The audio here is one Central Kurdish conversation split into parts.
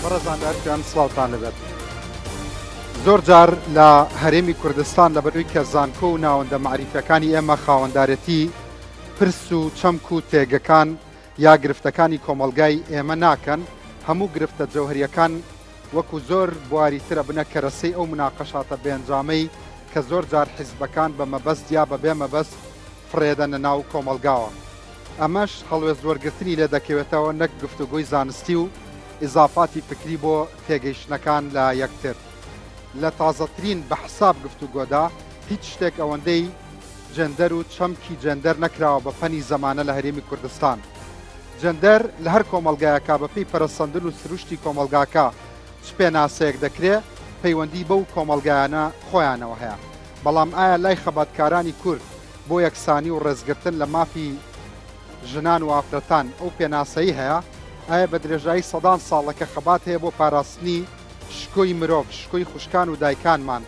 بەڕێزان لە هەرکوێن سڵاوتان لێبێت. زۆر جار لە هەرێمی کوردستان لەبەرئەوەی کە زانکۆ و ناوەندە مەعریفیەکانی ئێمە خاوەندارێتی پرس و چەمک و تێگەکان یا گرفتەکانی کۆمەڵگای ئێمە ناکەن، هەموو گرفتە جەوهەریەکان وەکو زۆر بواری تر ئەبنە کەرەسەی ئەو مناقەشاتە بێئەنجامەی کە زۆر جار حیزبەکان بە مەبەست یا بە بێ مەبەست فڕێدەنە ناو کۆمەڵگاوە. ئەمەش هەڵوێست وەرگرتنی لێ دەکەوێتەوە نەک گفتوگۆی زانستی و ئیزافاتی فکری بۆ تێگەیشتنەکان لە یەکتر. لە تازەترین بە حساب گفتوگۆدا هیچ شتێک ئەوەندەی جێندەر و چەمکی جێندەر نەکراوە بە پەنی زەمانە لە هەرێمی کوردستان. جێندەر لە هەر کۆمەڵگایەکا بە پێی پەرەسەندن و سروشتی کۆمەڵگاکە چ پێناسەیەک دەکرێ پەیوەندی بەو کۆمەڵگایانە خۆیانەوە هەیە. بەڵام ئایا لای خەباتکارانی کورد بۆ یەکسانی و ڕێزگرتن لە مافی ژنان و ئافرەتان ئەو پێناسەی هەیە؟ ئایا بە درێژایی سەدان ساڵە کە خەبات هەیە بۆ پاراستنی شکۆی مرۆڤ، شکۆی خوشکان و دایکانمان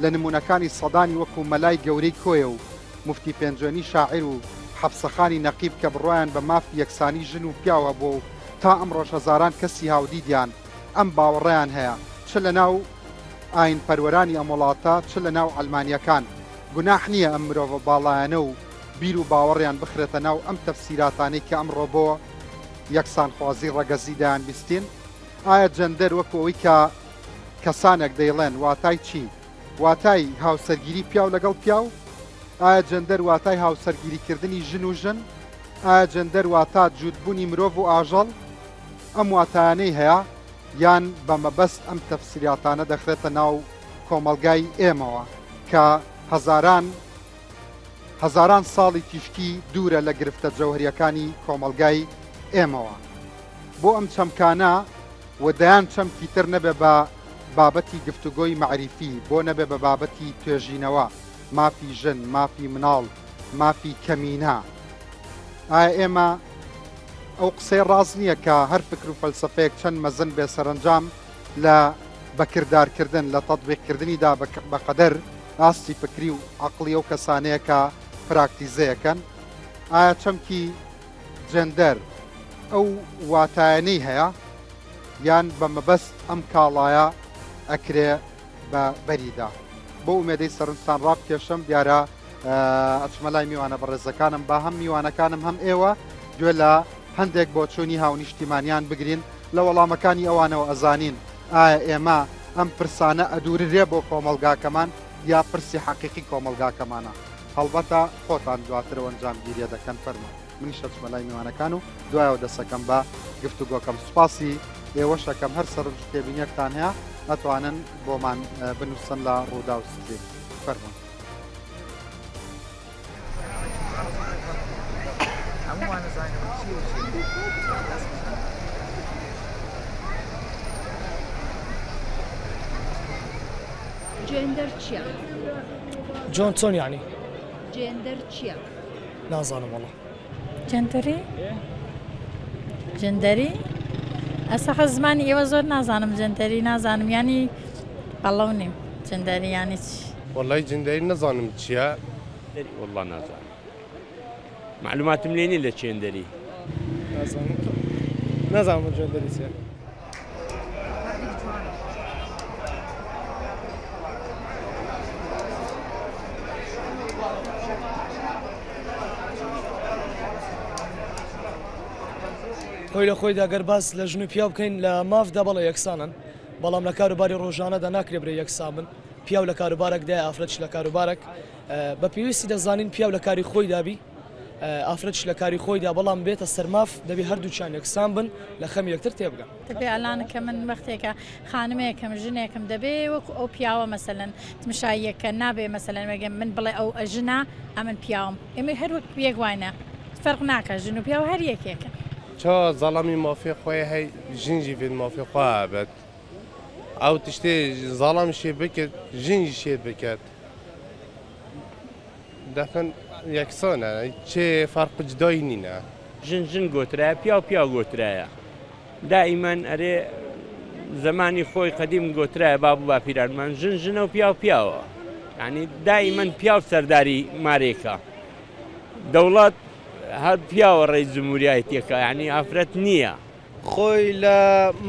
لە نموونەکانی سەدانی وەکوو مەلای گەورەی کۆیە و موفتی پێنجوێنی شاعیر و حەپسەخانی نەقیب کە بڕوایان بە مافی یەکسانی ژن و پیاو هەبووە و تا ئەمڕۆش هەزاران کەسی هاودیدیان ئەم باوەڕەیان هەیە چ لە ناو ئایینپەروەرانی ئەم وڵاتە چ لە ناو عەلمانییەکان گوناح نییە ئەم مرۆڤە باڵایانە و بیر و باوەڕیان بخرێتە ناو ئەم تەفسیراتانەی کە ئەمڕۆ بۆ یەکسانخوازی ڕەگەزی دەیانبیستین؟ ئایا جەندەر وەکو ئەوەی کە کەسانێک دەیڵێن واتای چی؟ واتای هاوسەرگیری پیاو لەگەڵ پیاو؟ ئایا جەندەر واتای هاوسەرگیریکردنی ژن و ژن؟ ئایا جەندەر واتا جووتبوونی مرۆڤ و ئاژەڵ؟ ئەم واتایانەی هەیە یان بە مەبەست ئەم تەفسیراتانە دەخرێتە ناو کۆمەڵگای ئێمەوە کە هەزاران هەزاران ساڵی تیشکی دوورە لە گرفتە جەوهەریەکانی کۆمەڵگای ئێمەوە. بۆ ئەم چەمکانە و دەیان چەمکی تر نەبێ بە بابەتی گفتوگۆی مەعریفی، بۆ نەبێ بە بابەتی توێژینەوە، مافی ژن، مافی مناڵ، مافی کەمینە. ئایا ئێمە ئەو قسەیە ڕاست نییە کە هەر فکر و فەلسەفەیەک چەند مەزن بێ سەرەنجام لە بەکردارکردن، لە تەتبیقکردنیدا بەقەدەر ئاستی فکری و عەقڵی ئەو کەسانەیە کە پراکتیزەیەکەن؟ ئایا چەمکی جێندەر ئەو واتایانەی هەیە یان بە مەبەست ئەم کاڵایە ئەکرێ بە بەریدا؟ بەو ئومێدەی سەرنجتان ڕابکێشم، دیارە ئەچمە لای میوانە بەڕێزەکانم، با هەم میوانەکانم هەم ئێوە گوێ لە هەندێک بۆچوونی هاونیشتیمانیان بگرین، لە وەڵامەکانی ئەوانەوە ئەزانین ئایا ئێمە ئەم پرسانە ئەدووررێ بۆ کۆمەڵگاکەمان یا پرسی حەقیقی کۆمەڵگاکەمانە. هەڵبەتە خۆتان دواتر ئەنجامگیریە دەکەن. فەرموون. منیش ئەچمە لای میوانەکان و دوایەوە دەسەکەم بە گفتوگۆکەم. سوپاسی ئێوەش ئەکەم. هەر سەرنج و تێبینیەکتان هەیە ئەتوانن بۆمان بنووسن لە ڕووداو ستریم. فەرموون. جێندەر چییە؟ جۆن چۆن یعنی؟ جێندەر چییە؟ نازانم وەڵا. جێندەری؟ جێندەری؟ ئەسەخە زمانی ئێوە زۆر نازانم جێندەری نازانم یانی بەڵەو نیم جێندەری یانی چی؟ وەڵای جێندەری نەزانم چییە؟ وەڵا نازانم معلوماتم لێ نییە لە چێندەری. نازانم نازانم جێندەری چییە. خۆی لە خۆیدا گەر باس لە ژن و پیاو بکەین لە مافدا بەڵێ یەکسانن، بەڵام لە کاروباری ڕۆژانەدا ناکرێ برێ یەکسان بن. پیاو لە کاروبارەکدایە، ئافرەتیش لە کاروبارەک. بە پێویستی دەزانین پیاو لە کاری خۆیدا بی، ئافرەتیش لە کاری خۆیدا، بەڵام بێتە سەر ماف دەبێ هەردووکیان یەکسان بن، لە خەمی یەکتر تێبگەن. دەبێ ئەلان کە من وەختێکە خانمێکم ژنێکم دەبێ وەکو ئەو پیاوە مەسەلەن تمشاییەکە نابێ مەسەلەن وەگە من بڵێ ئەو ژنە ئەمن پیاوم ئێمە هەر وەک یەک واینە فەرق ناکا ژن و پیاو هەر یەکێکن. چا زەڵامی مافێ خوەی هەی ژن ژی ڤێد مافێ خوە هەبێت ئەو تشتێ زەڵام شێ بکرد ژن ژی شێ بکرد دەفن یەکسانە چێ فەرق جدای نینە. ژن ژن گۆترایە پیاو پیاو گۆترایە دائیمەن ئەرێ زەمانی خۆی قەدیم گۆترایە باب و باپیرانمان ژن ژنە و پیاو پیاوە یعنی دائیمەن پیاو سەرداری مارێکە دەوڵەت هەر پیاوە ڕێی جمهوریایەتیەکە یعنی ئافرەت نییە. خۆی لە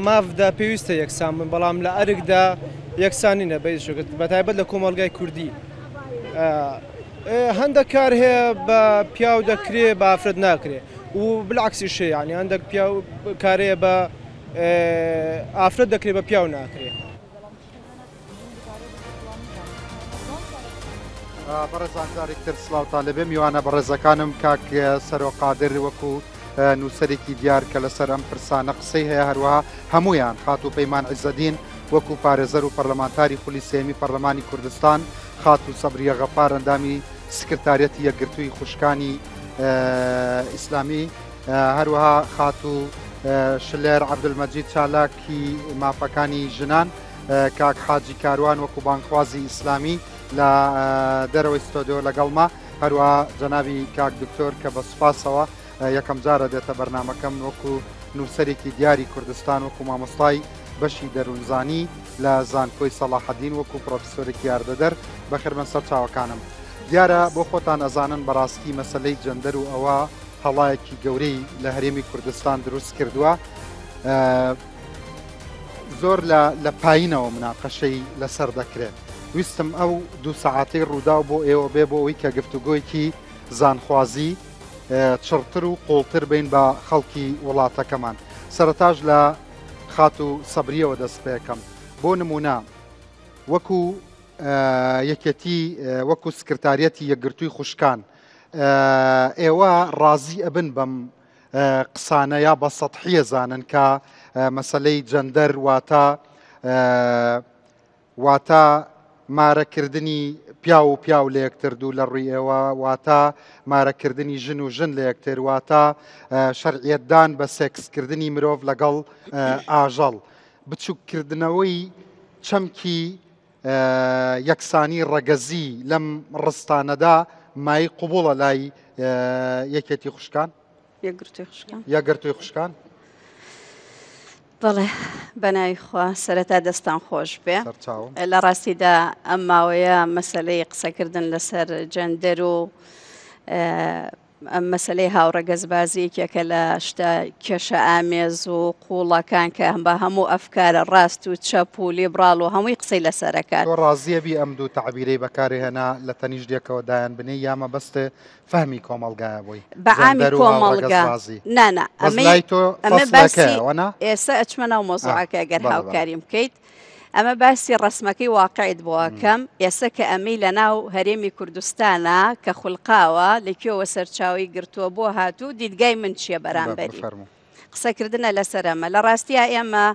مافدا پێویستە یەکسان بن بەڵام لە ئەرکدا یەکسان نینە بە هیچ شێوەیەک بە تایبەت لە کۆمەڵگای کوردی هەندێک کار هەیە بە پیاو دەکرێ بە ئافرەت ناکرێ و بالعکسیش هەیە یعنی هەندێک پیاو کارەیە بە ئافرەت دەکرێ بە پیاو ناکرێ. بەڕێزان جارێک تر سڵاوتان لەبێ میوانە بەڕێزەکانم کاک سەرۆ قادر وەکو نووسەرێکی دیار کە لەسەر ئەم پرسانە قسەی هەیە هەروەها هەمویان خاتوو پەیمان عیزەدین وەکو پارێزەر و پەرلەمانتاری خولی سێمی پەرلەمانی کوردستان خاتوو سەبریە غەفار ئەندامی سکرتاریەتی یەکگرتووی خوشکانی ئیسلامی هەروەها خاتوو شلێر عەبدولمەجید چالاکی مافەکانی ژنان کاک حاجی کاروان وەکو بانگخوازی ئیسلامی لە دەرەوەی ستۆدیۆ لەگەڵما هەروەها جەنابی کاک دکتۆر کە بە سوپاسەوە یەکەم جارە دێتە بەرنامەکەم وەکو نووسەرێکی دیاری کوردستان وەکو مامۆستای بەشی دەروونزانی لە زانکۆی سەڵاحەدین وەکو پرۆفیسۆرێکی یاردەدەر بەخێربن سەر چاوەکانم دیارە بۆ خۆتان ئەزانن بەڕاستی مەسلەی جەندەر و ئەوە هەڵایەکی گەورەی لە هەرێمی کوردستان دروست کردووە زۆر لە لە پایینەوە مناقەشەی لەسەر دەکرێت. ویستم ئەو دوو سەعاتەی ڕووداو بۆ ئێوە بێ بۆ ئەوەی کە گفتوگۆیەکی زانخوازی چڕتر و قوڵتر بین بە خەڵکی وڵاتەکەمان. سەرەتاش لە خاتوو سەبریەوە دەست پێکەم. بۆ نموونە وەکو یەکێتی وەکو سکرتاریەتی یەکگرتووی خوشکان ئێوە ڕازی ئەبن بەم قسانە یا بە سەتحیە زانن کە مەسەلەی جەندەر واتە واتە مارەکردنی پیاو و پیاو لە یەکتر دوو لە ڕووی ئێوە واتە مارەکردنی ژن و ژن لە یەکتر واتە شەرعیەتدان بە سێکسکردنی مرۆڤ لەگەڵ ئاژەڵ بچووککردنەوەی چەمکی یەکسانی ڕەگەزی لەم ڕستانەدا مای قوبوڵە لای یەکێتی خوشکان؟ یەکگرتووی خوشکان. یەکگرتووی خوشکان. بەڵێ بەناوی خوا سەرەتا دەستان خۆش بێ لە ڕاستیدا ئەم ماوەیە مەسلەی قسەکردن لەسەر جەندەر و ئەم مەسەلەی هاوڕەگەزبازی یەکێکە لە شتە کێشە ئامێز و قووڵەکان کە بە هەموو ئەفکارە ڕاست و چەپ و لیبڕاڵ و هەمووی قسەی لەسەر ئەکات. تۆ ڕازیە بی ئەم دوو تەعبیرەی بەکارێ هێنا لە تەنیشت یەکەوە دایان بنێی یا مەبەستێ فەهمی کۆمەڵگایە بۆی؟ بە عامی جەندەر و کۆمەڵگا هاوڕەگەزبازی. نا نا بەس ئەمەی لای تۆ ئەمە فەسڵەکەیە باسی وەنا؟ ئێستا ئەچمە ناو ئا مەوزوعەکە گەر بەڵێ بەڵێ. هاوکاریم بکەیت. ئەمە باسی ڕەسمەکەی واقعت بۆ ئەکەم، ئێسە کە ئەمەی لە ناو هەرێمی کوردستانا کە خولقاوە لە کوێوە سەرچاوەی گرتووە بۆ هاتوو دیدگای من چیە بەرامبەری؟ قسەکردنە لەسەر ئەمە. لە ڕاستیا ئێمە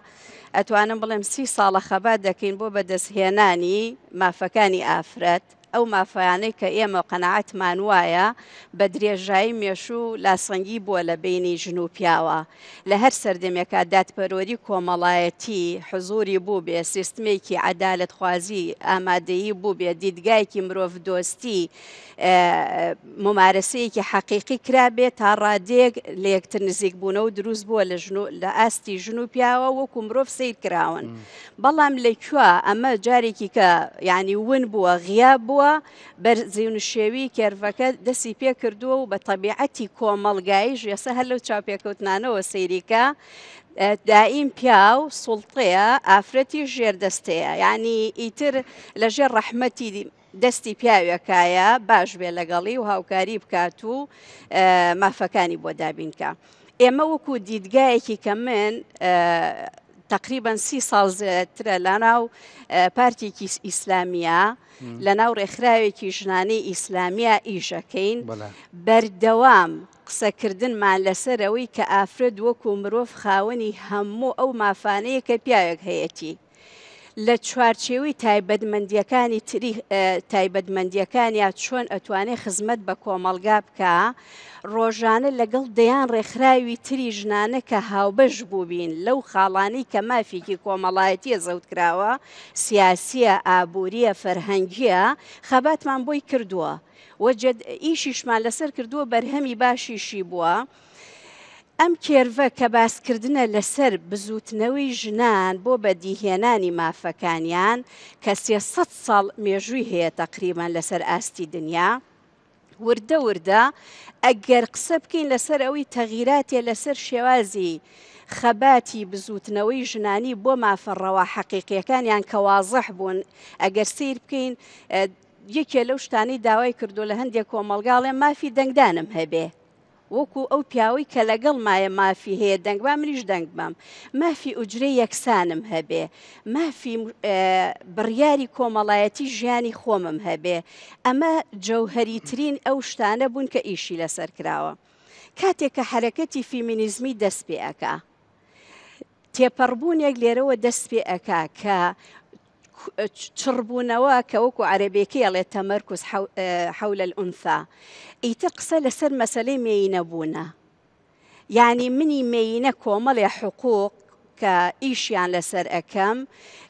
ئەتوانم بڵێم سی ساڵە خەبات دەکەین بۆ بەدەستهێنانی مافەکانی ئافرەت، ئەو مافانەی کە ئێمە قەناعەتمان وایە بە درێژایی مێشوو لاسەنگی بووە لە بەینی ژن و پیاوە. لە هەر سەردەمێکا دادپەروەری کۆمەڵایەتی حزووری بووبێ، سیستمێکی عەدالەتخوازی ئامادەیی بووبێ، دیدگایەکی مرۆڤدۆستی مومارەسەیەکی حەقیقی کرابێ تا ڕادەیەک لە یەکتر نزیکبوونەوە دروست بووە لە ژن و لە ئاستی ژن و پیاوە وەکوو مرۆڤ سەیر کراون. بەڵام لە کوێ ئەمە جارێکی کە یعنی ون بووە غیاب بووە بەرزی و نشێوی کێرڤەکە دەسی پێ کردووە و بە تەبیعەتی کۆمەڵگایش ئێستا هەر لەو چاوپێکەوتنانەوە سەیریکە دائیم پیاو سوڵتەیە ئافرەتی ژێردەستەیە یعنی ئیتر لەژێر ڕەحمەتی دەستی پیاوێکایە باش بێ لەگەڵی و هاوکاری بکات و مافەکانی بۆ دابینکە. ئێمە وەکو دیدگایەکی کە من تقریبا سی ساڵ زیاترە لەناو پارتێکی ئیسلامیە لەناو ڕێکخراوێکی ژنانەی ئیسلامیە ئیشەکەین بەردەوام قسەکردنمان لەسەر ئەوەی کە ئافرەت وەکو مرۆڤ خاوەنی هەموو ئەو مافانەیە کە پیاوێک هەیەتی. لە چوارچێوەی تایبەتمەندییەکانی تری تایبەتمەندییەکانیا چۆن ئەتوانێ خزمەت بە کۆمەڵگا بکا، ڕۆژانە لەگەڵ دەیان ڕێکخراوی تری ژنانە کە هاوبەش بووبین لەو خاڵانەی کە مافێکی کۆمەڵایەتییە زەوتکراوە، سیاسییە، ئابوورییە، فەرهەنگییە، خەباتمان بۆی کردووە و جد ئیشیشمان لەسەر کردووە بەرهەمی باشیشی بووە. ئەم کێرڤە کە باسکردنە لەسەر بزووتنەوەی ژنان بۆ بەدیهێنانی مافەکانیان کە 300 ساڵ مێژووی هەیە تەقریبەن لەسەر ئاستی دنیا. وردە وردە ئەگەر قسە بکەین لەسەر ئەوەی تەغیراتێ لەسەر شێوازی خەباتی بزووتنەوەی ژنانی بۆ مافە ڕەوا حەقیقیەکانیان کە وازح بوون ئەگەر سەیر بکەین یەکێ لەو شتانەی داوای کردو لە هەندێک کۆمەڵگاڵێ مافی دەنگدانم هەبێ وەکو ئەو پیاوەی کە لەگەڵمایە مافی هەیە دەنگ با منیش دەنگ بەم، مافی ئوجرەی یەکسانم هەبێ، مافی بڕیاری کۆمەڵایەتی ژیانی خۆمم هەبێ، ئەمە جەوهەریترین ئەو شتانە بوون کە ئیشی لەسەر کراوە. کاتێک کە حەرەکەتی فیمینیزمی دەست پێ ئەکا، تێپەڕبوونێک لێرەوە دەست پێ ئەکا کە چڕبوونەوە کە وەکو عەرەبێکەی ئەڵێ تەمەرکوز حول الانثى ئیتر قسە لەسەر مەسەلەی مێینە بوونە یعنی منی مێینە کۆمەڵێ حقوق کە ئیشیان لەسەر ئەکەم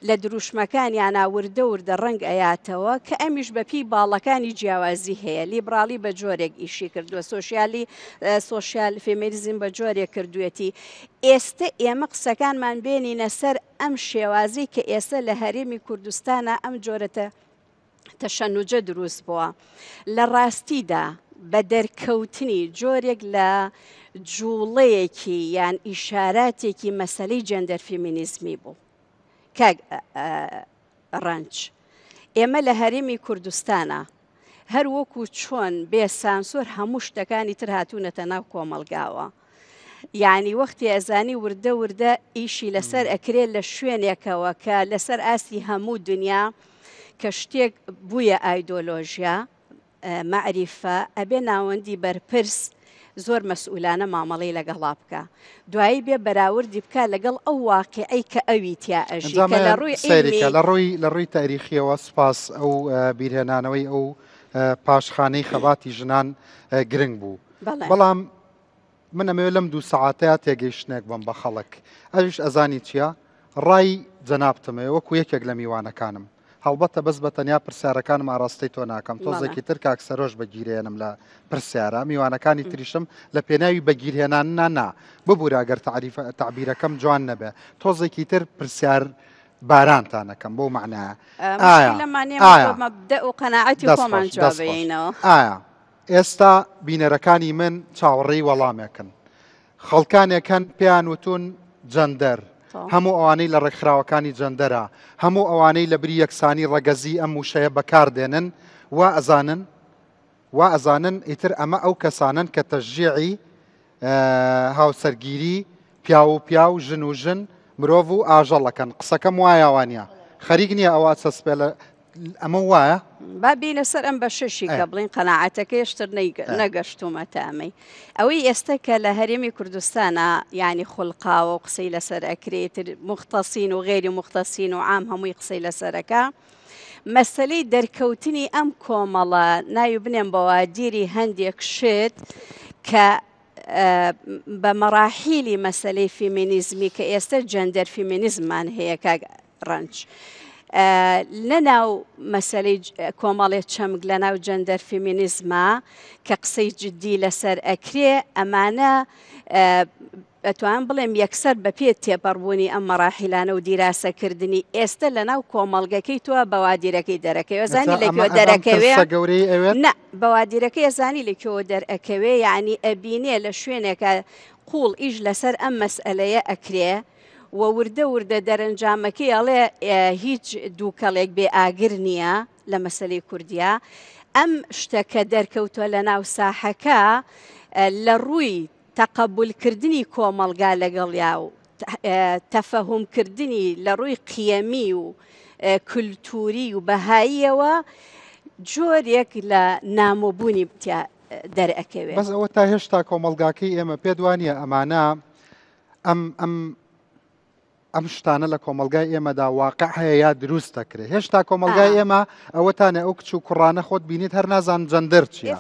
لە دروشمەکانیانا وردە وردە ڕەنگ ئەیاتەوە کە ئەمیش بە پێی باڵەکانی جیاوازی هەیە لیبراڵی بە جۆرێک ئیشی کردووە سۆسیالی سۆسیال فێمێریزم بە جۆرێک کردوێتی ئێستە ئێمە قسەکانمان بێنینە سەر ئەم شێوازەی کە ئێستا لە هەرێمی کوردستانا ئەم جۆرە تەشەنوجە دروست بووە لە ڕاستیدا بە دەرکەوتنی جۆرێک لە جوڵەیەکی یان ئیشاراتێکی مەسەلەی جێندەر فیمینیزمی بوو کاک ڕەنج ئێمە لە هەرێمی کوردستانا هەر وەکو چۆن بێ سانسۆر هەموو شتەکانی تر هاتوونەتە ناو کۆمەڵگاوە یعنی وەختی ئەزانی وردە وردە ئیشی لەسەر ئەکرێت لە شوێنێکەوە کە لەسەر ئاستی هەموو دنیا کە شتێک بوویە ئایدۆلۆژیا مەعریفە ئەبێ ناوەندی بەرپرس زۆر مەسئولانە مامەڵەی لەگەڵا بکا دوایی بێ بەراوردی بکا لەگەڵ ئەو واقیعەی کە ئەوی تیا ئەژی کە لە ڕووی سەیرکە لە ڕووی لە ڕووی تاریخیەوە سوپاس ئەو بیرهێنانەوەی ئەو پاشخانەی خەباتی ژنان گرنگ بوو بەڵام من ئەمەوێ لەم دوو سەعاتەیا تێگەیشتنێک بەم بە خەڵک ئەویش ئەزانی چییە ڕای جەنابتمەوێ وەکو یەکێک لە میوانەکانم هەڵبەتە بەس بە تەنیا پرسیارەکانم ئاراستەی تۆ ناکەم تۆزێکی تر کاک سەرۆش بەگیرێنم لە پرسیارە میوانەکانی تریشم لە پێناوی بەگیرهێنان نا نا ببورە گەر تعریف تەعبیرەکەم جوان نەبێ تۆزێکی تر پرسیار بارانتانەکەم بۆ معنایە ئایا ئایا مەبدەئ و قەناعەتی خۆمان جواب بەینەوە ئایا ئێستا بینەرەکانی من چاوەڕێی وەڵامێکن. خەڵکانێک هەن پێیان وتون جەندەر، هەموو ئەوانەی لە ڕێکخراوەکانی جەندەرە، هەموو ئەوانەی لە بری یەکسانی ڕەگەزی ئەم وشەیە بەکار دێنن، وا ئەزانن وا ئەزانن ئیتر ئەمە ئەو کەسانەن کە تەشجیعی هاوسەرگیری پیاو و پیاو، ژن و ژن، مرۆڤ و ئاژەڵ ئەکەن. قسەکەم وایە وانە؟ خەریک نییە ئەوە چەسپێ لە ئەمە وایە؟ با بێینە سەر ئەم بەشەشی کە بڵێین قەناعەتەکە هێشتر نەگەشتوومەتە ئەمەی. ئەوەی ئێستا کە لە هەرێمی کوردستانا یانی خولقاوە و قسەی لەسەر ئەکرێ ئیتر موختەسین و غەیری موختەسین و عام هەمووی قسەی لەسەر ئەکا. مەسەلەی دەرکەوتنی ئەم کۆمەڵە ناوی بنێم بەوادیری هەندێک شت کە بە مەراحیلی مەسەلەی فیمینیزمی کە ئێستا جەندەر فیمینیزممان هەیە کاک ڕەنج لەناو مەسەلەی کۆمەڵێ چەمک لەناو جەندەر فیمینیزما کە قسەی جددی لەسەر ئەکرێ ئەمانە ئەتوانم بڵێم یەکسەر بە پێ تێپەڕبوونی ئەم مەراحیلانە و دیراسەکردنی ئێستە لەناو کۆمەڵگەکەی تۆ بەوادیرەکەی دەرەکەوێ زانی لە کوێ دەرەکەوێ گەورەی ئەوێت نا بەوادیرەکەی ئەزانی لە کوێوە دەرئەکەوێ یعنی ئەبینێ لە شوێنێکە قوڵ ئیش لەسەر ئەم مەسئلەیە ئەکرێ و وردە وردە دەرەنجامەکەی ئەڵێ هیچ دووکەڵێک بێ ئاگر نییە لە مەسلەی کوردیا ئەم شتە کە دەرکەوتوە لە ناو ساحەکە لە ڕووی تەقەبول کردنی کۆمەڵگا لەگەڵیا و تەفەهوم کردنی لە ڕووی قیەمی و کولتووری و بەهاییەوە جۆرێک لە نامۆبوونی تیا دەرئەکەوێ. بەس ئەوە تا هێشتا کۆمەڵگاکەی ئێمە پێت وانییە ئەمانە ئەم ئەم ئەم شتانە لە کۆمەڵگای ئێمەدا واقع هەیە یا دروست دەکرێت هێشتا کۆمەڵگای ئێمە ئەوەتانە ئەو کچ و کوڕانە خۆت بینیت هەر نازان جەندەر چیە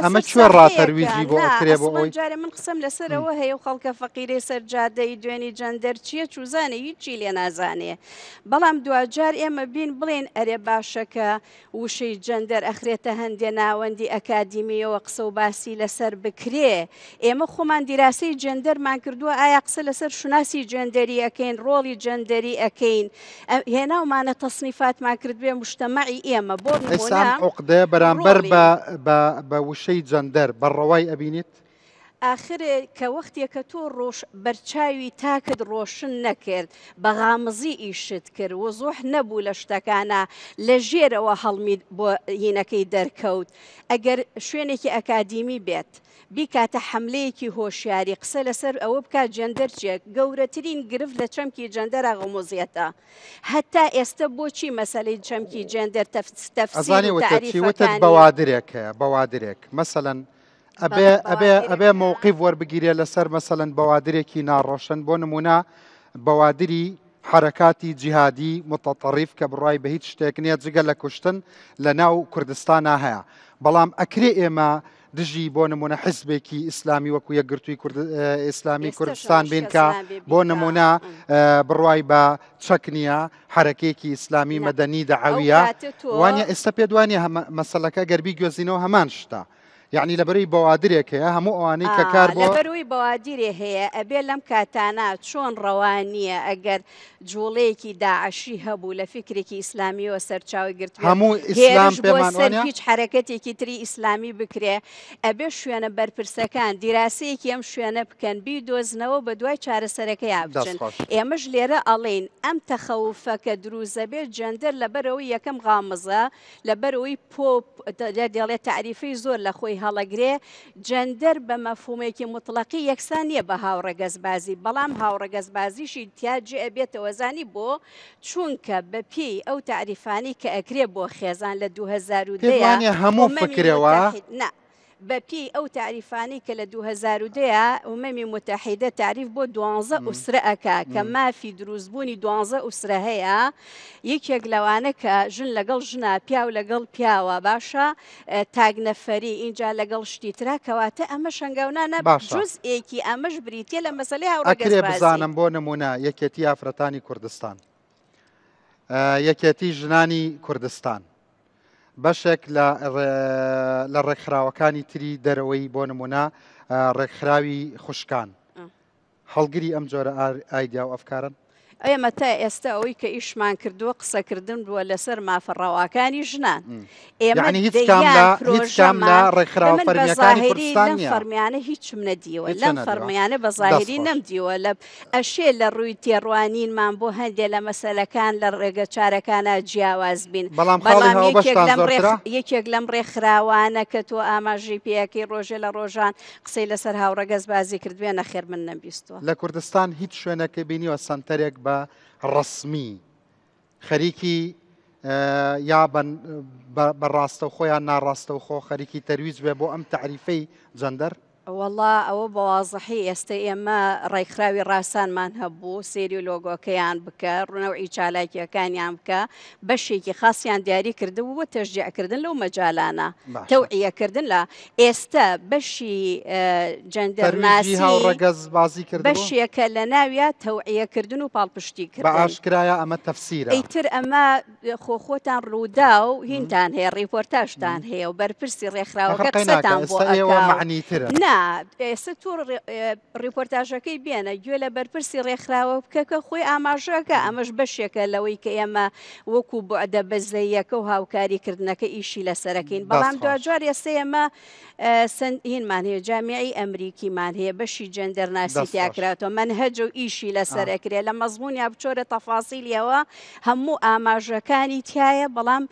ئەمە کوێ ڕاتەرویجی بۆ ئەکرێ بۆ ئەوەی جارێ من قسەم لەسەرەوە هەیە و خەڵکە فەقیرەی سەر جادەی دوێنی جەندەر چییە چوزانێ هیچی لێ نازانێ بەڵام دواجار ئێمە بین بڵێن ئەرێ باشە کە وشەی جەندەر ئەخرێتە هەندێ ناوەندی ئەکادیمییەوە قسە و باسی لەسەر بکرێ، ئێمە خۆمان دیراسەی جێندەرمان کردووە، ئایا قسە لەسەر شوناسی جێندەری ئەکەین، ڕۆڵی. ڕۆڵی جەندەری ئەکەین هێناومانە تەسنیفاتمان کردبێ مجتەمەعی ئێمە بۆ ئێستا ئەم نموونە عوقدەیە بەرامبەر ڕۆڵی بە بە بە وشەی جەندەر بە ڕەوای ئەبینیت؟ ئاخر کە وەختێ کە تۆ ڕۆش بەرچاوی تاکت ڕۆشن نەکرد بە غامزی ئیشت کرد وزوح نەبوو لە شتەکانا لە ژێرەوە هەڵمی بۆ هینەکەی دەرکەوت ئەگەر شوێنێکی ئەکادیمی بێت بیکاتە حەملەیەکی هۆشیاری قسە لەسەر ئەوە بکات جێندەر چیە گەورەترین گرفت لە چەمکی جێندەرا غموزیەتە هەتا ئێستە بۆچی مەسەلەی چەمکی جێندەر تەفسیر ئەزانی و وتت چی وتت تەعریفەکانی بەوادرێک هەیە بەوادرێک مەسەلەن ئەبێ بەڵێ ئەبێ بەوادرێک ئەبێ هەیە مەوقیف وەربگیرێ لەسەر مەسەلەن بەوادرێکی ناڕۆشن بۆ نمونە بەوادری حەرەکاتی جیهادی متطرف کە بڕای بە هیچ شتێک نییە جگە لە کوشتن لە ناو کوردستانا هەیە بەڵام ئەکرێ ئێمە دژی بۆ نمونە حزبێکی ئیسلامی وەکو یەکگرتووی کورد ئیسلامی ئێستەش کوردستان ئەوەش بین کەس کە نابێ بۆ بیکا نمونە بڕوای بە چەک نییە حەرەکەیەکی ئیسلامی نا مەدەنی ئەو دەعەویە کاتە تۆ وانە ئێستا پێت وانە مەسەلەکە گەر بیگوێزینەوە هەمان شتە یعنی لەبەرەی بەوادرێک هەیە هەموو ئەوانەی کە کار بۆ لەبەروی بەوادیرێ هەیە ئەبێ لەم کاتانە چۆن ڕەوا نییە ئەگەر جوڵەیەکی داعشی هەبوو لە فیکرێکی ئیسلامیەوە سەرچاوەی گرتبێت هەموو ئیسلام هێرش بۆ پێمان سەر وانە؟ هیچ حەرەکەتێکی تری ئیسلامی بکرێ ئەبێ شوێنە بەرپرسەکان دیراسەیەکی ئەم شوێنە بکەن بیدۆزنەوە بە دوای چارەسەرەکەیا دەست بچن خۆش. ئێمەش لێرە ئەڵێین ئەم تەخەوفە کە دروستەبێت جەندەر لەبەرئەوەی یەکەم غامزە لەبەرئەوەی پۆپ دەڵێ تەعریفەی زۆر لە خۆی هەڵەگرێ، جەندەر بە مەفهومێکی موتڵەقی یەکسان نییە بە هاوڕەگەزبازی، بەڵام هاوڕەگەزبازیشی تیا جێ ئەبێتەوە زانی بۆ؟ چونکە بە پێی ئەو تەعریفانەی کە ئەکرێ بۆ خێزان لە پێت 2010 وانیە هەموو ئومەمی فکرێ وا؟ موتەحید نا بە پێی ئەو تەعریفانەی کە لە 2010 ئومەمی موتەحیدە تەعریف بۆ دوانزە ئوسرە ئەکا کە مافی دروستبوونی دوانزە ئوسرە هەیە یەکێک لەوانە کە ژن لەگەڵ ژنا پیاو لەگەڵ پیاوە باشە تاک نەفەری ئینجا لەگەڵ شتی ترا کەواتە ئەمە شەنگاونانە باشە. جزئێکی ئەمەش بریتیە لە مەسەلەی ئەکرێ هاوڕەگەزبازی. بزانم بۆ نمونە یەکێتی ئافرەتانی کوردستان یەکێتی ژنانی کوردستان بەشێک لە لە ڕێکخراوەکانی تری دەرەوەی بۆ نمونە ڕێکخراوی خوشکان هەڵگری ئەم جۆرە ئایدیا و ئەفکارن؟ ئێمە تا ئێستا ئەوەی کە ئیشمان کردووە قسەکردن بووە لەسەر مافە ڕەواکانی ژنان. ئێمە یعنی هیچ کام دەیان لە هیچ کام لە پرۆژەمان ڕێکخراوە من بە فەرمییەکانی زاهیری کوردستان لەم نییە. فەرمیانە هیچم نەدیوە هیچ لەم نەدیوە. فەرمیانە بە دەست زاهیری خۆش. نەمدیوە لە ئەشێ لە ڕووی تێڕوانینمان بۆ هەندێ لە مەسەلەکان لە ڕێگە چارەکانا جیاواز بین بەڵام خاڵی بەڵام یەکێک هاوبەشتان لەم ڕێخ زۆرترە؟ یەکێک لەم ڕێکخراوانە کە تۆ ئاماژەی پێ ئەکەی ڕۆژێ لە ڕۆژان قسەی لەسەر هاوڕەگەزبازی کردبێ نەخێر من نەمبیستووە. لە کوردستان هیچ شوێنێک بینیوە سەنتەرێک بە ڕەسمی خەریکی یا بە ڕاستەوخۆ یان ناڕاستەوخۆ خەریکی تەرویج بێ بۆ ئەم تەعریفەی جەندەر؟ وەڵا ئەوە بە وازحی ئێستە ئێمە ڕێکخراوی ڕاسانمان هەبوو سەیری لۆگۆکەیان بکە ڕنەوعی چالاکیەکانیان بکە بەشێکی خاصیان دیاری کردبوو بۆ تەشجیعکردن لەو مەجالانە باشە. تەوعیەکردن لە ئێستە بەشی تەرویجی جەندەرناسی هاوڕەگەزبازی کردبوو؟ بەشێکە لە ناویا تەوعیەکردن و پاڵپشتی بە کردن. ئاشکرایە ئەمە تەفسیرە. ئیتر ئەمە خۆ خۆتان ڕووداو هینتان هەیە ڕیپۆرتاژتان هەیە و بەرپرسی ئاخر ڕێکخراوەکە قەیناکە قسەتان بۆ ئێستا ئێوە ئەکا و مەعنیترن. نا ئێستا تۆ ڕیپۆرتاژەکەی بێنە گوێ لە بەرپرسی ڕێکخراوە بکە کە خۆی ئاماژەکە ئەمەش بەشێکە لەوەی کە ئێمە وەکو بوعدە بەزەیەکە و هاوکاری کردنەکە ئیشی لەسەرەکەین دەست بەڵام خۆش. دواجار ئێستا ئێمە هینمان هەیە جامیعی ئەمریکیمان هەیە بەشی جێندەرناسی دەست تیا خۆش. کراوەتەوە مەنهەجە و ئیشی لەسەر ئا. ئەکرێ لە مەزموونیا بچۆرە تەفاسیلیەوە هەموو ئاماژەکانی تیایە بەڵام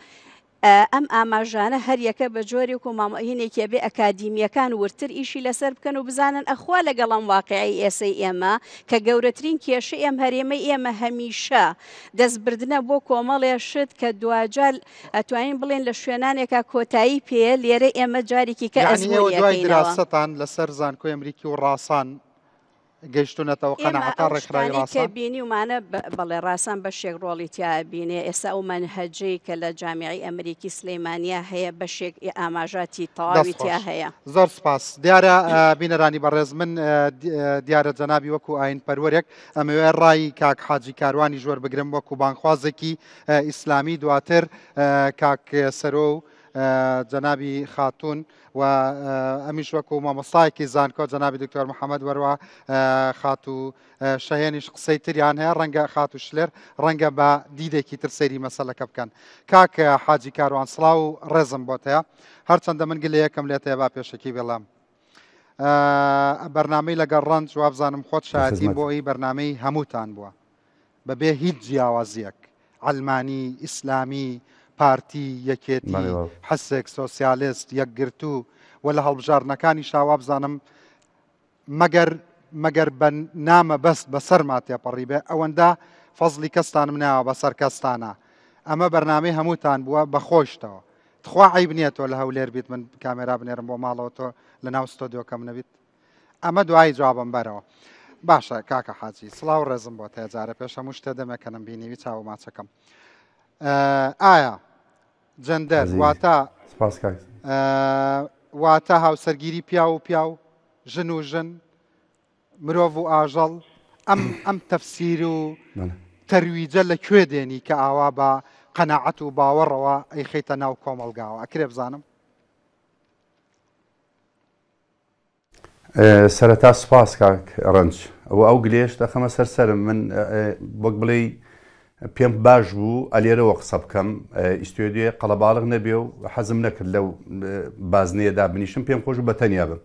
ئەم ئاماژانە هەر یەکە بە جۆرێک و مامە هینێکی ئەبێ ئەکادیمیەکان وردتر ئیشی لەسەر بکەن و بزانن ئەخوا لەگەڵ ئەم واقیعەی ئێسەی ئێمە کە گەورەترین کێشەی ئەم هەرێمەی ئێمە هەمیشە دەست بردنە بۆ کۆمەڵێ شت کە دواجار ئەتوانین بڵێن لە شوێنانێکا کۆتایی پێیە لێرە ئێمە جارێکی کە یەعنی ئێوە ئەزموونی دوای ئەکەینەوە. دراسەتان لەسەر زانکۆی ئەمریکی و ڕاسان گەیشتوونەتەوە ئێمە قەناعەتە ئەو ڕێکخراوی شتانەی کە ڕاسان؟ بینیومانە بەڵێ ڕاسان بەشێک ڕۆڵی تیا ئەبینێ ئێستا ئەو مەنهەجەی کە لە جامیعەی ئەمریکی سلەیمانیە هەیە بەشێک ئاماژاتی دەست تەواوی تیا خۆش هەیە. زۆر سپاس دیارە بینەرانی بەڕێز من دیارە جەنابی وەکو ئاین پەروەرێک ئەمەوێ ڕای کاک حاجی کاروانیش وەربگرم وەکو بانگخوازێکی ئیسلامی دواتر کاک سەرۆ و. جەنابی خاتوون و ئەمیش وەکو مامۆستایەکی زانکۆ جەنابی دکتۆر محەممەد وەروە خاتوو شەهێنیش قسەی تریان هەیە ڕەنگە خاتوو شلێر ڕەنگە بە دیدێکی تر سەیری مەسەلەکە بکەن کاک حاجی کاروان سڵاو و ڕێزم بۆت هەیە هەرچەندە من گلەیەکم لێت هەیە با پێشەکی بڵێم بەرنامەی لەگەڵ ڕەنج وابزانم خۆت شایەتی بۆ ئی بەرنامەی هەمووتان بووە بەبێ هیچ جیاوازیەک عەلمانی، ئیسلامی، پارتی، یەکێتی، حسک، سۆسیالست، یەکگرتوو و لە هەڵبژاردنەکانیشا وابزانم مەگەر مەگەر بە نامەبەست بەسەرما تێپەڕی بێ ئەوەندە فەزلی کەستانم ناوە بەسەر کەستانە ئەمە بەرنامەی هەمووتان بووە بە خۆشتەوە تخوا عیب نییە تۆ لە هەولێر بیت من کامێرا بنێرم بۆ ماڵەوە تۆ لە ناو ستۆدیۆکەم نەبیت ئەمە دوایی جوابم بەرەوە باشە کاکە حاجی سڵاو ڕێزم بۆ تێجارە پێش هەموو شتێ دەمێکەنم بینیوی چاو ماچەکەم ئایا جەندەر واتە واتە هاوسەرگیری پیاو و پیاو ژن و ژن مرۆڤ و ئاژەڵ ئەم ئەم تەفسیر و تەرویجە لە کوێ دێنی کە ئاوا بە قەناعەت و باوەڕەوە ئەیخەیتە ناو کۆمەڵگاوە ئەکرێ بزانم؟ سەرەتا سوپاس کاک ڕەنج ئەوە ئەو گلێش دەخەمە سەر سەرم من وەک بڵێی پێم باش بوو ئەلێرەوە قسە بکەم ئیستۆدیۆ قەڵەباڵغ نەبێ و حەزم نەکرد لەو بازنەیەدا بنیشم پێم خۆش بە تەنیا بم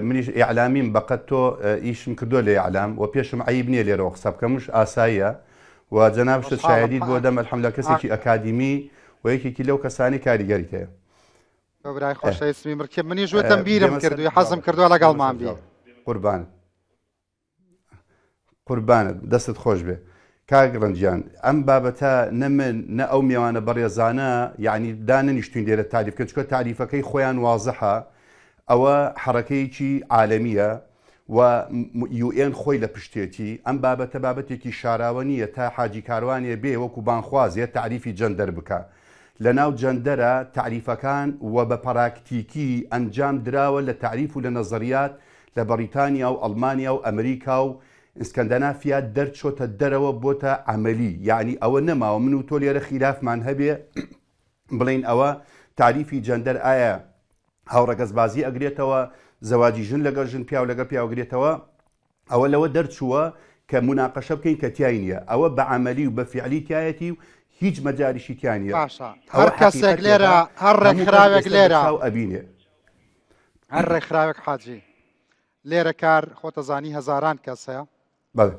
منیش ئیعلامیم بەقەت تۆ ئیشم کردووە لە ئیعلام و پێشم عیب نییە لێرەوە قسە بکەمش ئاساییە و جەنابشت شایدیت بۆ دەم الحمدلله کەسێکی ئەکادیمی و یەکێکی لەو کەسانی کاریگەریت هەیە تۆ برای خۆشەویستمی مڕکێ منیش وتم بیرم کردووی حەزم کردووە لەگەڵمان بی. قوربانت قوربانت دەستت خۆش بێ کاک ڕەنجیان ئەم بابەتە نە من نە ئەو مێوانە بەڕێزانە یعنی دانەنیشتوین لێرە تاریف کە چکە تاریفەکەی خۆیان وازحە ئەوە حەڕەکەیەکی عالەمیە و UN خۆی لە پشتێتی ئەم بابەتە بابەتێکی شاراوە نییە تا حاجی کاروانێ بێ وەکو بانخوازێ تاریفی جەندەر بکە لە ناو جەندەرە تاریفەکان و بە پەراکتیکی ئەنجام دراوە لە تاریف و لە نەزەریات لە بەڕیتانیا و ئەڵمانیا و ئەمریکا و ئسکەندەنافیا دەرچۆتە دەرەوە بۆتە عەمەلی یەعنی ئەوە نەماوە من و تۆ لێرە خیلافمان هەبێ بڵێین ئەوە تاریفی جەندەر ئایا هاوڕەگەزبازی ئەگرێتەوە زەواجی ژن لەگەڵ ژن پیاو لەگەڵ پیاو گرێتەوە ئەوە لەوە دەرچووە کە موناقەشە بکەین کە تیای نییە ئەوە بە عەمەلی و بە فیعلی تیایەتی و هیچ مەجالیشی تیا نییە باشە هەر کەسێک لێرە هەر ڕێکخراوێک لێرە ئەبینێ هەر ڕێکخراوێک حاجی لێرە کار خۆتەزانی هەزاران کەس هەیە بەڵێ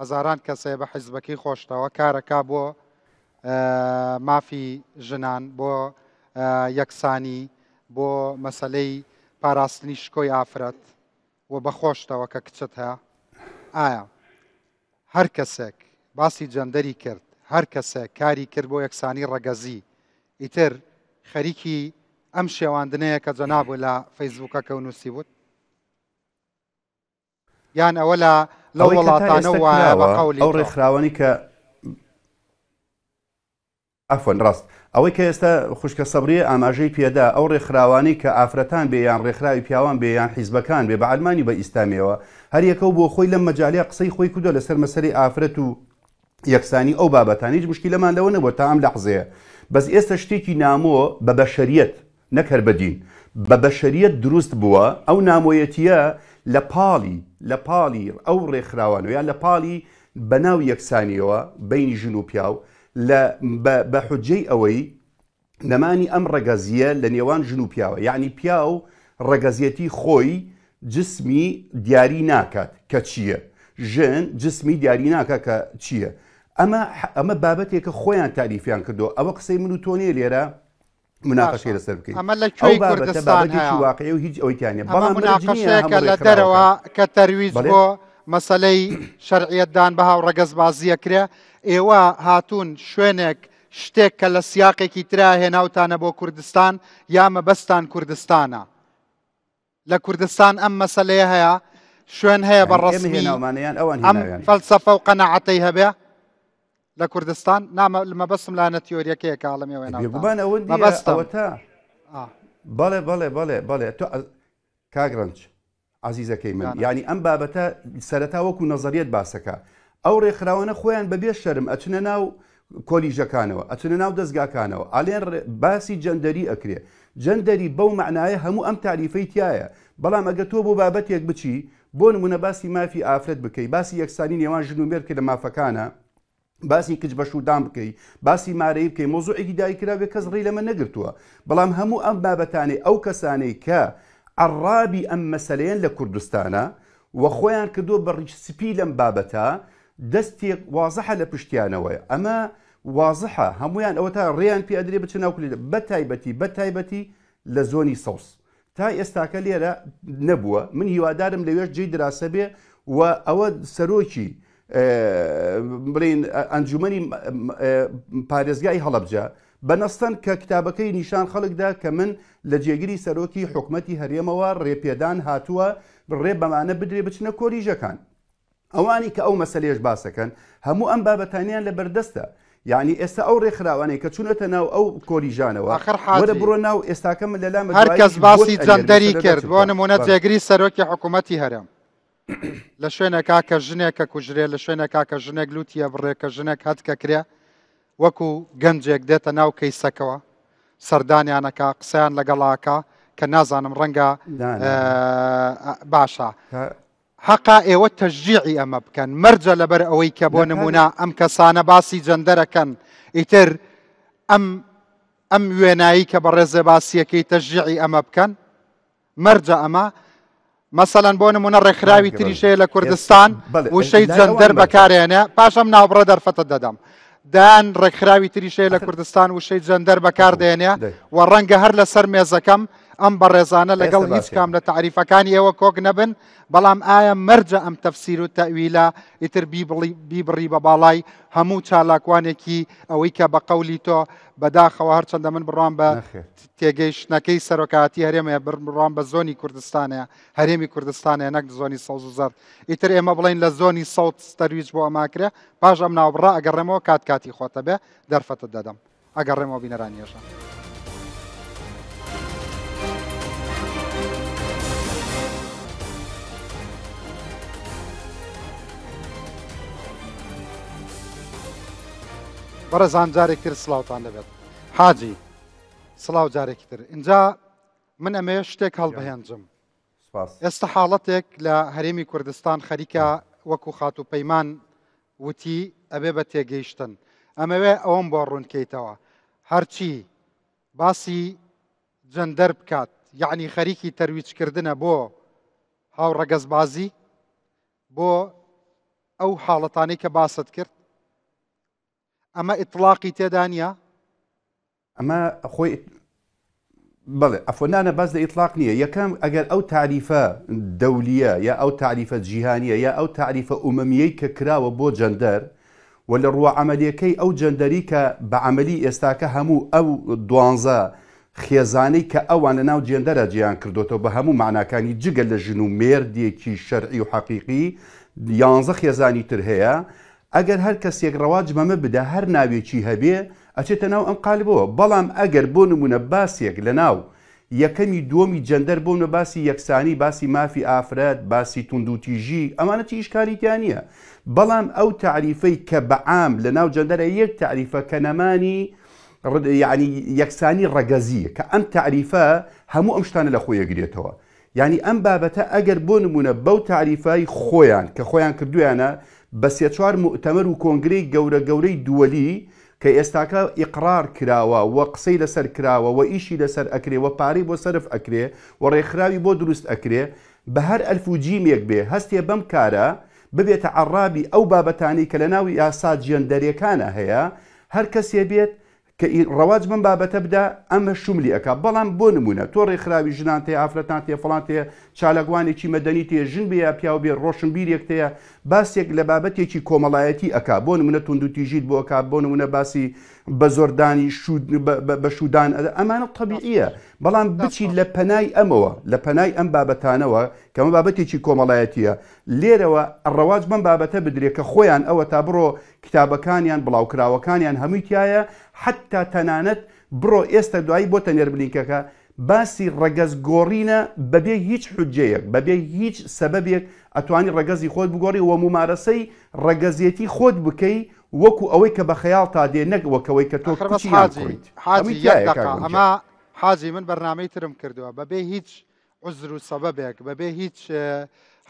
هەزاران کەس هەیە بە حیزبەکەی خۆشتەوە کارەکا بۆ مافی ژنان بۆ یەکسانی بۆ مەسلەی پاراستنی شکۆی ئافرەت و بە خۆشتەوە کە کچت هەیە ئایا هەر کەسێک باسی جەندەری کرد هەر کەسێک کاری کرد بۆ یەکسانی ڕەگەزی ئیتر خەریکی ئەم شێواندنەیە کە جەنابو لە فەیسبوکەکە و نووسی بوت یان ئەوە لە لەو وڵاتانە وایە بە قەولی ئەو ڕێکخراوانی کە عەفوەن ڕاست ئەوەی کە ئێستا خوشکە سەبریە ئاماژەی پێدا ئەو ڕێکخراوانەی کە ئافرەتان بێ یان ڕێکخراوی پیاوان بێ یان حیزبەکان بێ بە عەلمانی و بە ئیسلامیەوە هەر یەکەو بۆ خۆی لەم مەجالەیا قسەی خۆی کردوە لەسەر مەسەلەی ئافرەت و یەکسانی ئەو بابەتانە هیچ مشکیلەمان لەوە نەبووە تا ئەم لەحزەیە بەس ئێستا شتێکی نامۆ بە بەشەریەت نەک هەر بە دین بە بەشەریەت دروست بووە ئەو نامۆیەتیە لە پاڵی لە پاڵی ئەو ڕێکخراوانەوە یان لە پاڵی بەناو یەکسانیەوە بەینی ژن و پیاو لە بە بە حوجەی ئەوەی نەمانی ئەم ڕەگەزییە لە نێوان ژن و پیاوە یەعنی پیاو ڕەگەزیەتی خۆی جسمی دیاری ناکات کە چییە ژن جسمی دیاری ناکات کە چییە ئەمە ئەمە بابەتێکە خۆیان تاریفیان کردو ئەوە قسەی من و تۆ نییە لێرە مناقەشەی باشە لەسەر بکەین ئەمە لە ئەو کوێی بابەتە کوردستان بابەتێکی هەیە واقعی و هیچ ئەوەی تیا نییە ئەمە بەڵام مەرج نییە مناقەشەیەکە هەموو لە دەرەوە ڕێکخراوەکان کە تەرویج بەڵێ بۆ مەسەلەی شەرعیەتدان بە هاوڕەگەزبازیە کرێ ئێوە هاتوون شوێنێک شتێک کە لە سیاقێکی ترا هێناوتانە بۆ کوردستان یا مەبەستان کوردستانە لە کوردستان ئەم مەسەلەیە هەیە شوێن هەیە بە یعنی ئێمە ڕەسمی هێناومانە یان ئەوان ئەم هێناویانە فەلسەفە و قەناعەتەی هەبێ لە کوردستان نا مەبەستم لایەنە تیۆریەکەیە کە ئەڵێم ئێوە هێناوتانە بێگومان ئەوە نییە مەبەستم ئەوەتا ئا بەڵێ بەڵێ بەڵێ بەڵێ تۆ کاک ڕەنج عەزیزەکەی من گیانە. یانی ئەم بابەتە سەرەتا وەکو نەزەریەت باسەکە ئەو ڕێکخراوانە خۆیان بەبێ شەرم ئەچنە ناو. کۆلیژەکانەوە، ئەچنە ناو دەزگاکانەوە، ئەلێن باسی جەندەری ئەکرێ. جەندەری بەو مەعنایە هەموو ئەم تاریفەی تیایە. بەڵام ئەگەر تۆ بۆ بابەتێک بچی، بۆ نموونە باسی مافی ئافرەت بکەی، باسی یەکسانی نێوان ژن و مێرد بکەی لە مافەکانا، باسی کچ بەشوودان بکەی، باسی مارەیی بکەی، مەوزوعێکی داگیرکراو بێ کەس ڕێی لەمە نەگرتووە. بەڵام هەموو ئەم بابەتانەی ئەو کەسانەی کە عەڕابی ئەم مەسەلەیەن لە کوردستانا و خۆیان کردووە بە ڕیش سپی لەم بابەتە، دەستێک وازحە لە پشتیانەوەیە. ئەمە وازحە هەموویان ئەوەتا ڕێیان پێ ئەدرێ بچنە ناو کلیلە بە تایبەتی بە تایبەتی لە زۆنی سەوز. تا ئێستاکە لێرە نەبووە من هیوادارم لەوێش جێی دراسە بێ و ئەوە سەرۆکی بڵین ئەنجومەنی پارێزگای هەڵەبجە بەنەستەن کە کتابەکەی نیشان خەڵکدا کە من لە جێگری سەرۆکی حکومەتی هەرێمەوە ڕێپێدان هاتووە ڕێ بەمانە بدرێ بچنە کۆلیژەکان. ئەوانی کە ئەو مەسەلەیەش باسەکەن هەموو ئەم بابەتانیان لە بەردەستە یعنی ئێستا ئەو ڕێکخراوانەی کە چوونەتە ناو ئەو کۆلیژانەوە ئاخر حاجی وەرە بڕۆ ناو ئێستاکە من لەلامە هەر کەس دواییش بۆت باسی ئەنێرم جەندەری مەسەلە کرد دەچم بۆ بکە نمونە بەڵێ. جێگری سەرۆکی حکوومەتی هەرێم لە شوێنێکا کە ژنێک کە کوژرێ لە شوێنێکا کە ژنێک لوتیە بڕێ کە ژنێک هەتکە کرێ وەکو گەنجێک دێتە ناو کەیسەکەوە سەردانیانەکە قسەیان لەگەڵاکە کە نازانم ڕەنگە نا نا نا. باشە تا هەقە ئێوە تەشجیعی ئەمە بکەن، مەرجە لەبەر ئەوەی کە بۆ نە کاک. نموونە ئەم کەسانە باسی جەندەرەکەن ئیتر ئەم ئەم وێنایی کە بەڕێزێ باسیەکەی تەشجیعی ئەمە بکەن مەرجە ئەمە مەسەلەن بۆ نمونە ڕێکخراوی کاک تریش ڕەنج هەیە لە ئێستا کوردستان بەڵێ وشەی لای ئەوان جەندەر مەرجە. بەکارێنێ پاش ئەم ناوبڕە دەرفەتت دەدەم دەیان ڕێکخراوی تریش هەیە لە ئەخر کوردستان وشەی جەندەر بەکار ئەخۆ دێنێ دەی. و ڕەنگە هەر لەسەر مێزەکەم ئەم بەڕێزانە لەگەڵ ئێستا هیچ کام باسیەکەم. لە تەعریفەکانی ئێوە کۆک نەبن بەڵام ئایا مەرجە ئەم تەفسیر و تەئویلە ئیتر بیبڵی بیبڕی بە باڵای هەموو چالاکوانێکی ئەوەی کە بە قەولی تۆ بەداخەوە هەرچەندە من بڕوام بە نەخێر. تێگەیشتنەکەی سەرۆکایەتی هەرێم هەیە بڕوام بە زۆنی کوردستانەیە هەرێمی کوردستانەیە نەک زۆنی سەوز و زەرد ئیتر ئێمە بڵێین لە زۆنی سەوز تەرویج بۆ ئەماکرێ پاش ئەم ناوبڕە ئەگەڕێمەوە کات کاتی خۆتە بێ دەرفەتت دەدەم ئەگەڕێمەوە بینەرانی هێژا. بەڕێزان جارێک تر سڵاوتان لەبێت حاجی سڵاو جارێکی تر ئینجا من ئەمەوێ شتێک هەڵبهێنجم سپاس. ئێستا حاڵەتێک لە هەرێمی کوردستان خەریکە وەکو خاتوو پەیمان وتی ئەبێ بە تێگەیشتن ئەمەوێ ئەوەم بۆ ڕوون کەیتەوە هەرچی باسی جەندەر بکات یعنی خەریکی تەرویجکردنە بۆ هاوڕەگەزبازی بۆ ئەو حاڵەتانەی کە باست کرد ئەمە ئیتڵاقی تێدا نییە؟ ئەمە خۆی بەڵێ عەفوەن نانە باس لە ئیتڵاق نییە یەکەم ئەگەر ئەو تاریفە دەولیە یا ئەو تاریفە جیهانیە یا ئەو تاریفە ئومەمیەی کە کراوە بۆ جەندەر و لە ڕووە عەمەلیەکەی ئەو جەندەری کە بە عەمەلی ئێستاکە هەموو ئەو دوانزە خێزانەی کە ئەوان لە ناو جێندەرا جێیان کردۆتەوە بە هەموو مەعناکانی جگە لە ژن و مێردێکی شەرعی و حەقیقی یانزە خێزانی تر هەیە ئەگەر هەر کەسێک ڕەواج بەمە بدا هەر ناوێکی هەبێ ئەچێتە ناو ئەم قالبەوە بەڵام ئەگەر بۆ نمونە باسێک لە ناو یەکەمی دووەمی جەندەر بۆ منە باسی یەکسانی باسی مافی ئافرەت باسی توندوتیژی ئەمانە چی ئیشکالی تیا نییە بەڵام ئەو تەعریفەی کە بە عام لە ناو جەندەرە یەک تەعریفە کە نەمانی یعنی یەکسانی ڕەگەزیە کە ئەم تەعریفە هەموو ئەم شتانە لە خۆی ئەگرێتەوە یانی ئەم بابەتە ئەگەر بۆ نموونە بەو تاریفەی خۆیان کە خۆیان کردویانە بە سێ چوار موئتەمەر و کۆنگرەی گەورە گەورەی دووەلی کە ئێستاکە ئیقرار کراوە و قسەی لەسەر کراوە و ئیشی لەسەر ئەکرێ و پارەی بۆ سەرف ئەکرێ و ڕێکخراوی بۆ دروست ئەکرێ بە هەر ئەلف و جیمێک بێ هەستێ بەم کارە ببێتە عەڕابی ئەو بابەتانەی کە لەناو یاسا جێندەرێکانا هەیە هەر کەسێ بێت کە ئی ڕەواج بەم بابەتە بدا ئەمە شوملی ئەکا بەڵام بۆ نمونە تۆ ڕێکخراوی ژنان تێ ئافرەتان تێ فڵان تێ چالاکوانێکی مەدەنی تێ ژن بێ یا پیاو بێ ڕۆشنبیرێک تێیە باسێک لە بابەتێکی کۆمەڵایەتی ئەکا بۆ نمونە توندوتیژیت بۆ ئەکا بۆ نمونە باسی بە زۆردانی شوو بە شوودان ئەمانە تەبیعیە بەڵام بچی لە پەنای ئەمەوە لە پەنای ئەم بابەتانەوە کە ئەمە بابەتێکی کۆمەڵایەتیە لێرەوە ڕەواج بەم بابەتە بدرێ کە خۆیان ئەوەتا بڕۆ کتابەکانیان بڵاوکراوەکانیان هەمووی تیایە حەتتا تەنانەت بڕۆ ئێستا دوایی بۆتە نێرم لینکەکە باسی ڕەگەز گۆڕینە بەبێ هیچ حوجەیەک بەبێ هیچ سەبەبێک ئەتوانی ڕەگەزی خۆت بگۆڕی وە مومارەسەی ڕەگەزێتی خۆت بکەی وەکو ئەوەی کە بە خەیاڵتا دێ نەک وەک ئەوەی کە تۆ ئاخر بەس کچی یان حاجی کوڕیت حاجی ئەمەی یەک تیایە کاک دەقە ڕەنجیان. ئەمە حاجی من بەرنامەی ترم کردووە بەبێ هیچ عوزر و سەبەبێک بەبێ هیچ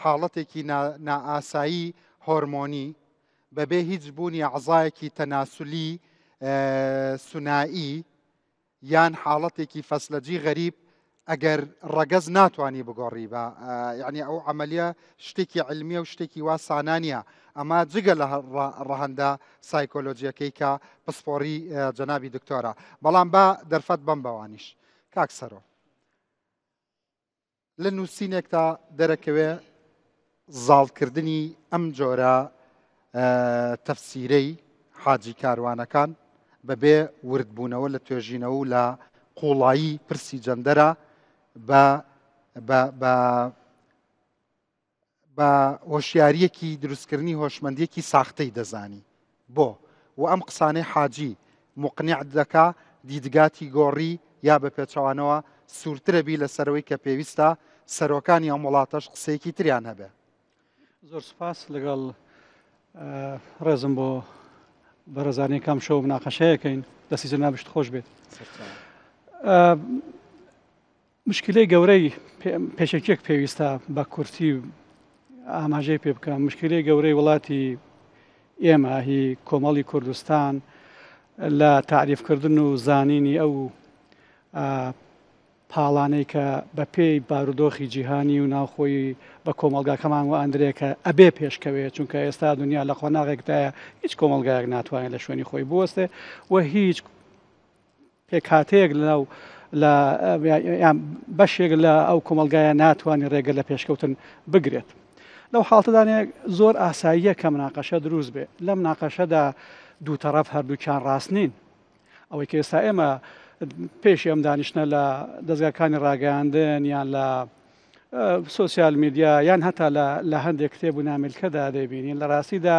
حاڵەتێکی نائاسایی هۆرمۆنی بەبێ هیچ بوونی ئەعزایەکی تەناسولی سونایی یان حاڵەتێکی فەسلەجی غەریب ئەگەر ڕەگەز ناتوانی بگۆڕی بە یعنی ئەو عملیە شتێکی علمیە و شتێکی وا سانا نییە ئەمە جگە لە ڕەهەندە سایکۆلۆجیەکەی کە پسپۆڕی جەنابی دکتۆرە بەڵام با دەرفەت بەم بەوانیش کاک سەرۆ لە نووسینێکدا دەرەکەوێ زاڵکردنی ئەم جۆرە تەفسیرەی حاجی کاروانەکان بەبێ وردبوونەوە لە توێژینەوە و لە قوڵایی پرسی جەندەرە بە بە بە بە هۆشیارییەکی دروستکردنی هۆشمەندییەکی ساختەی دەزانی. بۆ؟ و ئەم قسانەی حاجی موقنیع دەکا دیدگاتی گۆڕی یا بە پێچەوانەوە سوورترە بی لەسەرەوەی کە پێویستە سەرۆکانی ئەم وڵاتەش قسەیەکی تریان هەبێ. زۆر سوپاس لەگەڵ ڕێزم بۆ بەڕێزانی کام شەو مناقەشەیەکەین دەستی جەنابشت خۆش بێت. مشکلەی گەورەی پێشەکیەک پێویستە بە کورتی ئاماژەی پێ بکەم مشکلەی گەورەی وڵاتی ئێمە هی کۆمەڵی کوردستان لە تعریفکردن و زانینی ئەو پاڵانەی کە بە پێی بارودۆخی جیهانی و ناوخۆی بە کۆمەلگاکەمان و ئەندرێ کە ئەبێ پێشکەوێت چونکە ئێستا دنیا لە قۆناغێکدایە هیچ کۆمەلگایەک ناتوانێت لە شوێنی خۆی بوەستێ و هیچ پێکهاتەیەک لەناو لە یان بەشێک لە ئەو کۆمەڵگایە ناتوانێت ڕێگە لە پێشکەوتن بگرێت. لەو حاڵتەدانێ زۆر ئاساییە کە مناقەشە دروست بێ لەم ناقەشەدا دوو تەڕەف هەردووکیان ڕاست نین. ئەوەی کە ئێستا ئێمە پێشی ئەم دانیشتنە لە دەزگاکانی ڕاگەیاندن یان لە سۆسیال میدیا یان هەتا لە هەندێک کتێب و نامیلکەدا دەیبینین لە ڕاستیدا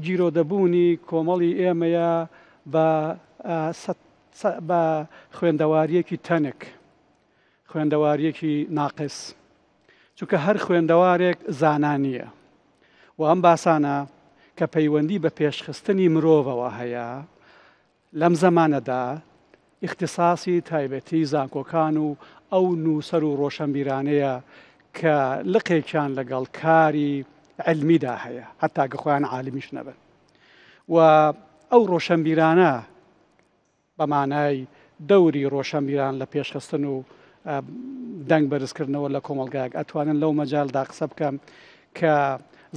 گیرۆدەبوونی کۆمەڵی ئێمەیە بە بە خوێندەواریەکی تەنک خوێندەواریەکی ناقس چونکە هەر خوێندەوارێک زانا نییە و ئەم باسانە کە پەیوەندی بە پێشخستنی مرۆڤەوە هەیە لەم زەمانەدا ئیختیساسی تایبەتی زانکۆکان و ئەو نووسەر و ڕۆشەنبیرانەیە کە لقێکیان لەگەڵ کاری عیلمیدا هەیە هەتا گە خۆیان عالمیش نەبن و ئەو ڕۆشەنبیرانە بە مانای دەوری ڕۆشەنبیران لە پێشخستن و دەنگ بەرزکردنەوە لە کۆمەڵگایەک ئەتوانن لەو مەجالدا قسە بکەن کە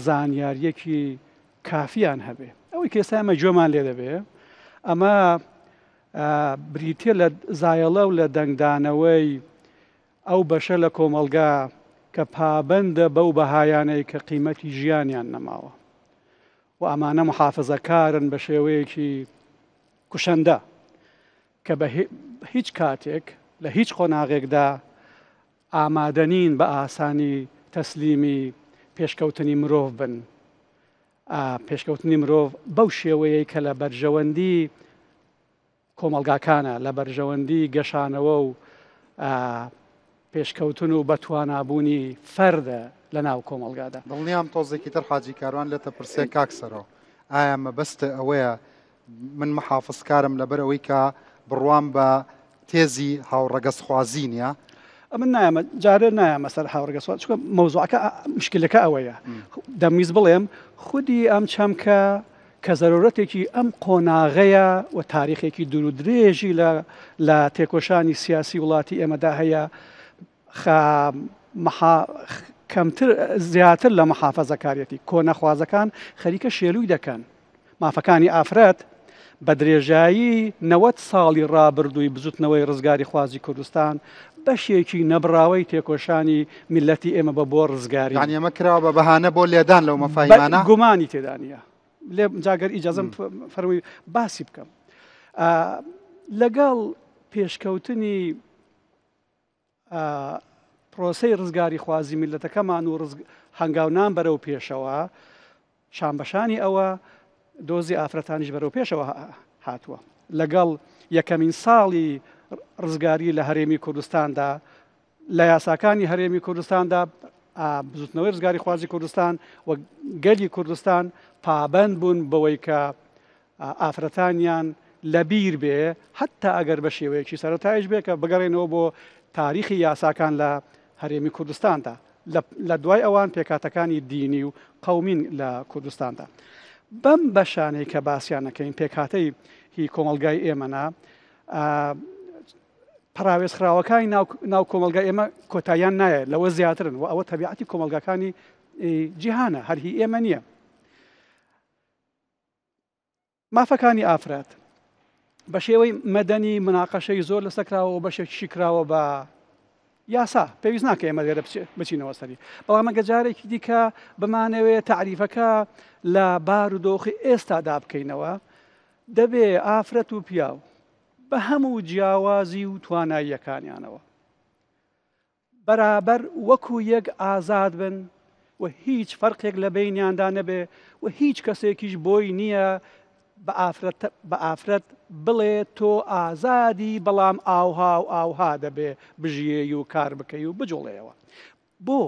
زانیاریەکی کافیان هەبێ ئەوەی کە ئێستا ئێمە گوێمان لێ دەبێ ئەمە بریتە لە زایەڵە و لە دەنگدانەوەی ئەو بەشە لە کۆمەڵگا کە پابەندە بەو بەهایانەی کە قیمەتی ژیانیان نەماوە و ئەمانە محافزەکارن بە شێوەیەکی کوشەندە کە بە هیچ کاتێک لە هیچ قۆناغێکدا ئامادەنین بە ئاسانی تەسلیمی پێشکەوتنی مرۆڤ بن. پێشکەوتنی مرۆڤ بەو شێوەیەی کە لە بەرژەوەندی کۆمەڵگاکانە، لە بەرژەوەندی گەشانەوە و پێشکەوتن و بەتوانابوونی فەردە لە ناو کۆمەڵگادا. دڵنیام تۆزێکی تر حاجی کاروان لێتە پرسێ کاک سەرۆ ئایا مەبەستت ئەوەیە من محافزکارم لەبەر ئەوەی کە بڕوام بە تێزی هاوڕەگەزخوازی نییە. ئەمن نایەمە جارێ نایەمە سەر هاوڕەگەزخواز چونکە مەوزوعەکە مشکلەکە ئەوەیە دەمویست بڵێم خودی ئەم چەمکە کە زەرورەتێکی ئەم قۆناغەیە و تاریخێکی دوور و درێژی لە لە تێکۆشانی سیاسی وڵاتی ئێمەدا هەیە خە محا کەمتر زیاتر لە محافەزەکاریەتی کۆنەخوازەکان خەریکە شێلووی دەکەن مافەکانی ئافرەت بە درێژایی 90 ساڵی ڕابردووی بزوتنەوەی ڕزگاری خوازی کوردستان بەشێکی نەبراوەی تێکۆشانی میلەتی ئێمە بە بۆ ڕزگاری یانی ئەمە کراوە بە بەهانە بۆ لێدان لەو مەفاهیمانە گومانی تێدا نییە لێ جاگەر ئیجازم فەرمووی باسی بکەم لەگەڵ پێشکەوتنی پرۆسەی ڕزگاریخوازی میللەتەکەمان و هەنگاونان بەرەو پێشەوە، شانبەشانی ئەوە دۆزی ئافرەتانیش بەرەو پێشەوە هاتووە. لەگەڵ یەکەمین ساڵی ڕزگاری لە هەرێمی کوردستاندا لە یاساکانی هەرێمی کوردستاندا بزوتنەوەی ڕزگاری خوازی کوردستان و گەلی کوردستان پابند بوون بەوەی کە ئافرەتانیان لەبیر بێ حتا ئەگەر بە شێوەیەکی سەرەتایش بێ کە بگەڕێنەوە بۆ تاریخی یاساکان لە هەرێمی کوردستاندا لە دوای ئەوان پێکهاتەکانی دینی و قەومین لە کوردستاندا. بەم بەشانەی کە باسیان ئەکەین پێکهاتەی هی کۆمەڵگای ئێمەنا پەراوێزخراوەکانی ناو کۆمەڵگای ئێمە کۆتاییان نایە لەوە زیاترن و ئەوە تەبیعەتی کۆمەڵگاکانی جیهانە هەر هی ئێمە نییە. مافەکانی ئافرەت بە شێوەی مەدەنی مناقەشەی زۆر لەسەر کراوە و بەشێکیشی کراوە بە یاسا پێویست ناکە ئێمە لێرە بچینەوە سەری بەڵام ئەگە جارێکی دیکە بمانەوێت تەعریفەکە لە بار و دۆخی ئێستادا بکەینەوە دەبێ ئافرەت و پیاو بە هەموو جیاوازی و تواناییەکانیانەوە بەرابەر وەکو یەک ئازاد بن و هیچ فەرقێک لە بەینیاندا نەبێ و هیچ کەسێکیش بۆی نییە بە ئافرەت بە ئافرەت بڵێ تۆ ئازادی بەڵام ئاوها و ئاوها دەبێ بژیێی و کار بکەی و بجوڵێیەوە. بۆ؟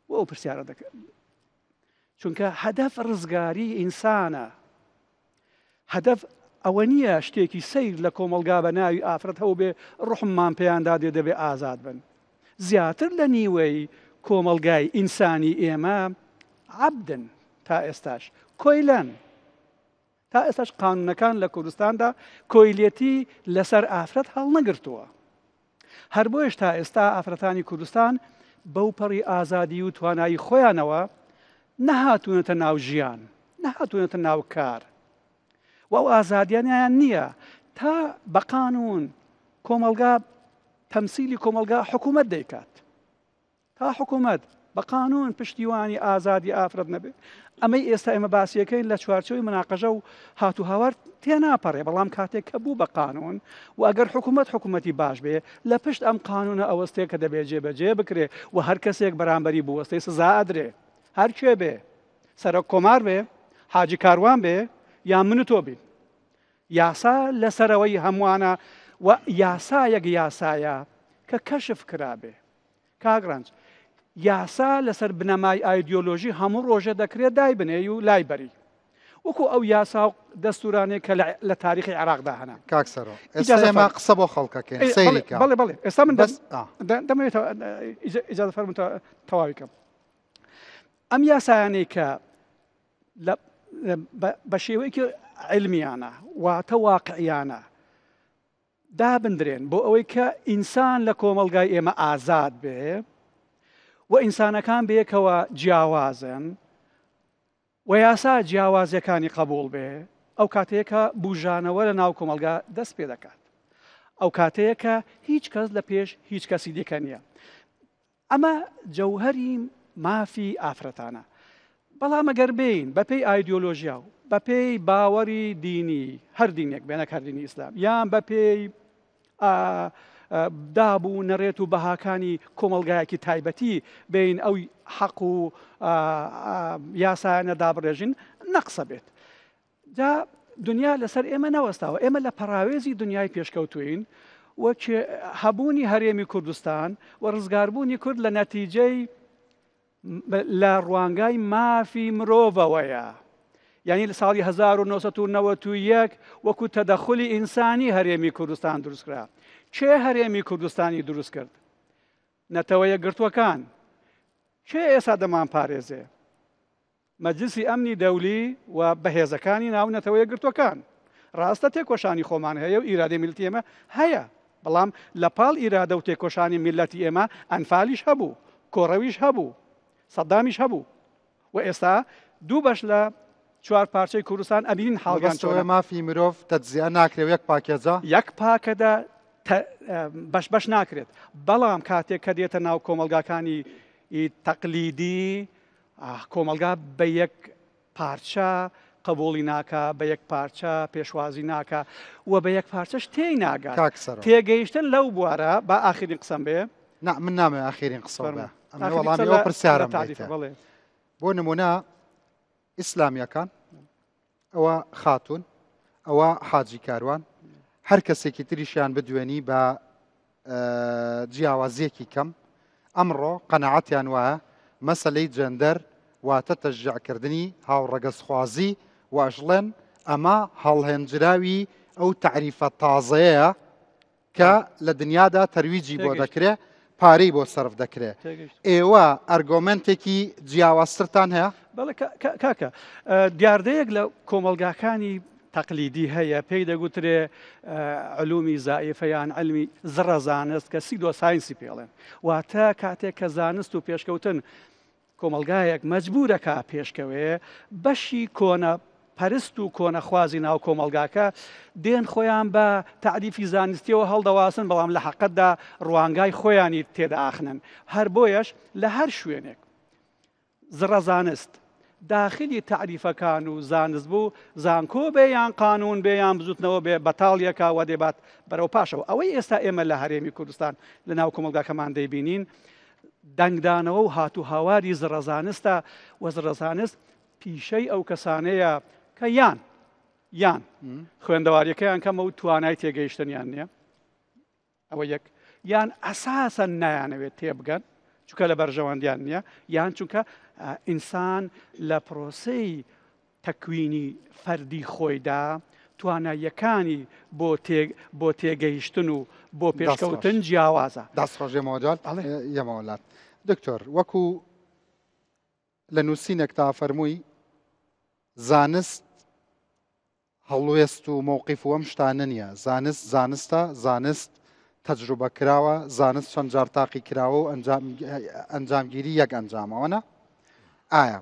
بۆ ئەو پرسیارە دەکەم؟ چونکە هەدەف ڕزگاری ئینسانە. هەدەف ئەوە نییە شتێکی سەیر لە کۆمەڵگا بە ناوی ئافرەت هەبووبێ ڕوحممان پێیاندا دێ دەبێ ئازاد بن. زیاتر لە نیوەی کۆمەڵگای ئینسانی ئێمە عەبدن تا ئێستاش کۆیلەن. تا ئێستاش قانونەکان لە کوردستاندا کۆیلەتی لەسەر ئافرەت هەڵنەگرتووە. هەر بۆیەش تا ئێستا ئافرەتانی کوردستان بەوپەڕی ئازادی و توانایی خۆیانەوە نەهاتوونەتە ناو ژیان، نەهاتوونەتە ناو کار و ئەو ئازادیانیان نییە تا بە قانوون کۆمەڵگا تەمسیلی کۆمەڵگا حکوومەت دەیکات. تا حکومەت بە قانون پشتیوانی ئازادی ئافرەت نەبێت، ئەمەی ئێستا ئێمە باسیەکەین لە چوارچێوەی مناقەشە و هات و هاوار تێناپەڕێ، بەڵام کاتێک کە بوو بە قانون و ئەگەر حکومەت حکومەتی باش بێ لە پشت ئەم قانونە ئەوەستێ کە دەبێ جێبەجێ بکرێ و هەر کەسێک بەرامبەری بوەستێ سزا ئەدرێ هەر کوێ بێ سەرۆک کۆمار بێ حاجی کاروان بێ یان من و تۆ بین یاسا لەسەرەوەی هەمووانە و یاسایەک یاسایە کە کەشف کرابێ کاک ڕەنج، یاسا لەسەر بنەمای ئایدیۆلۆژی هەموو ڕۆژێ دەکرێت دایبنێی و لای بەری. وەکو ئەو یاسا و دەستوورانەی کە لە تاریخی عێراقدا هەنە. کاک سەرۆ، ئێستا ئێمە قسە بۆ خەڵکەکەین، سەیری کە. بەڵێ بەڵێ، ئێستا من دەمەوێت ئیجازە فەرموون تەواوی کەم. ئەم یاسایانەی کە بە شێوەیەکی عیلمیانە واتە واقعیانە دابندرێن بۆ ئەوەی کە ئینسان لە کۆمەڵگای ئێمە ئازاد بێ و ئینسانەکان بەیەکەوە جیاوازن و یاسا جیاوازیەکانی قبوڵ بێ ئەو کاتەیە کە بوژانەوە لە ناو کۆمەڵگا دەست پێ دەکات ئەو کاتەیە کە هیچ کەس لە پێش هیچ کەسی دیکە نییە ئەمە جەوهەری مافی ئافرەتانە. بەڵام ئەگەر بێین بەپێی ئایدیۆلۆژیا و بەپێی باوەڕی دینی، هەر دینێک بێ نەک هەر دینی ئیسلام، یان بەپێی داب و نەرێت و بەهاکانی کۆمەڵگایەکی تایبەتی بێین ئەو حەق و یاسایانە دابڕێژین، نەقسە بێت. جا دنیا لەسەر ئێمە نەوەستاوە، ئێمە لە پەڕاوێزی دنیای پێشکەوتووین و هەبوونی هەرێمی کوردستان و ڕزگاربوونی کورد لە نەتیجەی لە ڕوانگای مافی مرۆڤەوەیە. یعنی لە ساڵی 1991 وەکو تەدەخلی ئینسانی هەرێمی کوردستان دروستکرا. کێ هەرێمی کوردستانی دروست کرد؟ نەتەوە یەکگرتووەکان. کێ ئێستا دەمانپارێزێ؟ مەجلسی ئەمنی دەولی و بەهێزەکانی ناو نەتەوە یەکگرتووەکان. ڕاستە تێکۆشانی خۆمان هەیە و ئیرادەی میللەتی ئێمە هەیە، بەڵام لە پاڵ ئیرادە و تێکۆشانی میللەتی ئێمە ئەنفالیش هەبوو، کۆڕەویش هەبوو، سەدامیش هەبوو و ئێستا دوو بەش لە چوار پارچەی کوردستان ئەبینین حاڵیان چۆنە. مەبەستەوەیە مافی مرۆڤ تەجزیە ناکرێ و یەک پاکێجە؟ یەک پاکەدە بەش بەش ناکرێت، بەڵام کاتێک کە دێتە ناو کۆمەڵگاکانی تەقلیدی کۆمەڵگا بە یەک پارچە قبوڵی ناکا، بە یەک پارچە پێشوازی ناکا و بە یەک پارچەش تێی ناگات. کاک سەرۆ. تێگەیشتن لەو بوارە، با ئاخرین قسەم بێ. نا من نامەوێ ئاخیرین قسەو بێ. فەرموو. ئەمەوێ ئاخرین وەڵامی قسە ئەو لە پرسیارەم تەعریفە، بەیتێ. بەڵێ. بۆ نموونە ئیسلامییەکان، ئەوە خاتوون، ئەوە حاجی کاروان، هەر کەسێکی تریشیان بدوێنی بە جیاوازییەکی کەم، ئەمڕۆ قەناعەتیان وایە مەسەلەی جێندەر واتە تەشجیعکردنی هاوڕەگەزخوازی و ئەشڵێن ئەمە هەڵهێنجراوی ئەو تەعریفە تازەیەیە کە لە دنیادا تەرویجی بۆ دەکرێ پارەی بۆ سەرف دەکرێ. ئێوە ئەرگۆمێنتێکی جیاوازترتان هەیە؟ بەڵێ کاکە، دیاردەیەک لە کۆمەڵگاکانی تەقلیدی هەیە پێی دەگوترێ علومی زائیفە یان علمی زڕە زانست کە سیدۆ ساینسی پێڵێن واتە کاتێک کە زانست و پێشکەوتن کۆمەڵگایەک مەجبورە کا پێشکەوێ بەشی کۆنە پەرست و کۆنەخوازی ناو کۆمەڵگاکە دێن خۆیان بە تەعریفی زانستیەوە هەڵدەواسن بەڵام لە حەقەتدا ڕوانگای خۆیانی تێدا ئاخنن هەر بۆیەش لە هەر شوێنێک زڕەزانست داخلی تەعریفەکان و زانست بوو، زانکۆ بێ یان قانوون بێ یان بزوتنەوە بێ بەتاڵیەکە وە دەیبات بەرەو پاشەوە. ئەوەی ئێستا ئێمە لە هەرێمی کوردستان لە ناو کۆمەڵگاکەمان دەیبینین دەنگدانەوە و هات و هاواری زڕەزانستە و زڕەزانست پیشەی ئەو کەسانەیە کە یان یان خوێندەواریەکەیان کەمە و توانای تێگەیشتنیان نییە ئەوە یەک، یان ئەساسەن نایانەوێت تێبگەن چونکە لە بەرژەوەندیان نییە، یان چونکە ئینسان لە پرۆسەی تەکوینی فەردی خۆیدا تواناییەکانی بۆ بۆ تێگەیشتن و بۆ پێشکەوتن جیاوازە. دەست خۆش یەمەوە جواب یەمەوە لات دکتۆر وەکو لە نووسینێکتا فەرمووی زانست هەڵوێست و مەوقیف و ئەم شتانە نییە، زانست زانستە، زانست تەجروبە کراوە، زانست چەند جار تاقی کراوە و ئەنجامگیری یەک ئەنجامە، وەنا؟ ئایا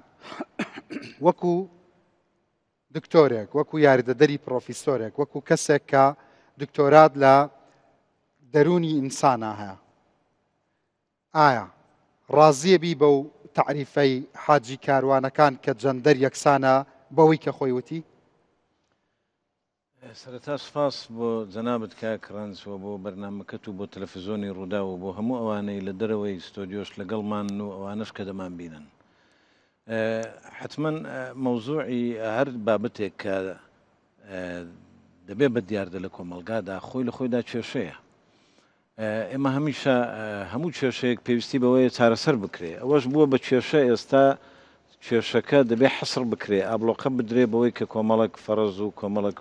وەکو دکتۆرێک، وەکو یاریدەدەری پرۆفیسۆرێک، وەکو کەسێک کە دکتۆرات لە دەروونی ئینسانا هەیە، ئایا ڕازیە بی بەو تەعریفەی حاجی کاروانەکان کە جەندەر یەکسانە بەوەی کە خۆی وتی؟ سەرەتا سوپاس بۆ جەنابت کاک ڕەنج و بۆ بەرنامەکەت و بۆ تەلەفزۆنی ڕووداو و بۆ هەموو ئەوانەی لە دەرەوەی ستۆدیۆش لەگەڵمانن و ئەوانەش کە دەمانبینن. حەتمەن مەوزوعی هەر بابەتێک کە دەبێ بە دیاردە لە کۆمەڵگادا خۆی لە خۆیدا کێشەیە. ئێمە هەمیشە هەموو کێشەیەک پێویستی بەوەیە چارەسەر بکرێ، ئەوەش بووە بە کێشە، ئێستا کێشەکە دەبێ حەسڕ بکرێ، ئابڵۆقە بدرێ بەوەی کە کۆمەڵێک فەڕز و کۆمەڵێک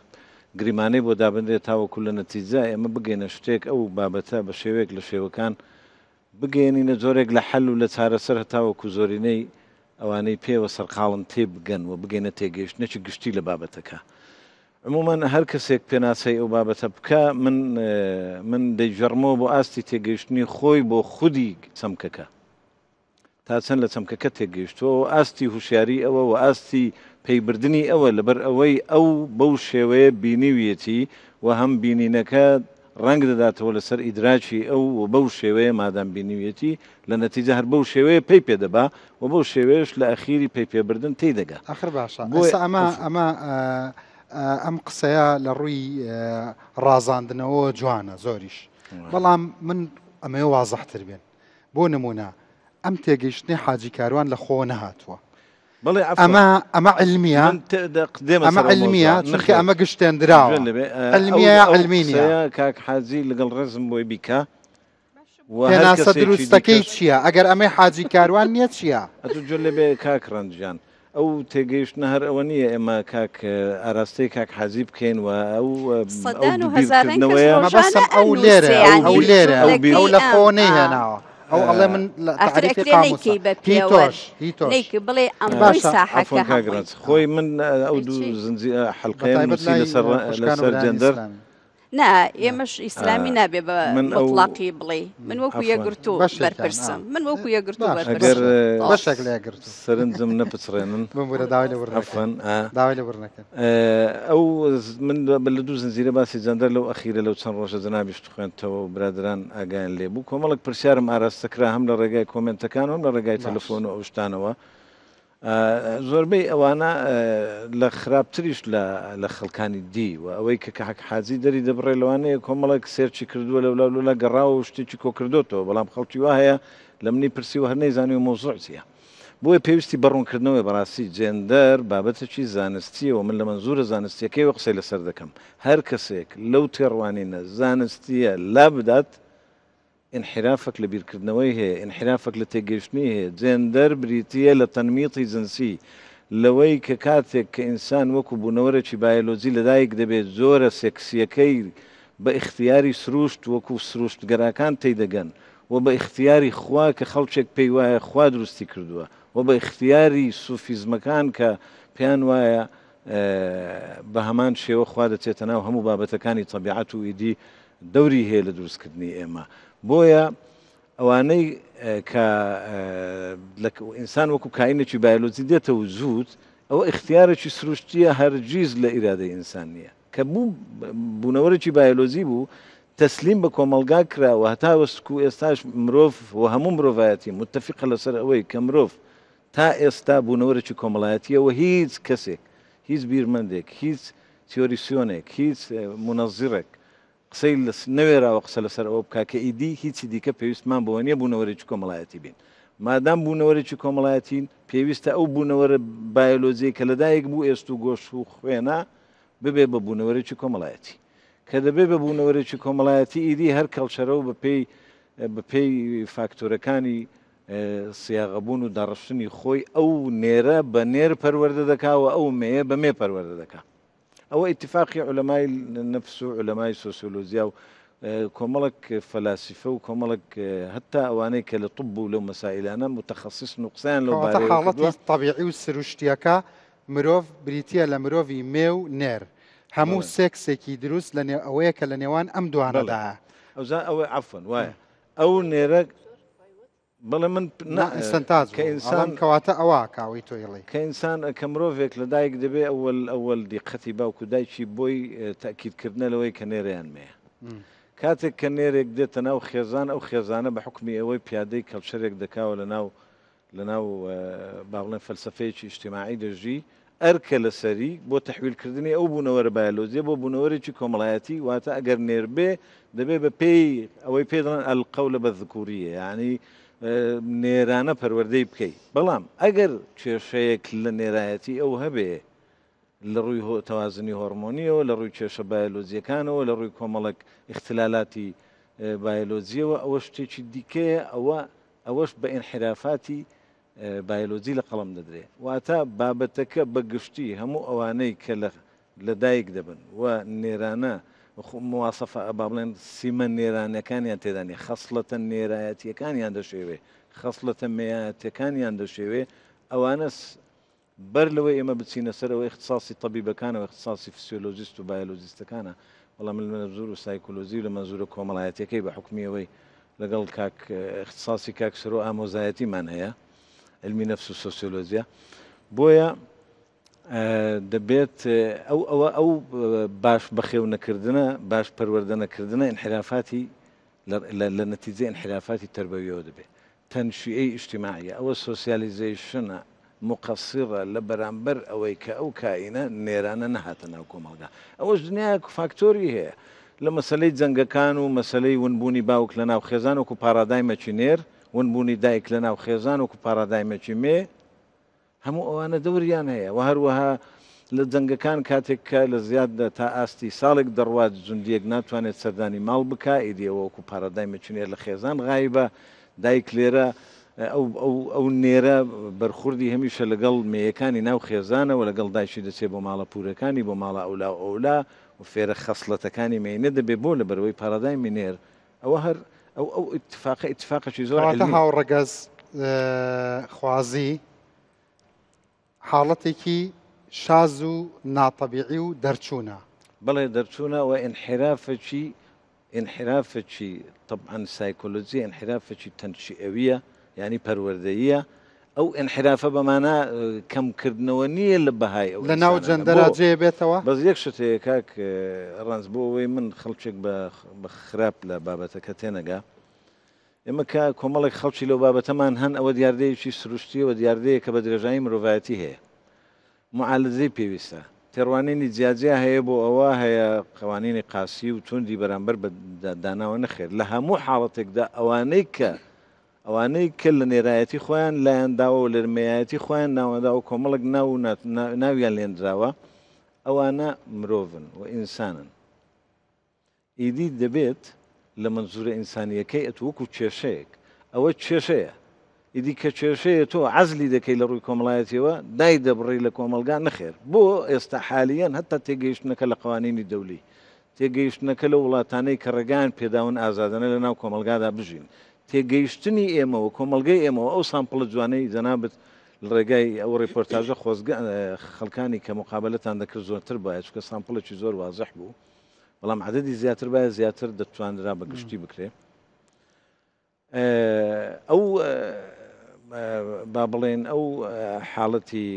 گریمانەی بۆ دابنرێ تاوەکو لە نەتیجە ئێمە بگەینە شتێک ئەو بابەتە بە شێوەیەک لە شێوەکان بگەیەنینە جۆرێک لە حەل و لە چارەسەر هەتاوەکو زۆرینەی ئەوانەی پێوە سەرقاڵن تێبگەن و بگەینە تێگەیشتنێکی گشتی لە بابەتەکە. عموما هەر کەسێک پێناسەی ئەو بابەتە بکا من من دەیگێڕمەوە بۆ ئاستی تێگەیشتنی خۆی بۆ خودی چەمکەکە تا چەند لە چەمکەکە تێگەیشتووە و ئاستی هوشیاری ئەوە و ئاستی پەیبردنی ئەوە لەبەر ئەوەی ئەو بەو شێوەیە بینیویەتی و هەم بینینەکە ڕەنگ دەداتەوە لەسەر ئیدراکی ئەو و بەو شێوەیە مادام بینیویەتی لە نەتیجە هەر بەو شێوەیە پەی پێ دەبا و بەو شێوەیەش لە ئەخیری پەی پێبردن تێی دەگا. ئاخر باشە بۆیە ئێستا ئەمە ئەمە ئەم قسەیە لە ڕووی ڕازاندنەوە جوانە زۆریش بەڵام من ئەمەوێ وازحتر بێن بۆ نمونە ئەم تێگەیشتنەی حاجی کاروان لە خۆوە نەهاتووە بەڵێ عەفوەن. ئەمە ئەمە علمیە من ت- دە- دێمە ئەمە سەر ئەو علمیە مەوزوعە. چونکە نەخێر. ئەمە گشتێندراوە گوێن لێ بێ. ئە، ئەو علمیە یا ئەو علمی نییە قسەیە کاک حاجی لەگەڵ ڕێزم بۆی بیکا و هەر پێناسە کەسێکی دروستەکەی دیکەش چییە ئەگەر ئەمەی حاجی کاروان نییە چییە؟ ئەتوو گوێ لێ بێ کاک ڕەنج گیان ئەو تێگەیشتنە هەر ئەوە نییە ئێمە کاک ئاراستەی کاک حاجی بکەین و ئەو ئەو سەدان و هەزاران کەس بیرکردنەوەیە ڕۆژانە مەبەستم ئەو لێرە ئەنووسێ ئەو یانی لێرە ئەو ئەو بیر لە جوملەکەی ئەم خۆوە ئا. نەیهێناوە ئەو ئەڵێ من لە ئاخر تەعریفی ئەکرێ قاموسە نەیکەی بە هی پێوەر تۆش هی تۆش نەیک بڵێ ئەمڕۆی باشە ساحەکە عەفوەن کاک هەمووی ڕەنج خۆی من ئەو ئەی دوو چی؟ زنجیرە حەلقەیەم بەتایبەت نووسی لای لەسەر خوشکان و لەسەر برایانی جێندەر ئیسلامی نا ئێمەش ئیسلامی نابێ بە من ئەو مطلقی بڵێی من وەکو عەفوەن یەکگرتوو بەشێکیان ئا بەرپرسم من وەکو یەکگرتوو باشە بەرپرسم ئەگەر تەواو. بەشێک لە یەکگرتوو سەرنجم نەپچڕێنن بمبورە داوای لێبوردن ئەکەین عەفوەن ئا داوای لێبوردن ئەکەین ئەو من لە دوو زنجیرە باسی جەندەر لەو ئەخیرە لەو چەند ڕۆژە جەنابیشت خوێندتەوە و برادەران ئاگایان لێ بوو کۆمەڵێک پرسیارم ئاراستە کرا هەم لە ڕێگای کۆمێنتەکان و هەم لە ڕێگای باش تەلەفۆن و ئەو شتانەوە زۆربەی ئەوانە لە خراپتریش لە لە خەڵکانی دی و ئەوەی کە کاک حاجی دەری دەبڕێ لەوانەیە کۆمەڵێک search ی کردووە لەولا و لەولا گەڕاوە و شتێکی کۆکردۆتەوە بەڵام خەڵکی وا هەیە لە منی پرسی و هەر نەیزانیوە مەوزوع چییە. بۆیە پێویستی بە ڕوونکردنەوەیە بەڕاستی جێندەر بابەتێکی زانستییە و من لە مەنزوورە زانستییەکەیەوە قسەی لەسەر دەکەم. هەر کەسێک لەو تێڕوانینە زانستییە لابدات ئینحیرافەک لە بیرکردنەوەی هەیە، ئینحیرافەک لە تێگەیشتنی هەیە. جێندەر بریتییە لە تەنمیتی جنسی، لەوەی کە کاتێک کە ئینسان وەکو بوونەوەرێکی بایۆلۆجی لەدایک دەبێت جۆرە سێکسییەکەی بە ئیختیاری سروشت وەکو سروشتگەراکان تێیدەگەن و بە ئیختیاری خوا کە خەڵکێک پێی وایە خوا دروستی کردووە و بە ئیختیاری سوفیزمەکان کە پێیان وایە بە هەمان شێوە خوا دەچێتە ناو هەموو بابەتەکانی تەبیعەت و ئیدی دەوری هەیە لە دروستکردنی ئێمە بۆیە ئەوانەی کە ئینسان وەکو کائینێکی بایۆلۆجی دێتە وجود ئەوە ئیختیارێکی سروشتیە هەرگیز لە ئیرادەی ئینسان نییە کە بوو بوونەوەرێکی بایۆلۆجی بوو تەسلیم بە کۆمەڵگا کرا و هەتا وەسکو ئێستاش مرۆڤ و هەموو مرۆڤایەتی متفقە لەسەر ئەوەی کە مرۆڤ تا ئێستا بوونەوەرێکی کۆمەڵایەتیە و هیچ کەسێک هیچ بیرمەندێک هیچ تیۆریسیۆنێک هیچ مونەزیڕێک قسەی نەوێراوە قسە لەسەر ئەوە بکا کە ئیدی هیچی دیکە پێویستمان بەوە نییە بوونەوەرێکی کۆمەڵایەتی بین. مادام بوونەوەرێکی کۆمەڵایەتین، پێویستە ئەو بوونەوەرە بایۆلۆجیەی کە لەدایک بوو ئێست و گۆشت و خوێنە ببێ بە بوونەوەرێکی کۆمەڵایەتی. کە دەبێ بە بوونەوەرێکی کۆمەڵایەتی ئیدی هەر کەڵچەرە و بەپێی بەپێی فاکتۆرەکانی سیاغەبوون و داڕشتنی خۆی ئەو نێرە بە نێر پەروەردە دەکا و ئەو مێیە بە مێ پەروەردە دەکا. ئەوە ئیتیفاقی عولەمای نەفس و عولەمای سۆسیۆلۆجیا و کۆمەڵێک فەلاسیفە و کۆمەڵێک هەتا ئەوانەی کە لە طب و لەو مەسائیلانە موتەخەسیسن و قسەیان لەو کەواتە بارەیەوە حاڵەتی کردووە. تەبیعی و سروشتییەکە مرۆڤ بریتییە لە مرۆڤی مێ و نێر. هەموو بەڵێ. سێکسێکی دروست لە نێ ئەوەیە کە لە نێوان ئەم بەڵێ. دوانەدایە. ئەوجا ئەوە عەفوەن وایە ئەو نێرە بەڵێ من نا ئینسەنتاج کە بوو ئینسان ئەڵێم کەواتە ئەوە کاوەی تۆ ئیڵێی. کە ئینسان کە مرۆڤێک لە دایک دەبێ ئەوەل ئەوەل دیقەتی باوک و دایکی بۆی تەئکید کردنە لەوەی کە نێرە یان مێیە. کاتێک کە نێرێک دێتە ناو خێزان ئەو خێزانە بە حوکمی ئەوەی پیادەی کەڵچەرێک دەکاوە لە ناو لە ناو با بڵێن فەلسەفەیەکی ئیجتیماعی دەژی ئەرکە لەسەری بۆ تەحویل کردنی ئەو بوونەوەرە بایۆلۆجیە بۆ بوونەوەرێکی کۆمەڵایەتی، واتە ئەگەر نێر بێ دەبێ بە پێی ئەوەی پێی دەڵێن القولە بە ذکوریە یانی نێرانە پەروەردەی بکەی، بەڵام ئەگەر کێشەیەک لە نێرایەتی ئەو هەبێ لە ڕووی تەوازنی هۆڕمۆنیەوە، لە ڕووی کێشە بایۆلۆجیەکانەوە، لە ڕووی کۆمەڵێک ئیختلالاتی بایۆلۆجیەوە ئەوە شتێکی دیکەیە، ئەوە ئەوەش بە ئینحرافاتی بایۆلۆجی لە قەڵەم دەدرێ. واتە بابەتەکە بە گشتی هەموو ئەوانەی کە لە لە دایک دەبن و نێرانە مواسەفە با بڵێن سیمە نێرانەکانیان تێدا نیە، خەسڵەتە نێرایەتییەکانیان دەشێوێ، خەسڵەتە مێیایەتیەکانیان دەشێوێ، ئەوانە بەر لەوەی ئێمە بچینە سەر ئەوە ئیختساسی تەبیبەکانە و ئیختساسی فسیۆلۆجیست و بایۆلۆجیستەکانە، بەڵام من لە مەنزوور و سایکۆلۆجی و لە مەنزوورە کۆمەڵایەتیەکەی بە حوکمی ئەوەی لەگەڵ کاک ئیختساسی کاک سرۆ ئامۆزایەتیمان هەیە علمی نەفس و سۆسیۆلۆجیە بۆیە دەبێت ئەو ئەوە ئەو باش بەخێو نەکردنە باش پەروەردە نەکردنە ئینحرافاتی لە نەتیجەی ئینحرافاتی تەربەویەوە دەبێت تەنشیئەی ئیجتیماعیە، ئەوە سۆسیالیزەیشنە موقەسیڕە لە بەرامبەر ئەوەی کە ئەو کائینە نێرانە نەهاتە ناو کۆمەڵگا. ئەوەش دنیایەک فاکتۆری هەیە. لە مەسەلەی جەنگەکان و مەسەلەی ونبوونی باوک لە ناو خێزان وەکو پاڕادایمێکی نێر، ونبوونی دایک لە ناو خێزان وەکو پاڕادایمێکی مێ، هەموو ئەوانە دەوریان هەیە و هەروەها لە جەنگەکان کاتێک کە لە زیاد تا ئاستی ساڵێک دەڕوات جوندیەک ناتوانێت سەردانی ماڵ بکا ئیدی ئەوە وەکو پارادایمێکی نێر لە خێزان غایبە دایک لێرە ئەو ئەو ئەو نێرە بەرخوردی هەمیشە لەگەڵ مێیەکانی ناو خێزانە و لەگەڵ دایکی دەچێ بۆ ماڵە پورەکانی بۆ ماڵە ئەولا و ئەولا و فێرە خەسڵەتەکانی مێینە دەبێ بۆ لەبەرئەوەی پارادایمی نێر ئەوە هەر ئەو ئەو ئیتفاقە ئیتفاقێکی زۆر کەواتە عیلمیە. هاوڕەگەز خوازی حاڵەتێکی شاز و ناتەبیعی و دەرچوونە. بەڵێ دەرچوونە و ئینحیرافێکی ئینحیرافێکی تەبعەن سایکۆلۆجیە ئینحیرافێکی تەنشیئەویە یانی پەروەردەییە ئەو ئینحرافە بە مانا کەم کردنەوە نییە لە بەهای ئەو لە ناو ئینسانانە. جەندەرا بۆ؟ جێ بێتەوە؟ بەس یەک شت هەیە کاک ڕەنج بۆ ئەوەی من خەڵکێک بە بە خراپ لە بابەتەکە تێنەگا ئێمە کە کۆمەڵێک خەڵکی لەو بابەتەمان هەن ئەوە دیاردەیەکی سروشتییە و دیاردەیەکە بە درێژایی مرۆڤایەتی هەیە معالجەی پێویستە تێڕوانینی جیاجیا هەیە بۆ ئەوە هەیە قوانینی قاسی و توندی بەرامبەر بە داناوە نەخێر لە هەموو حاڵەتێکدا ئەوانەی کە. ئەوانەی کە لە نێرایەتی خۆیان لایان داوە و لە مێیایەتی خۆیان ناوەنداوە کۆمەڵێک ناو و ناویان لێنراوە، ئەوانە مرۆڤن و ئینسانن. ئیدی دەبێت لە مەنزوورە ئینسانییەکەی ئەتوو وەکوو کێشەیەک، ئەوە کێشەیە، ئیدی کە کێشەیە تۆ عەزلی دەکەی لە ڕووی کۆمەڵایەتییەوە، دایدەبڕی لە کۆمەڵگا، نەخێر. بۆ ئێستا حالییەن هەتا تێگەیشتنەکە لە قەوانینی دەولی، تێگەیشتنەکە لەو وڵاتانەی کە ڕێگایان پێداون ئازادانە لە ناو کۆمەڵگادا بژین، تێگەیشتنی ئێمە و کۆمەڵگەی ئێمە و ئەو سامپڵە جوانەی جەنابت لە ڕێگای ئەو ڕێپۆرتاژە خۆزگە خەڵکانی کە مقابەلەتان دەکرد زۆرتر بایە چونکە سامپڵێکی زۆر وازح بوو بەڵام عەدەدی زیاتر بایە زیاتر دەتوانرا بە گشتی بکرێ. ئەو با بڵێن ئەو حاڵەتی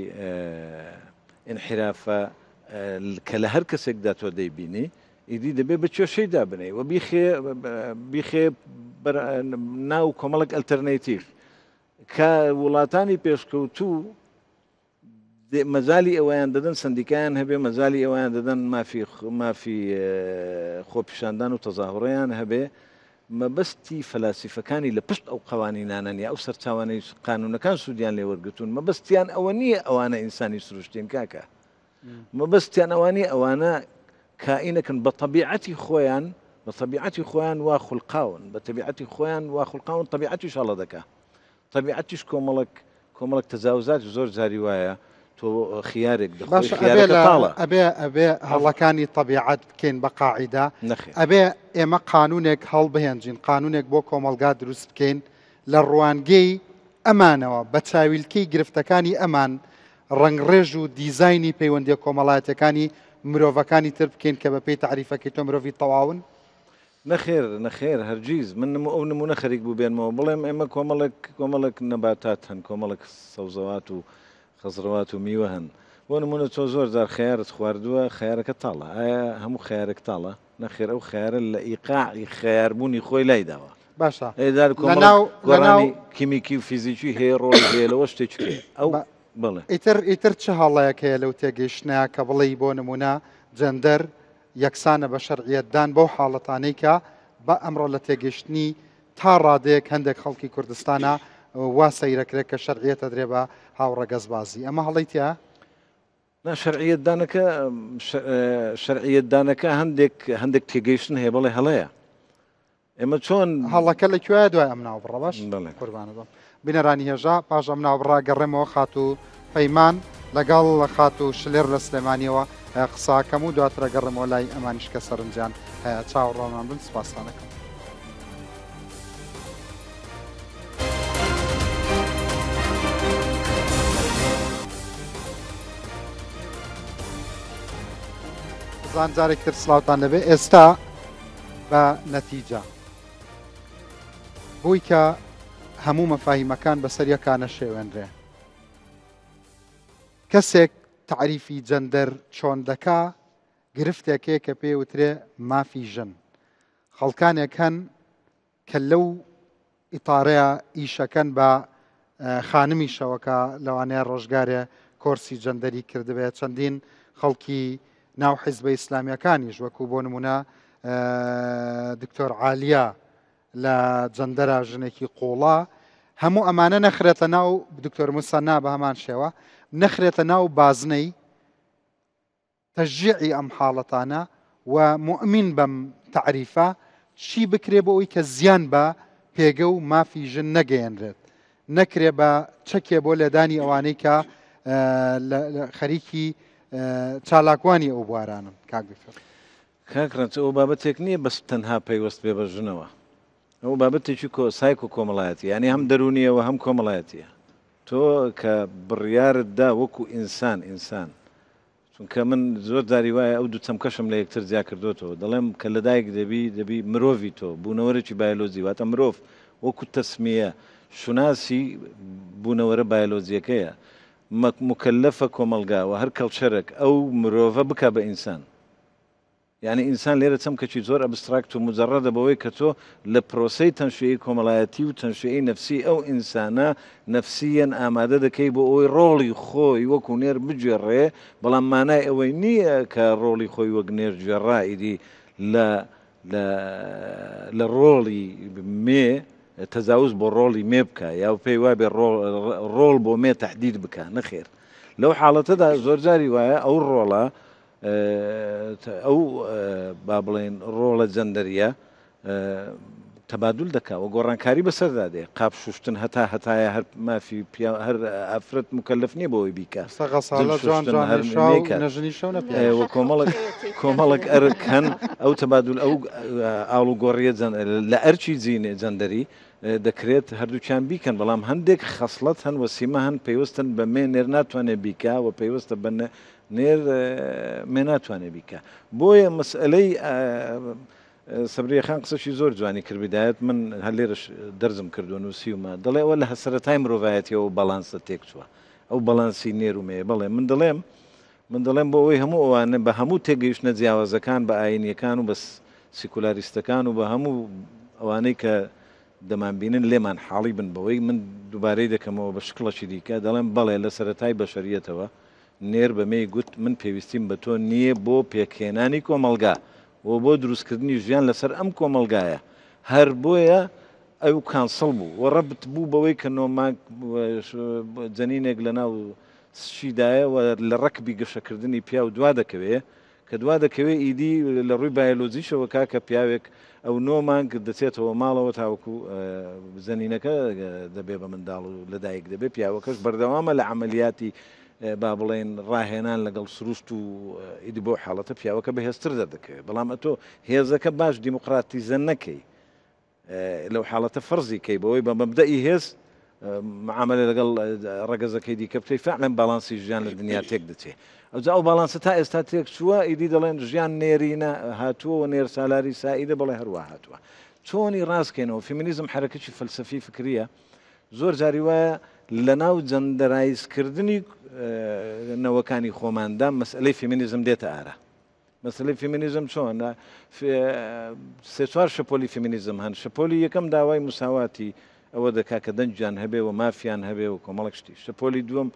ئینحرافە کە لە هەر کەسێکدا تۆ دەیبینی ئیدی دەبێ بە کێشەی دابنێ و بیخێ بیخێ ناو کۆمەڵک ئەلتەرنەتیڤ کە وڵاتانی پێشکەوتوو مەجالی ئەوەیان دەدەن سەندیکایان هەبێ، مەجالی ئەوەیان دەدەن مافی مافی خۆپیشاندان و تەزاهوڕیان هەبێ، مەبەستی فەلاسیفەکانی لە پشت ئەو قەوانینانەن یا ئەو سەرچاوانەی قانوونەکان سوودیان لێ وەرگرتوون، مەبەستیان ئەوە نییە ئەوانە ئینسانی سروشتین کاکە، مەبەستیان ئەوە نییە ئەوانە کائینەکن بە تەبیعەتی خۆیان بە تەبیعەتی خۆیان وا خولقاون، بە تەبیعەتی خۆیان وا خولقاون تەبیعەتیش هەڵە دەکا. تەبیعەتیش کۆمەڵێک کۆمەڵێک تەجاوزات زۆر جاری وایە تۆ خیارێک دەخۆی باشە ئەبێ خیارەکە لە تاڵە. ئەبێ ئەبێ هەڵەکانی تەبیعەت بکەین بە قاعیدە نەخێر. ئەبێ ئێمە قانونێک هەڵبهێنجین قانونێک بۆ کۆمەڵگا دروست بکەین لە ڕوانگەی ئەمانەوە بە چاویلکەی گرفتەکانی ئەمان ڕەنگڕێژ و دیزاینی پەیوەندیە کۆمەڵایەتیەکانی مرۆڤەکانی تر بکەین کە بەپێی تەعریفەکەی تۆ مرۆڤی تەواون؟ نەخێر نەخێر هەرگیز من نمو ئەو نمونە خەریک بوو بێنمەوە بڵێم ئێمە کۆمەڵێک کۆمەڵێک نەباتات هەن کۆمەڵێک سەوزەوات و خەزڕەوات و میوە هەن بۆ نمونە تۆ زۆر جار خەیارت خواردووە خەیارەکە تاڵە ئایا هەموو خەیارێک تاڵە نەخێر ئەو خەیارە لە ئیقاعی خەیاربوونی خۆی لای داوە باشە ئەی جار کۆمەڵێک لەناو لەناو گۆڕانی کیمیکی و فیزیکی هەیە ڕۆڵی هەیە لەوە شتێکی هەیە ئەو بە بەڵێ ئیتر ئیتر چ هەڵەیەک هەیە لەو تێگەیشتنە کە بڵێی بۆ نمونە جەندەر یەکسانە بە شەرعیەتدان بەو حاڵەتانەی کە بە ئەمڕۆ لە تێگەشتنی تا ڕادەیەک هەندێک خەڵکی کوردستانە وا سەیرەکرێت کە شەرعیەت ئەدرێ بە هاوڕەگەزبازی ئەمە هەڵەی تیا؟ نا شەرعیەتدانەکە شەرعیەتدانەکە هەندێک هەندێک تێگەیشتن هەیە بەڵێ هەڵەیە ئێمە چۆن. هەڵەکە لە کوێیە دوای ئەم ناوبڕە باش بەڵێ. قوربانت بم بینەرانی هێژا پاش ئەم ناوبڕە گەڕێمەوە خاتوو پەیمان لەگەڵ خاتوو شلێر لە سلێمانیەوە قساکەم و دواتر ئەگەڕێمەوە لای ئەمانیش کە سەرنجیان هەیە چاوەڕوانمان بن سپاستان ئەکەم. زان جارێک تر سڵاوتان لەبێ ئێستا بە نەتیجە بۆی کە هەموو مەفاهیمەکان بەسەر یەکا نەشێوێنرێ. کەسێک تەعریفی جەندەر چۆن دەکا گرفتێک هەیە کە پێی وترێ مافی ژن. خەڵکانێک هەن کە لەو ئیتارەیا ئیشەکەن بە خانمیشەوە کە لەوانەیە ڕۆژگارێ کۆرسی جەندەری کردبێ چەندین خەڵکی ناو حیزبە ئیسلامیەکانیش وەکو بۆ نمونە دکتۆر عالیا لە جەندەرا ژنێکی قوڵە هەموو ئەمانە نەخرێتە ناو دکتۆر موسەنا بە هەمان شێوە نەخرێتە ناو بازنەی تەشجیعی ئەم حاڵەتانە و موئمین بەم تەعریفە چی بکرێ بۆ ئەوی کە زیان بە پێگە و مافی ژن نەگەیەنرێت نەکرێ بە چەکێ بۆ لێدانی ئەوانەی کە خەریکی چالاکوانی ئەو بوارانن کاک دکتۆر. کاک ڕەنج ئەوە بابەتێک نییە بەس تەنها پەیوەست بێ بە ژنەوە ئەوە بابەتێکی کۆ سایکۆ کۆمەڵایەتی یانی هەم دەروونیە و هەم کۆمەڵایەتیە تۆ کە بڕیارت دا وەکو ئینسان ئینسان چونکە من زۆر جاری وایە ئەو دوو چەمکەشم لە یەکتر جیا کردۆتەوە، دەڵێم کە لەدایک دەبی، دەبی مرۆڤی تۆ، بوونەوەرێکی بایۆلۆجی، واتە مرۆڤ وەکو تەسمیە شوناسی بوونەوەرە بایۆلۆجییەکەیە، موکەلەفە کۆمەڵگا و هەر کەڵچەرێک ئەو مرۆڤە بکا بە ئینسان. یانی ئینسان لێرە چەمکێکی زۆر ئەبستراکت و موجەڕەدە بەوەی کە تۆ لە پرۆسەی تەنشیئی کۆمەڵایەتی و تەنشیئی نەفسی ئەو ئینسانە نەفسییەن ئامادە دەکەی بۆ ئەوەی ڕۆڵی خۆی وەکو نێر بگێڕێ بەڵام مانای ئەوەی نییە کە ڕۆڵی خۆی وەک نێر گێڕا ئیدی لە لە لە ڕۆڵی مێ. تەجاوز بۆ ڕۆڵی مێ بکا یا پێی وابێ ڕۆڵ بۆ مێ تەحدید بکا نەخێر لەو حاڵەتەدا زۆرجاری وایە ئەو ڕۆڵە ئەو با بڵێن ڕۆڵە جەندەریە تەبادول دەکا و گۆڕانکاری بەسەردا دێ قاپ شوشتن هەتا هەتایە هەر مافی پیا هەر ئافرەت مکەلەف نییە بۆی بیکا ئێستا غەسالە جوان جل شوشتن هەر جوانێ شاو نەیکات نە ژنی شەو نە پیاوی و کۆمەڵک کۆمەڵک ئەرک هەن ئەو تەبادول ئەو ئاڵوگۆڕیە جەن لە ئەرکی جینێ جەندەری دەکرێت هەردووکیان بیکەن بەڵام هەندێک خەسڵەت هەن و سیمە هەن پەیوەستن بە مێ نێر ناتوانێت بیکا و پەیوەستە بە نێر مێ ناتوانێت بیکا بۆیە مەسئەلەی سەبریە خان قسەشی زۆر جوانی کرد بیدایەت من هەر لێرەش دەرزم کردووە نووسیومە دەڵێ ئەوە لە سەرەتای مرۆڤایەتیەوە باڵانسە تێکچووە ئەو باڵانسی نێر و مێ بەڵێ من دەڵێم من دەڵێم بۆ ئەوەی هەموو ئەوانە بە هەموو تێگەیشتنە جیاوازەکان بە ئاینیەکان و بە سیکولاریستەکان و بە هەموو ئەوانەی کە دەمانبینن لێمان حاڵی بن بەوەی من دووبارەی دەکەمەوە بە شکڵەکی دیکە دەڵێم بەڵێ لە سەرەتای بەشەریەتەوە نێر بە مێی گوت من پێویستیم بە تۆ نییە بۆ پێکهێنانی کۆمەڵگا و بۆ دروستکردنی ژیان لەسەر ئەم کۆمەڵگایە، هەر بۆیە ئەو کانسڵ بوو و ڕەبت بوو بەوەی کە نۆ مانگ جەنینێک لەناو سشیدایە و لە ڕەکبی گەشەکردنی پیاو دوا دەکەوێ، کە دوا دەکەوێ ئیدی لە ڕووی بایۆلۆجیشەوە کاکە پیاوێک ئەو نۆ مانگ دەچێتەوە ماڵەوە تاوەکو جەنینەکە دەبێ بە منداڵ و لەدایک دەبێ، پیاوەکەش بەردەوامە لە عەمەلیاتی با بڵێین ڕاهێنان لەگەڵ سروشت و ئیدی بەو حاڵەتە پیاوەکە بەهێزتر دەردەکەوێت بەڵام ئەتۆ هێزەکە باش دیموکراتیزە نەکەی لەو حاڵەتە فەرزی کەی بەوەی بە مەبدەئی هێز معاملە لەگەڵ ڕەگەزەکەی دیکە بکەی فعلا باڵانسی ژیان لە دنیا تێک دەچێ ئەوجا ئەو باڵانسە تا ئێستا تێک چووە ئیدی دەڵێن ژیان نێرینە هاتووە و نێر سالاری سائیدە بەڵێ هەروە هاتووە چۆنی ڕاستکەینەوە فیمینیزم حرەکەی فەلسەفی فکریە زۆر جاری وایە لەناو جەندەرایزکردنی نەوەکانی خۆماندا مەسئلەی فێمینیزم دێتە ئارا. مەسئلەی فێمینیزم چۆن؟ سێ چوار شەپۆلی فێمینیزم هەن. شەپۆلی یەکەم داوای مساواتی ئەوە دەکا کە دەنگیان هەبێ و مافیان هەبێ و کۆمەڵێک شتی. شەپۆلی دووەم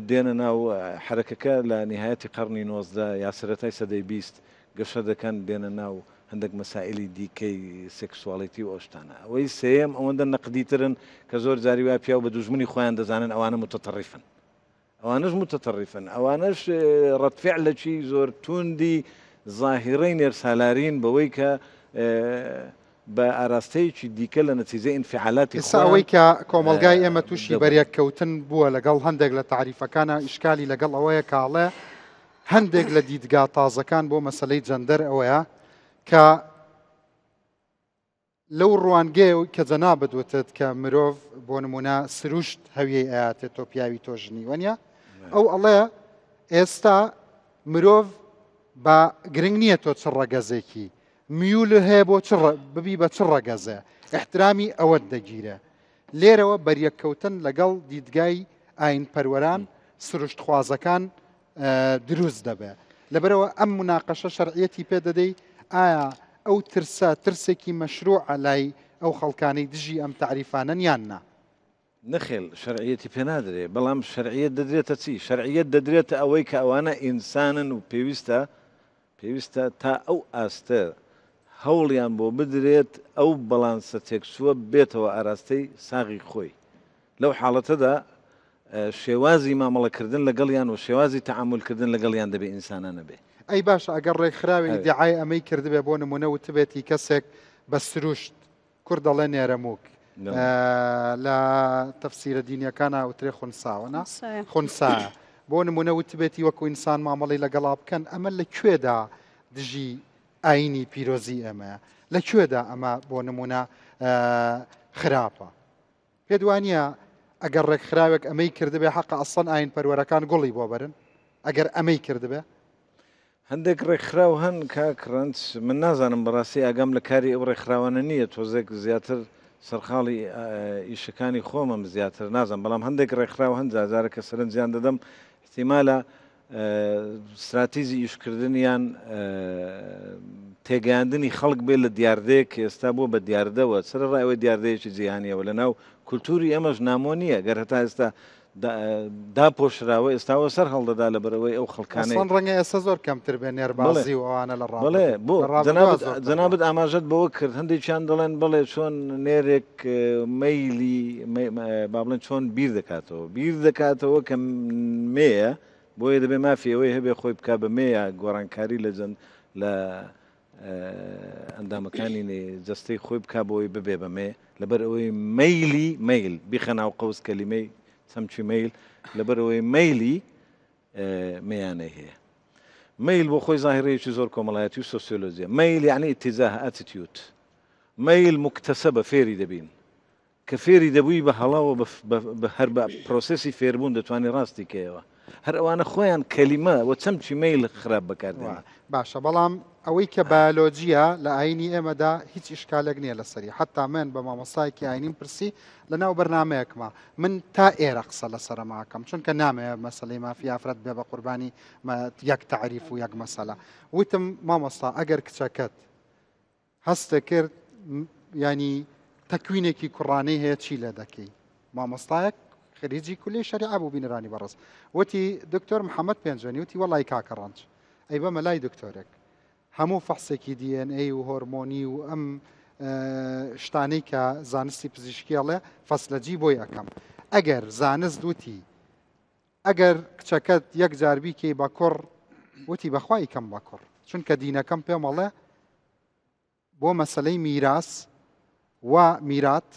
دێنە ناو حەرەکەکە لە نیهایەتی قەڕنی 19 یا سەرەتای سەدەی 20 گەشە دەکەن دێنە ناو هەندێک مەسائیلی دیکەی سێکسواڵیتی و ئەو شتانە. ئەوەی سێیەم ئەوەندە نەقدیترن کە زۆر جاری وایە پیاو بە دوژمنی خۆیان دەزانن ئەوانە موتەتەڕیفن. ئەوانەش موتەتەڕیفن. ئەوانەش ڕەدفیعلەکی زۆر تووندی زاهیڕەی نێرسالارین بەوەی کە بە ئاراستەیەکی دیکە لە نەتیجەی ئینفیعالاتی ئێستا ئەوەی کە کۆمەڵگای ئێمە تووشی بەریەککەوتن بووە لەگەڵ هەندێک لە تاریفەکانە ئیشکالی لەگەڵ ئەوەیە کاڵێ هەندێک لە دیدگا تازەکان بۆ مەسەلەی جەندەر ئەوەیە کە لەو ڕوانگەیە کە جەنابت وتت کە مرۆڤ بۆ نمونە سروشت هەویەی ئەیاتێ تۆ پیاوی تۆ ژنی وەنیە ئەو ئەڵێ ئێستا مرۆڤ بە گرنگ نییە تۆ چ ڕەگەزێکی میول هەیە بۆ چ ببی بە چ ڕەگەزێ احترامی ئەوەت دەگیرێ لێرەوە بەریەککەوتن لەگەڵ دیدگای ئاین پەروەران سروشتخوازەکان دروست دەبێ لەبەرئەوە ئەم موناقەشە شەرعیەتی پێ دەدەی ئایا ئەو ترسە ترسێکی مەشروعە لای ئەو خەڵکانەی دژی ئەم تەعریفانەن یان نا؟ نەخێر شەرعیەتی پێ نادرێ، بەڵام شەرعیەت دەدرێتە چی؟ شەرعیەت دەدرێتە ئەوەی کە ئەوانە ئینسانن و پێویستە پێویستە تا ئەو ئاستە هەوڵیان بۆ بدرێت ئەو بەڵانسە تێکچووە بێتەوە ئاراستەی ساغی خۆی. لەو حاڵەتەدا شێوازی مامەڵەکردن لەگەڵیان و شێوازی تەعامولکردن لەگەڵیان دەبێ ئینسانانە بێ. ئەی باشە ئەگەر ڕێکخراوێ ئیدیعای ئەمەی کردبێ بۆ نموونە وتبێتی کەسێک بە سروشت، کورد دەڵێ نێرەمووک، لە تەفسیرە دینیەکانا وترێ خونساوە نا؟ خونسایە. بۆ نموونە وتبێتی وەکو ئینسان مامەڵەی لەگەڵا بکەن، ئەمە لە کوێدا دژی ئایینی پیرۆزی ئێمەیە؟ لە کوێدا ئەمە بۆ نموونە خراپە؟ پێت وانیە ئەگەر ڕێکخراوێک ئەمەی کردبێ حەقە ئەسڵەن ئاین پەروەرەکان گوڵی بۆ بەرن ئەگەر ئەمەی کردبێ؟ هەندێک ڕێکخراو هەن کاک ڕەنج من نازانم بەڕاستی ئاگام لە کاری ئەو ڕێکخراوانە نییە تۆزێک زیاتر سەرقاڵی ئیشەکانی خۆمم زیاتر نازانم بەڵام هەندێک ڕێکخراو هەن جارجارە کە سەرنجیان دەدەم احتیمالە ستراتیجی ئیشکردنیان تێگەیاندنی خەڵک بێ لە دیاردەیەک کە ئێستا بووە بە دیاردەوە، سەرەڕای ئەوەی دیاردەیەکی جیهانییە و لەناو کولتووری ئێمەش نامۆ نییە، گەر هەتا ئێستا داپۆشراوە ئێستاوە سەر هەڵدەدا لەبەرئەوەی ئەو خەڵکانەی. ئەسڵەن ڕەنگە ئێستا زۆر کەمتر بێ نێربازی و ئەوانە لە ڕابردوو. بەڵێ بۆ جەنابت جەنابت ئاماژەت بەوە کرد هەندێکیان دەڵێن بەڵێ چۆن نێرێک مەیلی با بڵێن چۆن بیر دەکاتەوە بیر دەکاتەوە کە مێیە بۆیە دەبێ مافی ئەوەی هەبێ خۆی بک بە مێیە گۆڕانکاری لە جەند لە ئەندامەکانی جەستەی خۆی بک بۆی ببێ بە مێ لەبەر ئەوەی مەیلی مەیل بیخە ناو قەوس کەلیمەی چەمکی مەیل لەبەر ئەوەی مەیلی مێیانەی هەیە. مەیل بۆ خۆی زاهیرەیەکی زۆر کۆمەڵایەتی و سۆسیۆلۆجیە. مەیل یەعنی ئیتیجاه، attitude. مەیل موکتەسەبە، فێری دەبین. کە فێری دەبووی بە هەڵەوە بە هەر بە پرۆسێسی فێربوون دەتوانی ڕاستی کەیەوە. هەر ئەوانە خۆیان کەلیمە و چەمکی مەیل خراپ بەکار دێنن. باشە بەڵام ئەوەی کە بایۆلۆجییە لە ئایینی ئێمەدا هیچ ئیشکالێک نییە لەسەری. حەتتا من بە مامۆستایەکی ئایینیم پرسی لە ناو بەرنامەیەکما من تا ئێرە قسە لەسەر ئەمە ئەکەم چونکە نامەوێت مەسەلەی مافی ئافرەت بێ بە قوربانی یەک تەعریف و یەک مەسەلە. وتم مامۆستا ئەگەر کچەکەت هەستە کرد ینی تەکوینێکی کوڕانەی هەیە چی لێ دەکەی مامۆستایەک خریجی کولی شەریعە بوو بینەرانی بەڕێز وتی دکتۆر محەممەد پێنجوێنی وتی وەڵی کاکە ڕەنج ئەی بەمە لای دکتۆرێک هەموو فەحسێکی DNA و هۆرمۆنی و ئەم شتانەی کە زانستی پزیشکی ئەڵێ فەسلەجی بۆی ئەەکەم ئەگەر زانست وتی ئەگەر کچەکەت یەک جار بیکەی بە کوڕ وتی بەخوا ئیکەم بە کوڕ چونکە دینەکەم پێم ئەڵێ بۆ مەسەلەی میراس و میرات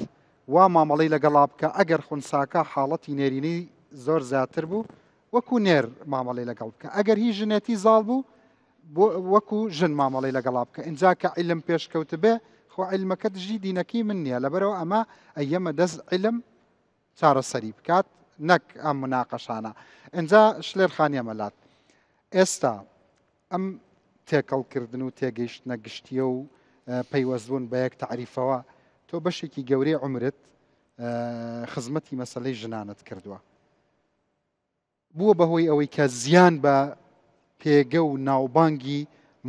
وا مامەڵەی لەگەڵا بکە ئەگەر خونساکە حاڵەتی نێرینەی زۆر زیاتر بوو وەکو نێر مامەڵەی لەگەڵ بکە ئەگەر هی ژنێتی زاڵ بوو وەکو ژن مامەڵەی لەگەڵا بکە ئینجا کە عیلم پێشکەوتبێ خۆ عیلمەکە دژی دینەکەی من نییە لەبەرەوە ئەمە ئەیەمە دەست عیلم چارەسەری بکات نەک ئەم مناقەشانە ئینجا شلێر خانیە مەلات ئێستا ئەم تێکەڵکردن و تێگەیشتنە گشتیە و پەیوەستبوون بە یەک تەعریفەوە تۆ بەشێکی گەورەی عومرت خزمەتی مەسەلەی ژنانت کردووە بووە بەهۆی ئەوەی کە زیان بە پێگە و ناوبانگی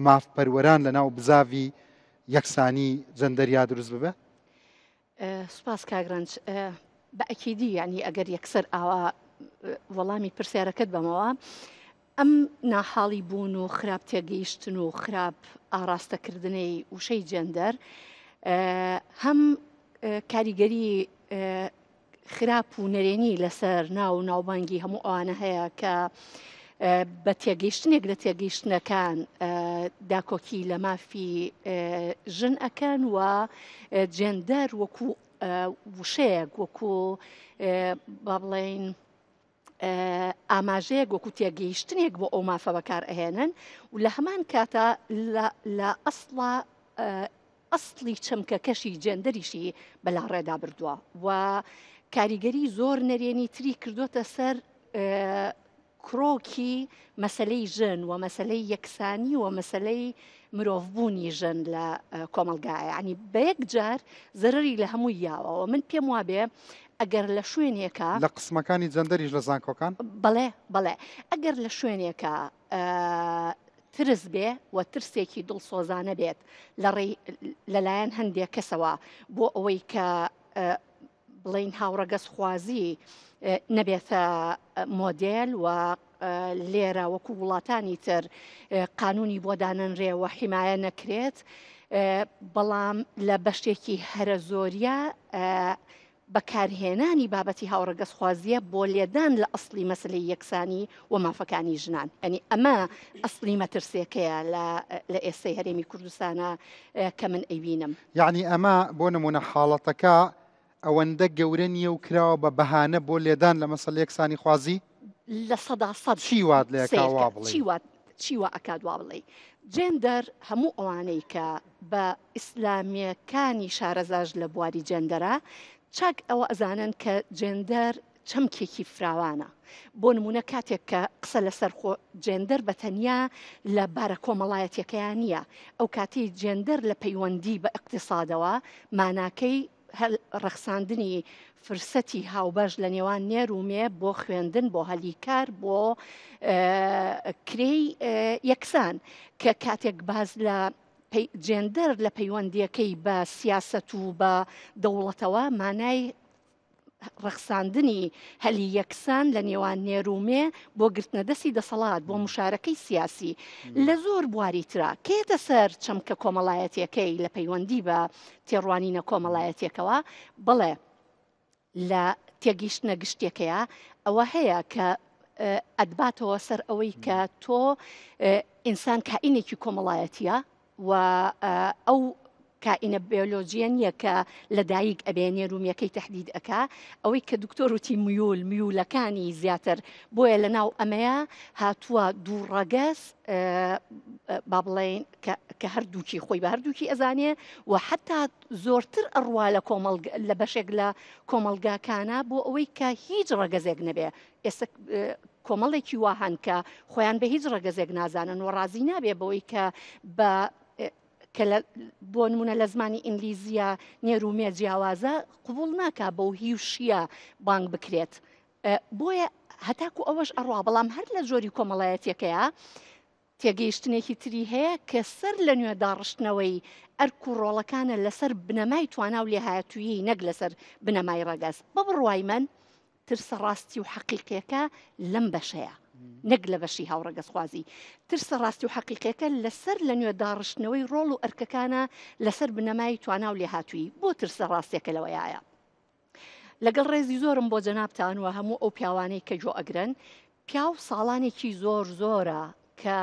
مافپەروەران لە ناو بزاڤی یەکسانی جەندەریا دروست ببێ؟ سوپاس کاک ڕەنج. بە ئەکیدی یانی ئەگەر یەکسەر ئاوا وەڵامی پرسیارەکەت بەمەوە ئەم ناحاڵی بوون و خراپ تێگەیشتن و خراپ ئاراستەکردنەی وشەی جێندەر هەم کاریگەری خراپ و نەرێنی لەسەر ناو و ناوبانگی هەموو ئەوانە هەیە کە بە تێگەیشتنێک لە تێگەیشتنەکان داکۆکی لە مافی ژن ئەکەن و جێندەر وەکو وشەیەک وەکو با بڵێین ئاماژەیەک وەکو تێگەیشتنێک بۆ ئەو مافە بەکار ئەهێنن و لە هەمان کاتا لە ئەسڵا ئەسڵی چەمکەکەشی جێندەریشی بەلاڕێدا بردووە و کاریگەری زۆر نەرێنی تری کردوتە سەر کرۆکی مەسلەی ژن و مەسلەی یەکسانی و مەسلەی مرۆڤبوونی ژن لە کۆمەلگایە ینی بە یەک جار زەرری لە هەمووی یاوەوە من پێم وابێ ئەگەر لە شوێنێکە لە قسمەکانی جەندەریش لە زانکۆکان بەڵێ بەڵێ ئەگەر لە شوێنێکە ترس بێ و ترسێکی دڵسۆزانە بێت لە ڕێی لەلایەن هەندێک کەسەوە بۆ ئەوەی کە بڵین هاوڕەگەزخوازی نەبێتە مۆدێل و لێرە وەکو وڵاتانی تر قانونی بۆ دانەنرێ و حیمایە نەکرێت بەڵام لە بەشێکی هەرە زۆریە بەکارهێنانی بابەتی هاوڕەگەزخوازییە بۆ لێدان لە ئەسڵی مەسەلەی یەکسانی و مافەکانی ژنان. یانی ئەمە ئەسڵی مەترسێکەیە لە لە ئێستەی هەرێمی کوردستانا کە من ئەیبینم. یەعنی ئەمە بۆ نموونە حاڵەتەکە ئەوەندە گەورە نییە و کراوە بە بەهانە بۆ لێدان لە مەسەلەی یەکسانیخوازی؟ 100% چی وات لێ ئەکا وا بڵێی؟ چی وات چی وا ئەکات وا بڵێی؟ جێندەر هەموو ئەوانەی کە بە ئیسلامیەکانی شارەزاش لە بواری جێندەرا چاک ئەوە ئەزانن کە جێندەر چەمکێکی فراوانە بۆ نمونە کاتێک کە قسە لەسەر خۆ جێندەر بە تەنیا لە بارە کۆمەڵایەتیەکەیان نییە ئەو کاتی جێندەر لە پەیوەندی بە ئیقتیسادەوە ماناکەی ڕەخساندنی فرسەتی هاوبەش لە نێوان نێر و مێ بۆ خوێندن بۆ هەلی کار بۆ کرێی یەکسان کە کاتێک باز لە جێندەر لە پەیوەندیەکەی بە سیاسەت و بە دەوڵەتەوە مانای. ڕەخساندنی هەلی یەکسان لە نێوان نێر و مێ بۆ گرتنە دەستی دەسەڵات بۆ مشارەکەی سیاسی لە زۆر بواری ترا کێتە سەر چەمکە کۆمەڵایەتیەکەی لە پەیوەندی بە تێڕوانینە کۆمەڵایەتیەکەوە بڵێ لە تێگەیشتنە گشتیەکەیە ئەوە هەیە کە ئەتباتەوە سەر ئەوەی کە تۆ ئینسان کائینێکی کۆمەڵایەتیە و ئەو کائینە بیۆلۆجیە نییە کە لە دایک ئەبێ نێرومیەکەی تهدید ئەکا ئەوەی کە دکتۆر وتی میول میولەکانی زیاتر بۆیە لە ناو ئەمەیە هاتووە دوو ڕەگەز با بڵێین کە هەردووکی خۆی بە هەردووکی ئەزانێ و حتا زۆرتر ئەڕوا لە کۆمەڵ لە بەشێک لە کۆمەڵگاکانە بۆ ئەوەی کە هیچ ڕەگەزێک نەبێ ئێستا کۆمەڵێکی وا هەن کە خۆیان بە هیچ ڕەگەزێک نازانن و ڕازی نابێ بەوەی کە بە کە لە بۆ نمونە لە زمانی ئینگلیزیە نێر و مێ جیاوازە قبول ناکا بەو هی و شیە بانگ بکرێت بۆیە هەتاکو ئەوەش ئەڕوا بەڵام هەر لە جۆری کۆمەڵایەتیەکەیە تێگەیشتنێکی تری هەیە کە سەر لە نوێ داڕشتنەوەی ئەرک و ڕۆڵەکانە لەسەر بنەمای توانا و لێهاتوویی نەک لەسەر بنەمای ڕەگەز. بە بڕوای من ترسە ڕاستی و حەقیقیەکە لەم بەشەیە نەک لە بەشی هاوڕەگەزخوازی. ترسە ڕاستی و حەقیقیەکە لەسەر لە نوێ داڕشتنەوەی ڕۆڵ و ئەرکەکانە لەسەر بنەمای توانا و لێهاتوویی. بۆ ترسە ڕاستیەکە لەوەیایە؟ لەگەڵ ڕێزی زۆرم بۆ جەنابتان و هەموو ئەو پیاوانەی کە گۆ ئەگرن پیاو ساڵانێکی زۆر زۆرە کە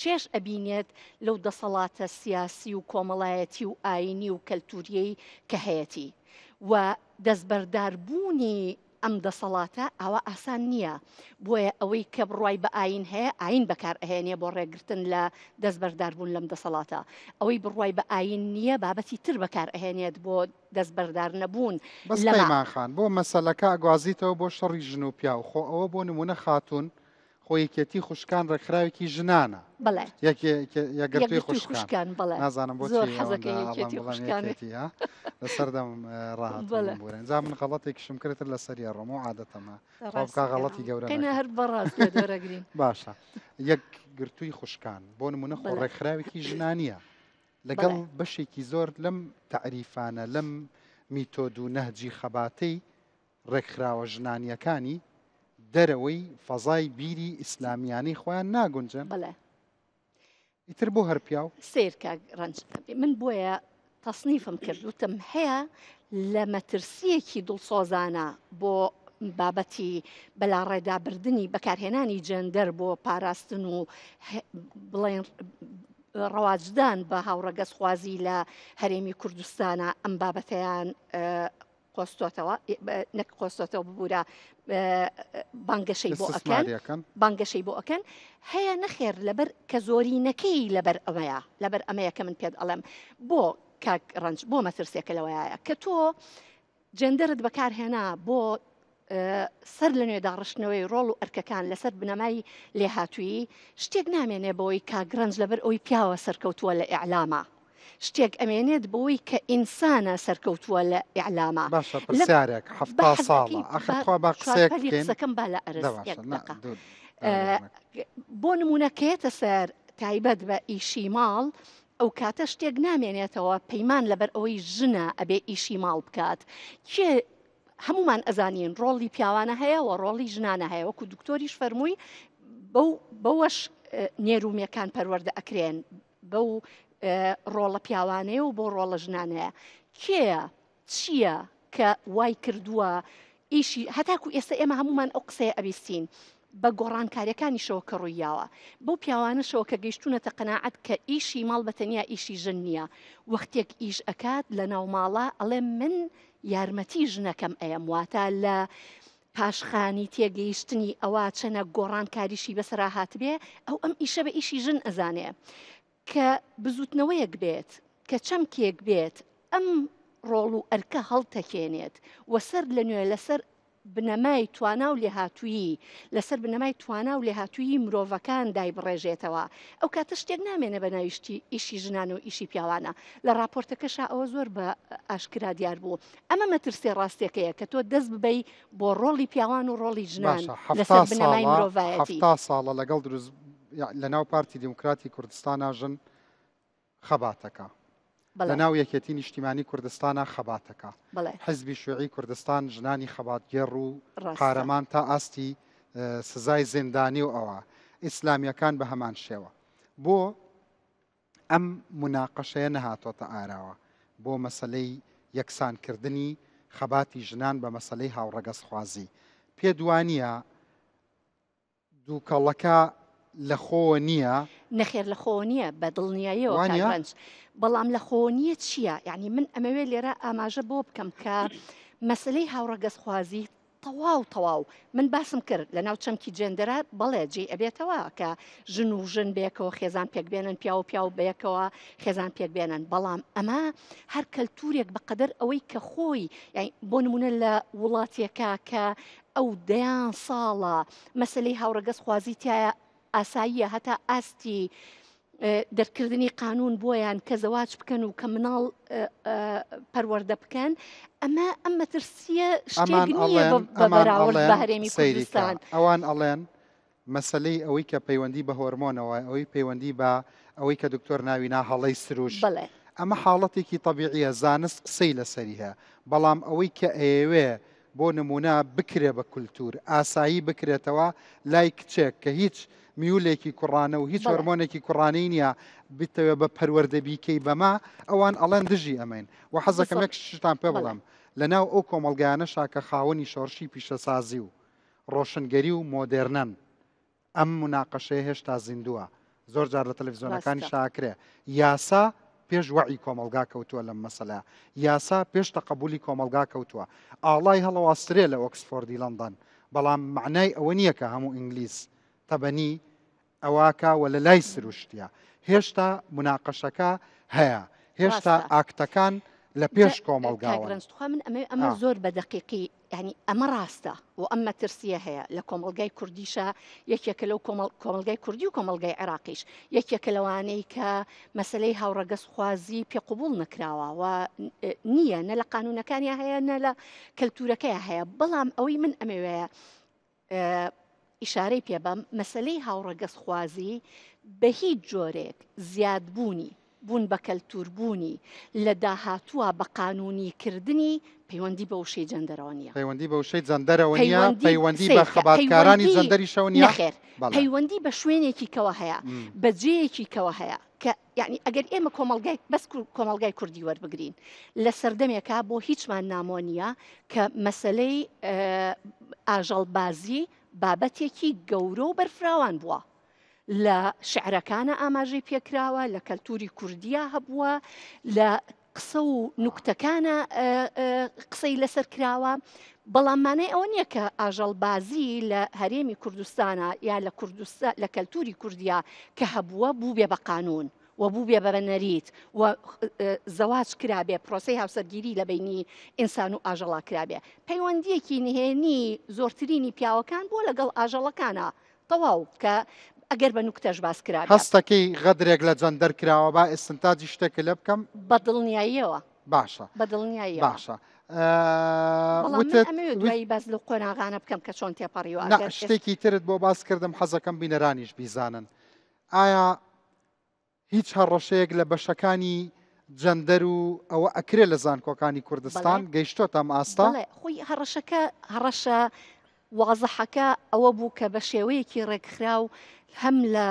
چێژ ئەبینێت لەو دەسەڵاتە سیاسی و کۆمەڵایەتی و ئاینی و کەلتوریەی کە هەیەتی و دەستبەرداربوونی ئەم دەسەڵاتە ئاوا ئاسان نییە، بۆیە ئەوەی کە بڕوای بە ئایین هەیە ئایین بەکار ئەهێنێ بۆ ڕێگرتن لە دەستبەرداربوون لەم دەسەڵاتە، ئەوەی بڕوای بە ئایین نییە بابەتی تر بەکار ئەهێنێت بۆ دەستبەردار نەبوون بەس لەمە. پەیمان خان بۆ مەسەلەکە ئەگوازیتەوە بۆ شەڕی ژن و پیاو خۆ ئەوە بۆ نمونە خاتوون خۆ یەکێتی خوشکان ڕێکخراوێکی ژنانە. بەڵێ. یەکێ یەکگرتووی یەکگرتووی خوشکان. خوشکان بەڵێ. نازانم بۆچی زۆر ئەوەندە حەزەکەی ئەڵێم یەکێتی بڵێم خوشکان. یەکێتی ها لەسەر دەمم ڕاهاتوو بەڵێ. بمبورن جا من غەڵەتێکیشم کرد تر لەسەری ئەڕۆم و عادەتەمە خوا ڕاست بکا دەکەی. غەڵەتی گەورە قەینا نەکەم. هەر بەڕاست لێت وەرەگرین. باشە یەکگرتووی خوشکان بۆ نمونە خۆ بەڵێ. ڕێکخراوێکی ژنانیە لەگەڵ بەڵێ. بەشێکی زۆر لەم تەعریفانە لەم میتۆد و نەهجی خەباتەی ڕێکخراوە ژنانییەکانی دەرەوەی فەزای بیری ئیسلامییانەی خۆیان ناگونجێن؟ بەڵێ. ئیتر بۆ هەر پیاو؟ سەیر کاک ڕەنج، من بۆیە تەسنیفم کرد وتم هەیە لە مەترسییەکی دڵسۆزانە بۆ بابەتی بەلاڕێدابردنی بەکارهێنانی جێندەر بۆ پاراستن و بڵێن ڕەواجدان بە هاوڕەگەزخوازی لە هەرێمی کوردستانە ئەم بابەتەیان قۆستۆتەوە نەک قۆستۆتەوە ببوورە بانگەشەی بۆ ئەکەن بانگەشەی بۆ ئەکەن هەیە نەخێر لەبەر کە زۆری نەکەی لەبەر ئەمەیە لەبەر ئەمەیە کە من پێت ئەڵێم بۆ کاک ڕەنج بۆ مەترسێکە لەوەیە کە تۆ جێندەرت بەکارهێنا بۆ سەر لە نوێ داڕشتنەوەی ڕۆڵ و ئەرکەکان لەسەر بنەمای لێهاتوویی شتێک نامێنێ بەوەی کاک ڕەنج لەبەر ئەوی پیاوە سەرکەوتووە لە ئیعلاما شتێک ئەمێنێت بەوەی کە ئینسانە سەرکەوتووە لە ئیعلاما. باشە پرسیارێک 70 ساڵە ئەخر تخوا با قسەیەک بکەین قسەکەم با لە ئەرز دە باشە یەک نا دەقە. دوو بۆ نمونە کە یەتە سەر تایبەت بە ئیشی ماڵ ئەو کاتە شتێک نامێنێتەوە پەیمان لەبەر ئەوەی ژنە ئەبێ ئیشی ماڵ بکات کێ هەمومان ئەزانین ڕۆڵی پیاوانە هەیە و ڕۆڵی ژنانە هەیە وەکو دکتۆریش فەرمووی بەو بەوەش نێرومێکان پەروەردە ئەکرێن بەو ڕۆڵە پیاوانەیە و بۆ ڕۆڵە ژنانەیە کێیە چییە کە وای کردووە ئیشی هەتاکو ئێستا ئێمە هەمومان ئەو قسەیە ئەبیستین بە گۆڕانکاریەکانیشەوە کە ڕوویاوە بەو پیاوانەشەوە کە گەیشتونەتە قەناعەت کە ئیشی ماڵ بە تەنیا ئیشی ژن نییە وەختێک ئیش ئەکات لە ناو ماڵە ئەڵێ من یارمەتی ژنەکەم ئەیەم واتە لە پاشخانی تێگەیشتنی ئەوە چەنە گۆڕانکاریشی بەسەرا هاتبێ ئەو ئەم ئیشە بە ئیشی ژن ئەزانێ کە بزوتنەوەیەک بێت کە چەمکێک بێت ئەم ڕۆڵ و ئەرکە هەڵتەکێنێت و سەر لە نوێ لەسەر بنەمای توانا و لێهاتوویی لەسەر بنەمای توانا و لێهاتوویی مرۆڤەکان دایبڕێژێتەوە ئەو کاتە شتێک نامێنێ بە ناوی شتی ئیشی ژنان و ئیشی پیاوانە لە ڕاپۆرتەکەشا ئەوە زۆر بە ئاشکرا دیار بوو ئەمە مەترسیە ڕاستیەکەیە کە تۆ دەست ببەی بۆ ڕۆڵی پیاوان و ڕۆڵی ژنان باشە 70 لەسەر بنەمای ساڵە مرۆڤایەتی. 70 ساڵە لەگەڵ دروست لەناو پارتی دیموکراتی کوردستانا ژن خەباتەکە. لە ناو یەکێتی نیشتیمانی کوردستانا خەباتەکا. حیزبی شیوعی کوردستان ژنانی خەباتگێڕ و قارەمان تا ئاستی سزای زیندانی و ئەوە. ئیسلامیەکان بە هەمان شێوە. بۆ ئەم موناقەشەیە نەهاتۆتە ئاراوە بۆ مەسەلەی یەکسانکردنی خەباتی ژنان بە مەسەلەی هاوڕەگەزخوازی؟ پێت وانیە دووکەڵەکە لە خۆوە نییە؟ نەخێر لە خۆوە نییە بە دڵنیاییەوە کاک وانیە؟ ڕەنج، بەڵام لە خۆوە نییە چییە؟ یانی من ئەمەوێ لێرە ئاماژە بەوە بکەم کە مەسەلەی هاوڕەگەزخوازی تەواو تەواو من باسم کرد لە ناو چەمکی جێندەرا بەڵێ جێی ئەبێتەوە کە ژن و ژن بەیەکەوە خێزان پێک بێنن پیاو و پیاو بەیەکەوە خێزان پێک بێنن بەڵام ئەمە هەر کەلتورێک بەقەدەر ئەوەی کە خۆی یانی بۆ نمونە لە وڵاتێکە کە ئەو دەیان ساڵە مەسەلەی هاوڕەگەزخوازی تایە ئاساییە هەتا ئاستی دەرکردنی قانون بۆیان کە زەواج بکەن و کە مناڵ پەروەردە بکەن ئەمە ئەم مەترسیە شتێک نییە بە بەراورد بە هەرێمی کوردستان. ئەوان ئەڵێن مەسەلەی ئەوەی کە پەیوەندی بە هۆرمۆنەوە، ئەوەی پەیوەندی بە ئەوەی کە دکتۆر ناوی نا هەڵەی سروشت، بەڵێ. ئەمە حاڵەتێکی تەبیعیە، زانست قسەی لەسەری هەیە، بەڵام ئەوەی کە ئەیەوێ بۆ نموونە بکرێ بە کولتوور، ئاسایی بکرێتەوە لای کچێک کە هیچ میولێکی کوڕانە و هیچ بەڵێ. هۆرمۆنێکی کوڕانەی نییە، بتەوێ بە پەروەردە بیکەی بەمە، ئەوان ئەڵێن دژی ئەمەین. وە حەزەکەم یەک بالضبط. شتتان پێ بەڵێ. بڵێم، لەناو ئەو کۆمەڵگایانەشا کە خاوەنی شۆڕشی پیشەسازی و ڕۆشنگەری و مۆدێرنەن. ئەم موناقەشەیە هێشتا زیندووە. زۆر جار لە تەلەفزیۆنەکانیشا ڕاستە. ئەکرێ. یاسا پێش وەعی کۆمەڵگا کەوتووە لەم مەسەلەیە. یاسا پێش تەقەبولی کۆمەڵگا کەوتووە. ئاڵای هەڵەواسترێ لە ئۆکسفۆردی لەندەن، بەڵام مەعنای ئەوە نییە کە هەموو ئینگلیز تەبەنی ئەواکا و لە لای سروشتیە. هێشتا موناقەشەکە هەیە. هێشتا ڕاستە. ئاکتەکان لە جا پێش کاک کۆمەڵگاوەن. ڕەنج تخوا من ئەمەوێ ئەمە ئا. زۆر بە دەقیقی یانی ئەمە ڕاستە و ئەم مەترسییە هەیە لە کۆمەڵگای کوردیشا یەکێکە لەو کۆمەڵ کۆمەڵگای کوردی و کۆمەڵگای عێراقیش یەکێکە لەوانەی کە مەسەلەی هاوڕەگەزخوازی پێ قبوڵ نەکراوە و نییە نە لە قانونەکانیا هەیە نە لە کەلتورەکەیا هەیە بەڵام ئەوەی من ئەمەوێ ئیشارەی پێ بەم، مەسەلەی هاوڕەگەزخوازی بە هیچ جۆرێک زیادبوونی، بوون بە کەلتووربوونی، لە داهاتووا بە قانوونی کردنی پەیوەندی بە وشەی جەندەرەوە نییە. پەیوەندی بە وشەی جەندەرەوە نییە، پەیوەندی پەیوەندی بە سەیرکە، خەباتکارانی پەیوەندی جەندەریشەوە نییە؟ نەخێر، بەڵێ. پەیوەندی بە شوێنێکی کەوە هەیە، بە جێیەکی کەوە هەیە کە یانی ئەگەر ئێمە کۆمەڵگای بەس کۆمەڵگای کوردی وەربگرین لە سەردەمێکا بۆ هیچمان نامۆ نییە کە مەسەلەی ئاژەڵبازی بابەتێکی گەورە و بەرفراوان بووە لە شعرەکانە ئاماژەی پێکراوە لە کەلتوری کوردیا هەبووە لە قسە و نوکتەکانە قسەی لەسەر کراوە بەڵام مانای ئەوە نییە کە ئاژەڵبازی لە هەرێمی کوردستانە یا لە کوردستان لە کەلتوری کوردیا کە هەبووە بووبێ بە قانون و بووبێ بە نەریت و زەواج کرابێ پرۆسەی هاوسەرگیری لە بینی ئینسان و ئاژەڵا کرابێ پەیوەندیەکی نهێنی زۆرترینی پیاوەکان بووە لەگەڵ ئاژەڵەکانە تەواو کە ئەگەر بە نوکتەش باس کرابێ. هەستەکەی غەدرێک لە جەندەر کراوە با ئیستنتاجی شتێکت لێ بکەم. بە دڵنیاییەوە. باشە. بە دڵنیاییەوە. باشە. بەڵام من وتت ئەمەوێ دوایی باس لەو قۆناغانە بکەم کە چۆن تێپەڕیوە نا ئەگەر ئێس شتێکی ترت بۆ باس کردم حەزەکەم بینەرانیش بیزانن ئایا هیچ هەڕەشەیەک لە بەشەکانی جەندەر و ئەوە ئەکرێ لە زانکۆکانی کوردستان گەیشتۆتە ئەم ئاستە؟ بەڵێ خۆی هەڕەشەکە هەڕەشە وازحەکە ئەوە بوو کە بە شێوەیەکی ڕێکخراو هەم لە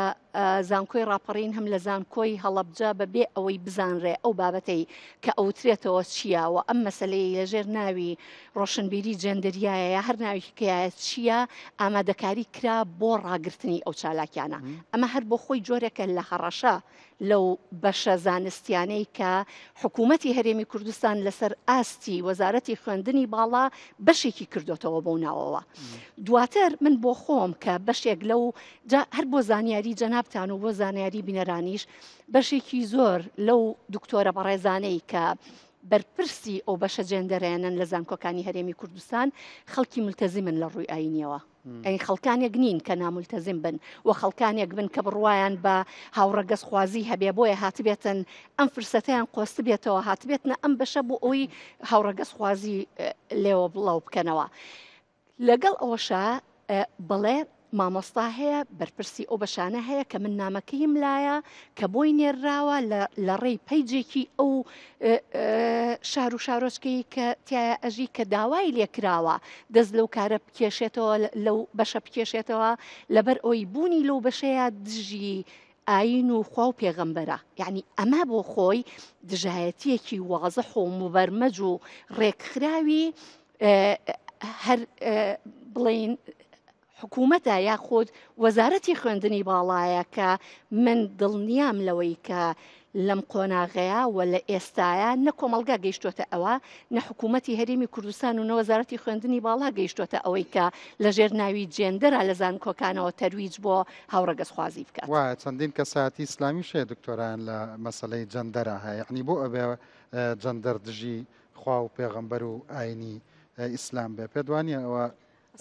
زانکۆی ڕاپەڕین هەم لە زانکۆی هەڵەبجە بە بێ ئەوەی بزانرێ ئەو بابەتەی کە ئەوترێتەوە چییە و ئەم مەسلەی لەژێر ناوی ڕۆشنبیری جێندەریایە یا هەر ناوێکی کەیە چییە ئامادەکاری کرا بۆ ڕاگرتنی ئەو چالاکیانە ئەمە هەر بۆ خۆی جۆرێکە لە هەڕەشە لەو بەشە زانستیانەی کە حکوومەتی هەرێمی کوردستان لەسەر ئاستی وەزارەتی خوێندنی باڵا بەشێکی کردوتەوە بۆ ناوەوە دواتر من بۆ خۆم کە بەشێک لەو هەر بۆ زانیاری جەنابتان و بۆ زانیاری بینەرانیش بەشێکی زۆر لەو دکتۆرە بەڕێزانەی کە بەرپرسی ئەو بەشە جێندەرەیانەن لە زانکۆکانی هەرێمی کوردستان خەڵکی ملتەزیمن لە ڕووی ئاینیەوە ئەین خەڵکانێک نین کە ناملتەزم بن و خەڵکانێک بن کە بڕوایان بە هاوڕەگەزخوازی هەبێ بۆیە هاتبێتن ئەم فرسەتیان قۆستبێتەوە هاتبێتنە ئەم بەشە بۆ ئەوی هاوڕەگەزخوازی لێوە بڵاو بکەنەوە لەگەڵ ئەوەشا بەڵێ. مامۆستا هەیە، بەرپرسی ئەو بەشانە هەیە کە من نامەکەیم لایە کە بۆی نێرراوە لە ڕێی پەیجێکی ئەو شار و شارۆچکەی کە تایە ئەژی کە داوای لێکراوە دەست لەو کارە بکێشێتەوە لەو بەشە بکێشێتەوە لەبەر ئەوی بوونی لەو بەشەیە دژی ئاین و خوا و پێغەمبەرە یعنی ئەمە بۆ خۆی دژایەتیەکی وازح و مبەرمەج و ڕێکخراوی هەر بڵین حکوومەتە یاخود وەزارەتی خوێندنی باڵایە کە من دڵنیام لەوەی کە لەم قۆناغەیە و لە ئێستایا نە کۆمەڵگا گەیشتۆتە ئەوە نە حکوومەتی هەرێمی کوردستان و نە وەزارەتی خوێندنی باڵا گەیشتۆتە ئەوەی کە لە ژێر ناوی جێندەرا لە زانکۆکانەوە تەرویج بۆ هاوڕەگەزخوازی بکات. وایە چەندین کەسایەتی ئیسلامیش هەیە دکتۆرایان لە مەسەلەی جەندەرا هەیە یەعنی بۆ ئەبێ جەندەر دژی خوا و پێغەمبەر و ئاینی ئیسلام بێ پێت وانیە ئەوە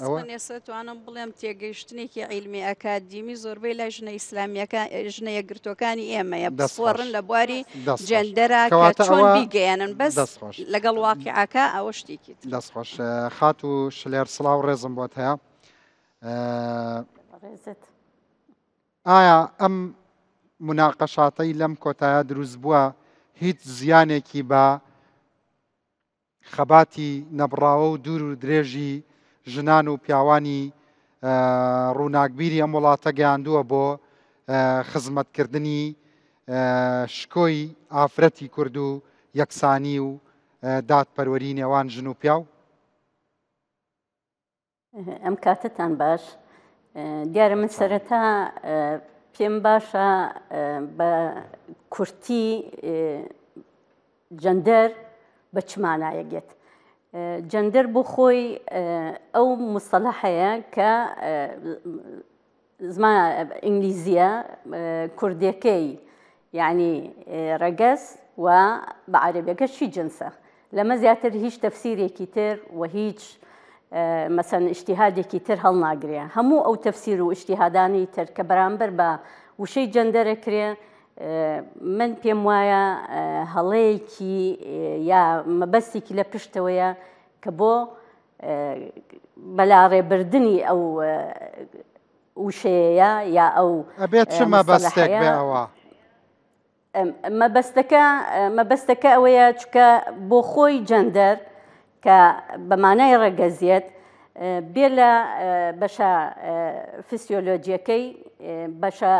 ئەوە ئەسڵەن ئێستا توانم بڵێم تێگەیشتنێکی عیلمی ئەکادیمی زۆربەی لای ژنە ئیسلامیەکان ژنە یەکگرتوەکانی ئێمەیە دەست خۆش پسپۆڕن لە بواری دەست خۆش جێندەرا کە کەواتە چۆن ئەوە بیگەیەنن بەس دەست خۆش لەگەڵ واقیعەکە ئەوە شتێکی ترە. دەست خۆش خاتوو شلێر سڵاو ڕێزم بۆت هەیە ڕێزت. ئایا ئەم موناقەشاتەی لەم کۆتایە دروست بووە هیچ زیانێکی بە خەباتی نەبڕاوە و دوور و درێژی ژنان و پیاوانی ڕووناکبیری ئەم وڵاتە گەیاندووە بۆ خزمەتکردنی شکۆی ئافرەتی کورد و یەکسانی و دادپەروەری نێوان ژن و پیاو؟ ئەم کاتەتان باش دیارە من سەرەتا پێم باشە بە کورتی جەندەر بە چ مانایەک یەت جەندەر بۆ خۆی ئەو مستەلەحەیە کە زمان ئینگلیزیە کوردیەکەی یعنی ڕەگەز و بە عەرەبیەکە چی جنسە لەمە زیاتر هیچ تەفسیرێکی تر و هیچ مەسەن ئیجتیهادێکی تر هەڵناگرێ هەموو ئەو تەفسیر و ئیجتیهادانی تر کە بەرامبەر بە وشەی جەندەرە کرێ من پێم وایە هەڵەیەکی یا مەبەستێکی لە پشتەوەیە کە بۆ بەلاڕێبردنی ئەو وشەیەیە یا ئەو ئەبێت چ مەبەستێک بێ ئەوە؟ مەبەستەکە مەبەستەکە ئەوەیە چکە بۆ خۆی جەندەر کە بە مانای ڕەگەزیەت بێ لە بەشە فسیۆلۆجیەکەی بەشە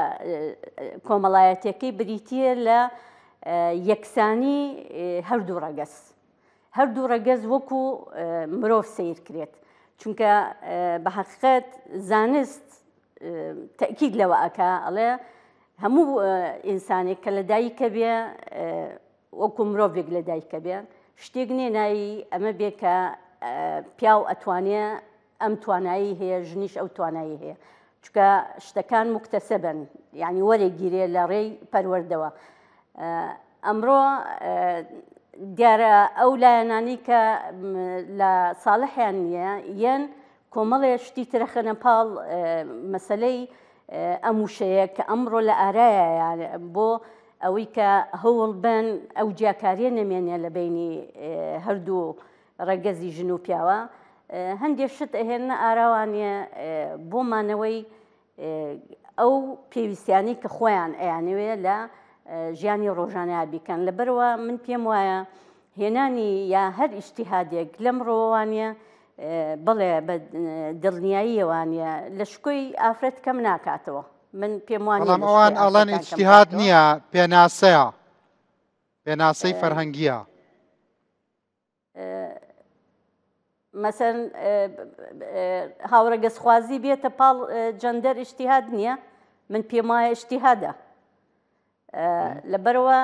کۆمەڵایەتەکەی بریتە لە یەکسانی هەردوو ڕەگەز. هەردوو ڕەگەز وەکو مرۆڤ سەیر کرێت چونکە بە حەقیقەت زانست تەئکید لەوە ئەکا ئەڵێ هەموو ئینسانێک کە لە دایکە بێ وەکو مرۆڤێک لە دایکە بێ شتێک نییە ناوی ئەمە بێ کە پیاو ئەتوانێ ئەم توانایی هەیە ژنیش ئەو توانایی هەیە چونکە شتەکان موکتەسەبن یعنی وەرەگیرێ لە ڕێی پەروەردەوە ئەمڕۆ دیارە ئەو لایەنانی کە لە ساڵحیان نییە یەن کۆمەڵێ شتی ترەخەنە پاڵ مەسلەی ئەم وشەیە کە ئەمڕۆ لە ئارایە بۆ ئەوەی کە هەوڵ بن ئەو جیاکاریە نەمێنێ لە بینی هەردوو ڕەگەزی ژن و پیاوە هەندێک شت ئەهێننە ئاراوانێ بۆ مانەوەی ئەو پێویستیانەی کە خۆیان ئەیانەوێ لە ژیانی ڕۆژانەیا بیکەن لەبەرەوە من پێم وایە هێنانی یا هەر ئیشتیهادێک لەم ڕۆوانە بڵێ بە دڵنیاییەوانە لە شکۆی ئافرەت کەم ناکاتەوە من پێم وانە بەڵام ئەوان ئەڵێن ئیجتیهاد نییە پێناسەیە پێناسەی فەرهەنگیە مەسەن هاوڕەگەزخوازی بێتە پاڵ جەندەر ئیجتیهاد نییە من پێم وایە ئیجتیهادە لەبەرەوە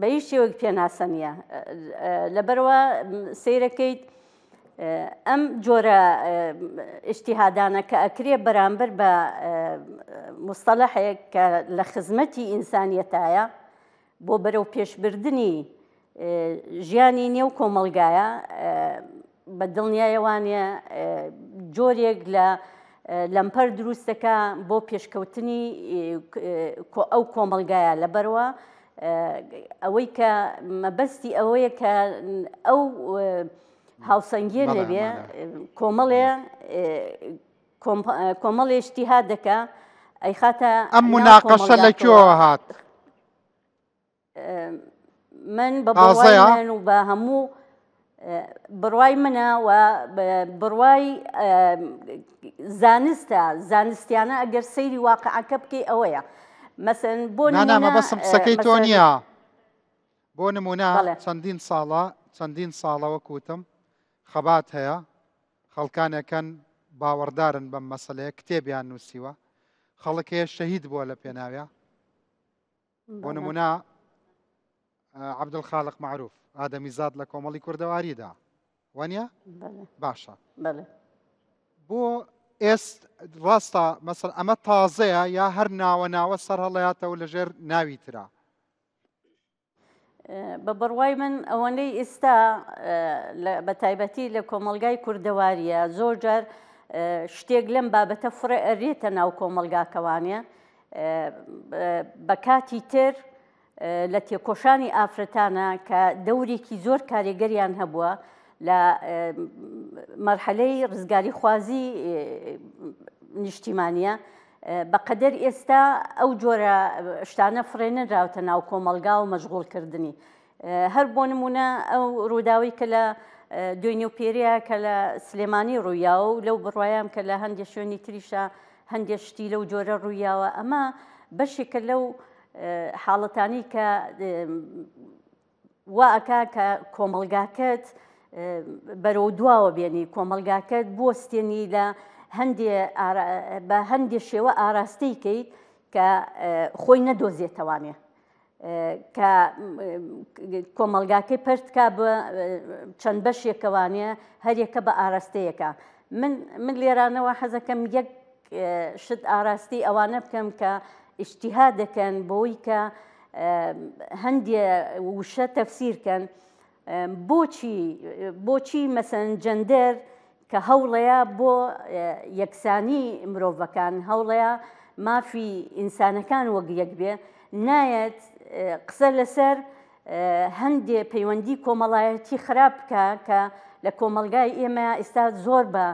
بە هیچ شێوەک پێناسە نییە لەبەرەوە سەیرەکەیت ئەم جۆرە ئیجتیهادانە کە ئەکرێ بەرامبەر بە مستەلەحێک کە لە خزمەتی ئینسانیەتایە بۆ بەرەو پێشبردنی ژیانی نێو کۆمەڵگایە بە دڵنیایەوانە جۆرێک لە لەمپەر دروست دەکا بۆ پێشکەوتنی ئەو کۆمەڵگایە لەبەرەوە ئەوەی کە مەبەستی ئەوەیە کە ئەو هاوسەنگیە نەبێ کۆمەڵێ. کۆمەڵێ اجتهاد دەکا ئەیخاتە ئەم مناقەشە لە کوێوە هات؟ من بە بڕوای من و بە هەموو بڕوای منە و بڕوای زانستە زانستیانە ئەگەر سەیری واقعەکە بکەی ئەوەیە مەسەن بۆ نانا مەبەستم قسەکەی تۆ نییە بۆ نمونە چەندین ساڵە چەندین ساڵە وەکوتم خەبات هەیە خەڵکانێکن باوەڕدارن بەم مەسلەیە کتێبیان نووسیوە خەڵک هەیە شەهید بووە لە پێناوە بۆ نمونە عەبدولخالق مەعروف ئادەمیزاد لە کۆمەڵی کوردەواریدا وانە باشە بۆ ئێست ڕاستە مەسەر ئەمە تازەیە یا هەر ناوە ناوە سەر هەڵەیاتەوە لەژێر ناوی ترا بە بڕوای من ئەوەندەی ئێستا بە تایبەتی لە کۆمەلگای کوردەواریە زۆر جار شتێک لەم بابەتە فڕێ ئەرێتە ناو کۆمەلگاکەوانە بە کاتی تر لە تێکۆشانی ئافرەتانە کە دەورێکی زۆر کارێگەریان هەبووە لە مەرحەلەی ڕزگاریخوازی نیشتیمانە بەقەدەر ئێستا ئەو جۆرە شتانە فڕێنراوتە ناو کۆمەڵگا و مەشغوڵکردنی. هەر بۆ نمونە ئەو ڕووداوی کە لە دوێنێ و پێریا کە لە سلێمانی ڕوویاوە و لەو بڕوایام کە لە هەندێک شوێنی تریشە هەندێک شتی لەو جۆرە ڕوویاوە ئەمە بەشێکە لەو حاڵەتانی کە وا ئەکا کە کۆمەڵگاکەت بەرەو دواوە بێنی کۆمەڵگاکەت بوەستێنی لە هەندێ بە هەندێ شێوە ئاراستەی کەیت کە خۆی نەدۆزێتەوانێ کە کۆمەڵگاکەی پەرتکا بە چەند بەشێکەوانێ هەریەکە بە ئاراستەیەکە من من لێرانەوە حەزەکەم یەک شت ئاراستی ئەوانە بکەم کە ئیجتیهاد دەکەن بۆی کە هەندێ وشە تەفسیر کەن بۆچی بۆچی مەسەن جەندەر کە هەوڵەیە بۆ یەکسانی مرۆڤەکان هەوڵەیە مافی ئینسانەکان وەک یەک بێ نایەت قسە لەسەر هەندێ پەیوەندی کۆمەڵایەتی خراپ بکە کە لە کۆمەلگای ئێمە ئێستا زۆر بە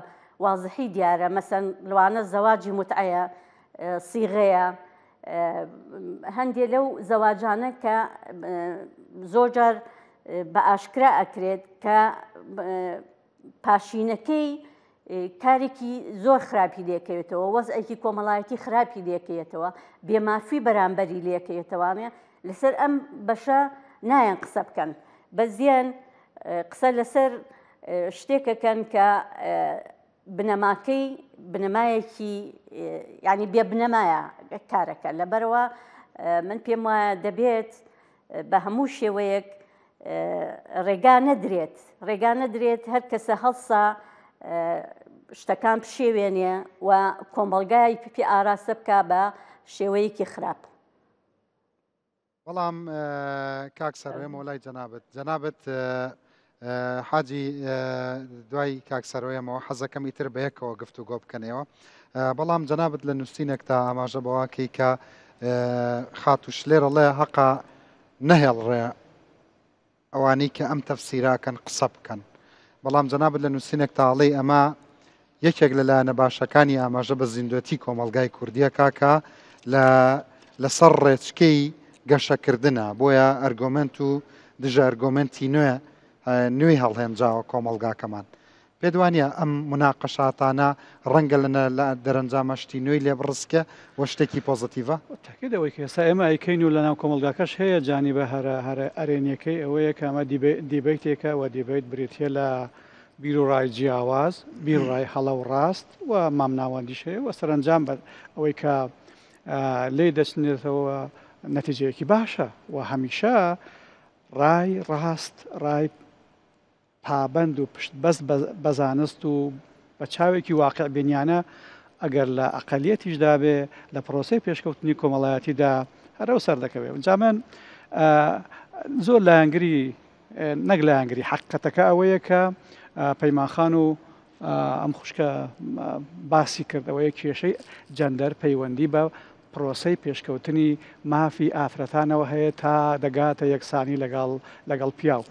وازحی دیارە مەسەن لەوانە زەواجی متعەیە سیغەیە هەندێ لەو زەواجانە کە زۆر جار بە ئاشکرا ئەکرێت کە پاشینەکەی کارێکی زۆر خراپی لێکەوێتەوە وەزعێکی کۆمەڵایەتی خراپی لێکەوێتەوە بێمافی بەرامبەری لێکەوێتەوانێ لەسەر ئەم بەشە نایەن قسە بکەن بەزیان قسە لەسەر شتێکەکەن کە بنەماکەی بنەمایەکی ینی بێ بنەمایە کارەکە لەبەرەوە من پێم وایە دەبێت بە هەموو شێوەیەک ڕێگا نەدرێت ڕێگا نەدرێت هەر کەسە هەڵسا شتەکان پشێوێنێ و کۆمەڵگای پێ ئاراستە بکە بە شێوەیەکی خراپ. بەڵام کاک سەروێمەوە لای جەنابت جەنابت حاجی دوای کاک سەرۆیەمەوە حەزەکەم ئیتر بە یەکەوە گفتوگۆ بکەنەوە بەڵام جەنابت لە نووسینێکتا ئاماژە بەواکەی کە خاتوو شلێرەڵێ هەقا نەهێڵڕێ ئەوانەی کە ئەم تەفسیرەکەن قسە بکەن بەڵام جەنابت لە نووسینێک تاڵی ئەمە یەکێک لە لایەنە باشەکانی ئاماژە بە زیندوێتی کۆمەڵگای کوردیە کاکە لە لەسەر ڕێچکەی گەشەکردنە بۆیە ئەرگۆمنت و دژە ئەرگۆمنتی نوێ نوێی هەڵهێنجاوە کۆمەڵگاکەمان پێت وانیە ئەم موناقەشاتانە ڕەنگە لە لە دەرەنجامە شتی نوێی لێ بڕسکێ و شتێکی پۆزەتیڤە؟ تەئکید ئەوەی کە ئێستا ئێمە ئەیکەین و لەناو کۆمەڵگاکەش هەیە جانیبە هەرە هەرە ئەرێنیەکەی ئەوەیە کە ئەمە دیبەیتێکە و دیبەیت بریتیە لە بیروڕای جیاواز، بیروڕای هەڵە و ڕاست و مامناوەندیش هەیە و سەرەنجام بە ئەوەی کە لێی دەچنێتەوە نەتیجەیەکی باشە و هەمیشە ڕای ڕاست ڕای پابەند و پشت بەست بە زانست و بە چاوێکی واقع بینیانە ئەگەر لە ئەقەلیەتیشدا بێ لە پرۆسەی پێشکەوتنی کۆمەڵایەتیدا هەر ئەو سەردەکەوێ. جا من زۆر لایەنگری نەک لایەنگری حەقیقەتەکە ئەوەیە کە پەیمان خان و ئەم خوشکە باسی کرد ئەوەیە کێشەی جەندەر پەیوەندی بە پرۆسەی پێشکەوتنی مافی ئافرەتانەوە هەیە تا دەگاتە یەکسانی لەگەڵ لەگەڵ پیاو.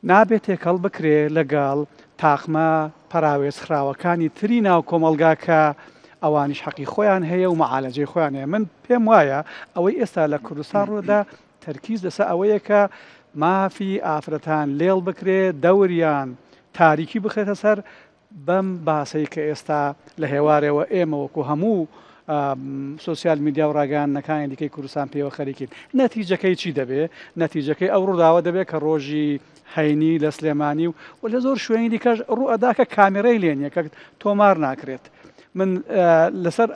نابێت تێکەڵ بکرێ لەگەڵ تاقمە پەراوێزخراوەکانی تری ناو کۆمەڵگا کە ئەوانیش حەقی خۆیان هەیە و معالەجەی خۆیان هەیە. من پێم وایە ئەوەی ئێستا لە کوردستان ڕوودا تەرکیز لەسەر ئەوەیە کە مافی ئافرەتان لێڵ بکرێ، دەوریان تاریکی بخرێتە سەر، بەم باسەی کە ئێستا لە هێوارێوە ئێمە وەکو هەموو سۆسیال میدیا و ڕاگەیاندنەکانی دیکەی کوردستان پێوە خەریکین. نەتیجەکەی چی دەبێ؟ نەتیجەکەی ئەو ڕووداوە دەبێ کە ڕۆژی هەینی لە سلێمانی و و لە زۆر شوێنی دیکەش ڕوو ئەدا کە کامێرەی لێ نییە کە تۆمار ناکرێت. من لەسەر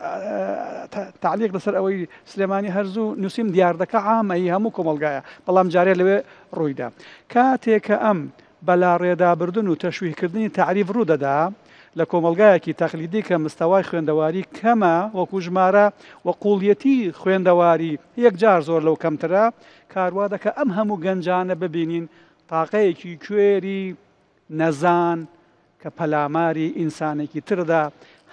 تەعلیق لەسەر ئەوەی سلێمانی هەر زوو نووسیم دیاردەکە عامە هی هەموو کۆمەڵگایە بەڵام جارێ لەوێ ڕوویدا. کاتێ کە ئەم بەلاڕێدابردن و تەشویهکردنی تەعریف ڕوودەدا لە کۆمەڵگایەکی تەقلیدی کە مستەوای خوێندەواری کەمە وەکو ژمارە و قوڵیەتی خوێندەواری یەکجار زۆر لەو کەمترە، کار وا دەکا ئەم هەموو گەنجانە ببینین تاقەیەکی کوێری نەزان کە پەلاماری ئینسانێکی تردا،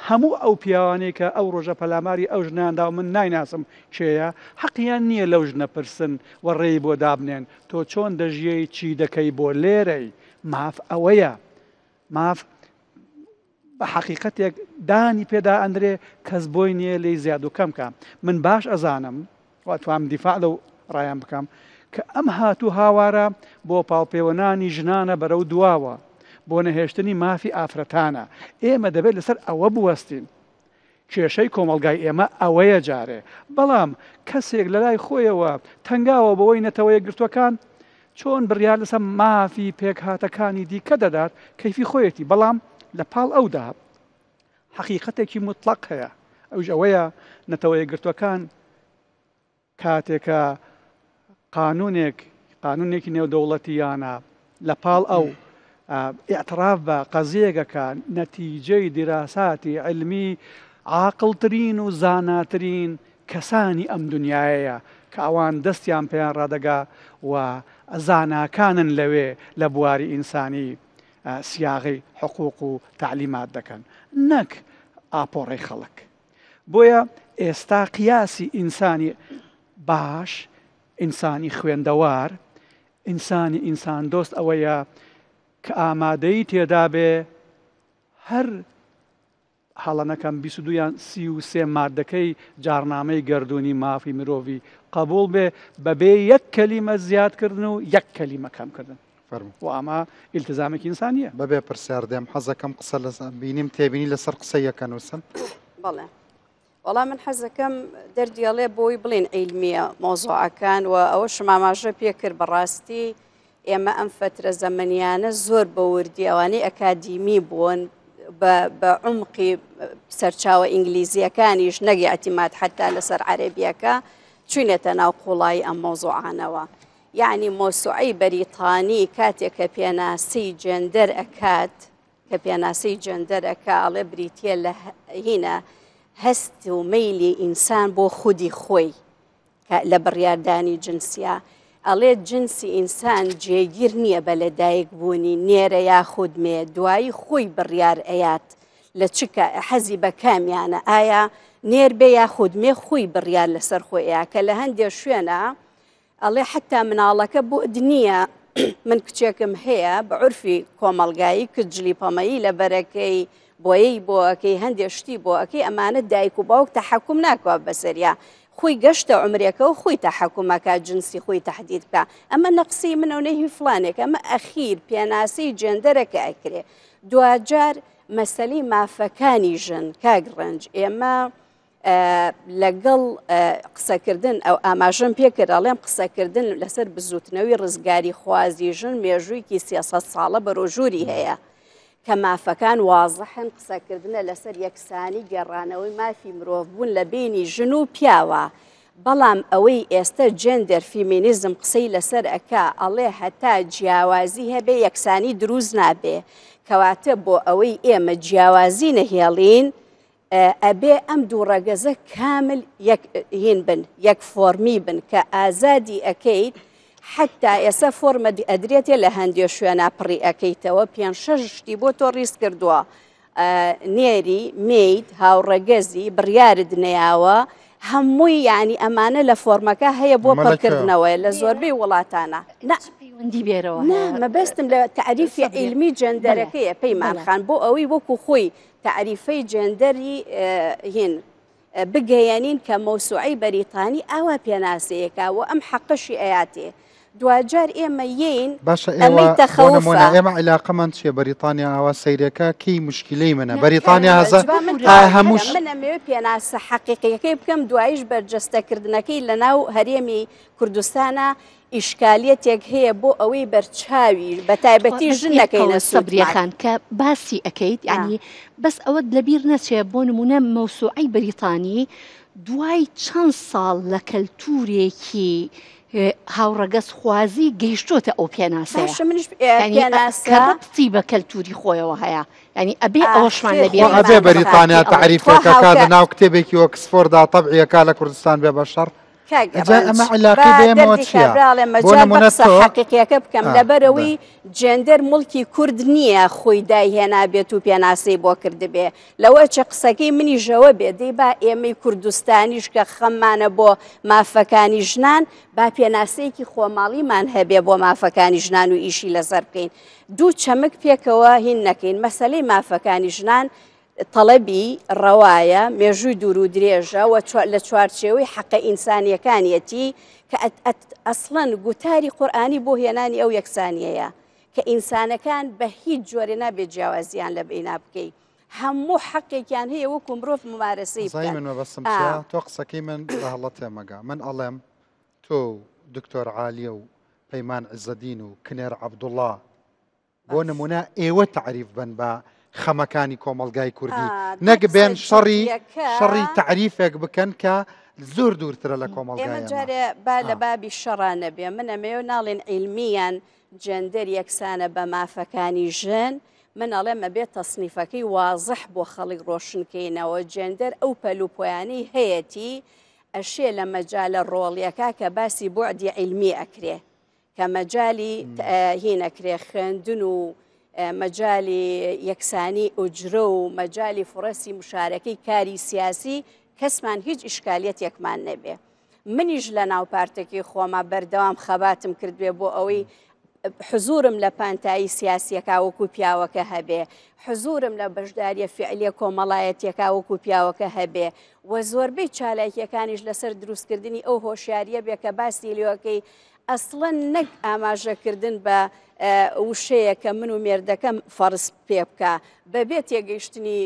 هەموو ئەو پیاوانەی کە ئەو ڕۆژە پەلاماری ئەو ژنەیان دا و من نایناسم کێیە، حەقیان نییە لەو ژنە پرسن و ڕێی بۆ دابنێن، تۆ چۆن دەژیەی، چی دەکەی، بۆ لێرەی؟ ماف ئەوەیە. ماف بە حەقیقەتێک دانی پێدا ئەندرێ کەس بۆی نییە لێی زیاد و کەم کا. من باش ئەزانم و ئەتوانم دیفاع لەو ڕایان بکەم کە ئەم هات و هاوارە بۆ پاڵپێوەنانی ژنانە بەرەو دواوە، بۆ نەهێشتنی مافی ئافرەتانە. ئێمە دەبێت لەسەر ئەوە بوەستین. کێشەی کۆمەڵگای ئێمە ئەوەیە جارێ. بەڵام کەسێک لەلای خۆیەوە تەنگاوە بەوەی نەتەوە یەکگرتووەکان چۆن بڕیار لەسەر مافی پێکهاتەکانی دیکە دەدات کەیفی خۆیەتی، بەڵام لە پاڵ ئەودا حەقیقەتێکی موتڵەق هەیە ئەویش ئەوەیە نەتەوە یەکگرتووەکان کاتێک کە قانونێک قانونێکی نێودەوڵەتیانە لە پاڵ ئەو ئیعتراف بە قەزیەکە نەتیجەی دیراساتی علمی عاقڵترین و زاناترین کەسانی ئەم دنیایەیە کە ئەوان دەستیان پێیان ڕادەگا و زاناکانن لەوێ لە بواری ئینسانی سیاغەی حقوق و تەعلیمات دەکەن نەک ئاپۆڕەی خەڵک. بۆیە ئێستا قیاسی ئینسانی باش، ئینسانی خوێندەوار، ئینسانی ئینساندۆست ئەوەیە کە ئامادەیی تێدابێ هەر هەڵە نەکەم 22 یان 33 مادەکەی جاڕنامەی گەردوونی مافی مرۆڤی قبوڵ بێ بەبێ یەک کەلیمە زیادکردن و یەک کەلیمە کەمکردن. فەرموو. و ئەمە ئیلتزامێکی ئینسانییە. بەبێ پرسیار دێم حەزەکەم قسە لە بینیم تێبینی لەسەر قسەی یەکە نووسن. بەڵێ وەڵا من حەزەکەم دەردیڵێ بۆی بڵێن عیلمیە مۆزۆعەکان و ئەوە شماماژە پێکرد بەڕاستی ئێمە ئەم فترە زەمەنیانە زۆر بە وردی ئەوانەی ئەکادیمی بوون بە عمقی سەرچاوە ئینگلیزیەکانیش نەگی اعتماد حتا لەسەر عەربیەکە چوینەتە ناو قوڵایی ئەم مۆزۆعانەوە یەعنی مۆسوعەی بەریتانی کاتێک کە پێناسەی جێندەر ئەکات کە پێناسەی جێندەر ئەکا ئەڵێ بریتە لە هینە هەست و مەیلی ئینسان بۆ خودی خۆی لە بڕیاردانی جنسیا ئەڵێ جنسی ئینسان جێگیر نییە بە لەدایک بوونی نێرە یاخود مێ دوایی خۆی بڕیار ئەیات لە چ حەزی بە کامیانە ئایا نێر بێ یاخود مێ خۆی بڕیار لەسەر خۆی ئەیا کە لە هەندێ شوێنە ئەڵێ حەتا مناڵەکە بۆت نییە من کچێکم هەیە بە عورفی کۆمەڵگایی کچ جلی پەمەیی لەبەرەکەی بۆیەی بۆ ئەکەی هەندێ شتی بۆ ئەکەی ئەمانە دایک و باوک تەحەکوم ناکوا بەسەریا خۆی گەشتە عمرێکە و خۆی تەحەکومەکە جنسی خۆی تهدید بکە ئەمە نەقسی منە و نەهی فلانێک ئەمە ئەخیر پێناسەی جێندەرەکە ئەکرێ دواجار مەسەلی مافەکانی ژن کاک ڕەنج ئێمە لەگەڵ قسەکردن ئەو ئاماژەم پێکرد ئەڵێم قسەکردن لەسەر بزوتنەوەی ڕزگاری خوازی ژن مێژوویکی 300 ساڵە بەرۆژووری هەیە کە مافەکان وازحن قسەکردنە لەسەر یەکسانی گێڕانەوەی مافی مرۆڤ بوون لە بینی ژن و پیاوە بەڵام ئەوەی ئێستا جێندەر فیمینیزم قسەی لەسەر ئەکا ئەڵێ هەتا جیاوازی هەبێ یەکسانی دروست نابێ کەواتە بۆ ئەوەی ئێمە جیاوازی نەهێڵین ئەبێ ئەم دوو ڕەگەزە کامل یەک هین بن یەک فۆرمی بن کە ئازادی ئەکەیت حتا ئێستا فۆرمە ئەدرێتێ لە هەندێ شوێنا پڕی ئەەکەیتەوە پێ شەش شتی بۆ تۆ ڕیز کردووە نێری میت هاوڕەگەزی بڕیارت نەیاوە هەمووی یعنی ئەمانە لە فۆرمەکە هەیە بۆ پڕکردنەوەی لە زۆربەی وڵاتانە پەیوەندی بێرەوە مەبەستم لە تعریفی عیلمی جەندەرەکەیە پەیمان خان بۆ ئەوەی وەکو خۆی. تەعریفەی جێندەری هین بگەیەنین کە مەوسوعەی بەریتانی ئاوا پێناسەیەکا و ئەم حەقەشی ئەیاتێ. دواجار ئێمە یین باشە ئێوە ئەمەی بۆ تەخەوفە. نمونە ئێمە عیلاقەمان چیە بەریتانیا ئاوا سەیرەکە کەی موشکیلەی منە بەریتانیا هەزە با من ئا تەواو هەمووش بکەم. من ئەمەوێ پێناسە حەقیقیەکەی بکەم دواییش بەرجەستەکردنەکەی لەناو هەرێمی کوردستانا ئیشکالیەتێک هەیە بۆ ئەوەی بەرچاوی بە تایبەتی ژن نەکەینە سەبریە خان کە باسی ئەکەیت یعنی بەس ئەوەت لەبیر نەچێ بۆ نمونە مەوسوعەی بەریتانی دوای چەند ساڵ لە کەلتورێکی هاوڕەگەز خوازی گەیشتۆتە ئەو پێناسەیە باشە منیش پێناسە کە ڕەبتی بە کەلتوری خۆیەوە هەیە یعنی ئەبێ ئەوەشمان لەبیر خۆ ئەبێ بەریتانیا تەعریفێک ئەکا لە ناو کتێبێکی ئۆکسفۆردا تەبعی ئەکا لە کوردستان بێ بە شەڕ کاک جا ڕەنج ئەمە با عیلاقەی بە ئێمەوە دەردی چییە؟ کابرا ئەڵێ بۆ مەجال بە نمونە قسە تۆ حەقیقیەکە بکەم ئا، لەبەرئەوەی جێندەر موڵکی کورد نییە خۆی دایهێنابێت و پێناسەی بۆ کردبێ لەوە چە قسەکەی منیش ئەوە بێ دەی با ئێمەی کوردستانیش کە خەممانە بۆ مافەکانی ژنان با پێناسەیەکی خۆماڵیمان هەبێ بۆ مافەکانی ژنان و ئیشی لەسەر بکەین دوو چەمک پێکەوە هین نەکەین مەسەلەی مافەکانی ژنان تەڵەبی ڕەوایە، مێژووی دوور و درێژە و لە چوارچێوەی حەقە ئینسانییەکانیەتی کە ئەسڵەن گوتاری قورئانی بۆ هێنانی ئەو یەکسانییەیە کە ئینسانەکان بە هیچ جۆرێ نابێت جیاوازیان لە بەینا بکەی هەموو حەقێکیان هەیە وەکو مرۆڤ ممارەسەی زای بکەن. من مەبەستم ئا. چیە تۆ قسەکەی من بە هەڵە تێمەگە من ئەڵێم تۆ و دکتۆر عالیە و پەیمان عزەدین و کنێر عەبدوڵا بۆ نمونە ئێوە تەعریف بن بە خەمەکانی کۆمەڵگای کوردی نەک بێن شەڕی شەڕی تەعریفێک بکەن کە زۆر دوورترە لە کۆمەڵگای ئێمە جارێ با لە بابی شەڕا نەبێ من ئەمەوێ ناڵێن عیلمیان جێندەر یەکسانە بە مافەکانی ژن من ئەڵێم ئەبێت تەسنیفەکەی وازح بۆ خەڵک ڕۆشنکەینەوە جێندەر ئەو پەل و پۆیانەی هەیەتی ئەشێ لە مەجالە ڕۆڵیەکە کە باسی بوعدی عیلمی ئەکرێ کە مەجالی هین ئەکرێ خوێندن و مەجالی یەکسانی ئوجرە و مەجالی فڕەسی مشارەکەی کاری سیاسی کەسمان هیچ ئیشکالیەتێکمان نەبێ منیش لە ناو پارتەکەی خۆما بەردەوام خەباتم کردبێ بۆ ئەوەی حزورم لە پانتایی سیاسیەکە وەکو پیاوەکە هەبێ حزورم لە بەشداریە فعلیە کۆمەڵایەتیەکە وەکو پیاوەکە هەبێ و زۆربەی چالاکیەکانیش لەسەر دروستکردنی ئەو هۆشیاریە بێ کە باسی لێوەکەی ئەسڵەن نەک ئاماژەکردن بە وشەیە کە من و مێردەکەم فەرز پێ بکا، بەبێ تێگەیشتنی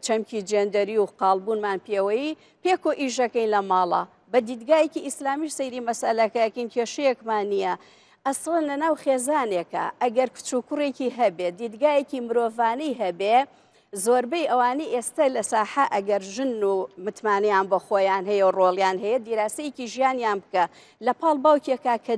چەمکی جێندەری و قاڵبوونمان پێوەیی، پێکۆ ئیشەکەین لە ماڵا. بە دیدگایەکی ئیسلامیش سەیری مەسئەلەکە ئەکەین کێشەیەکمان نییە. ئەسڵەن لەناو خێزانێکا ئەگەر کچ و کوڕێکی هەبێ، دیدگایەکی مرۆڤانەی هەبێ، زۆربەی ئەوانەی ئێستا لە ساحە ئەگەر ژن و متمانەیان بە خۆیان هەیە و ڕۆڵیان هەیە دیراسەیەکی ژیانیان بکە لە پاڵ باوکێکا کە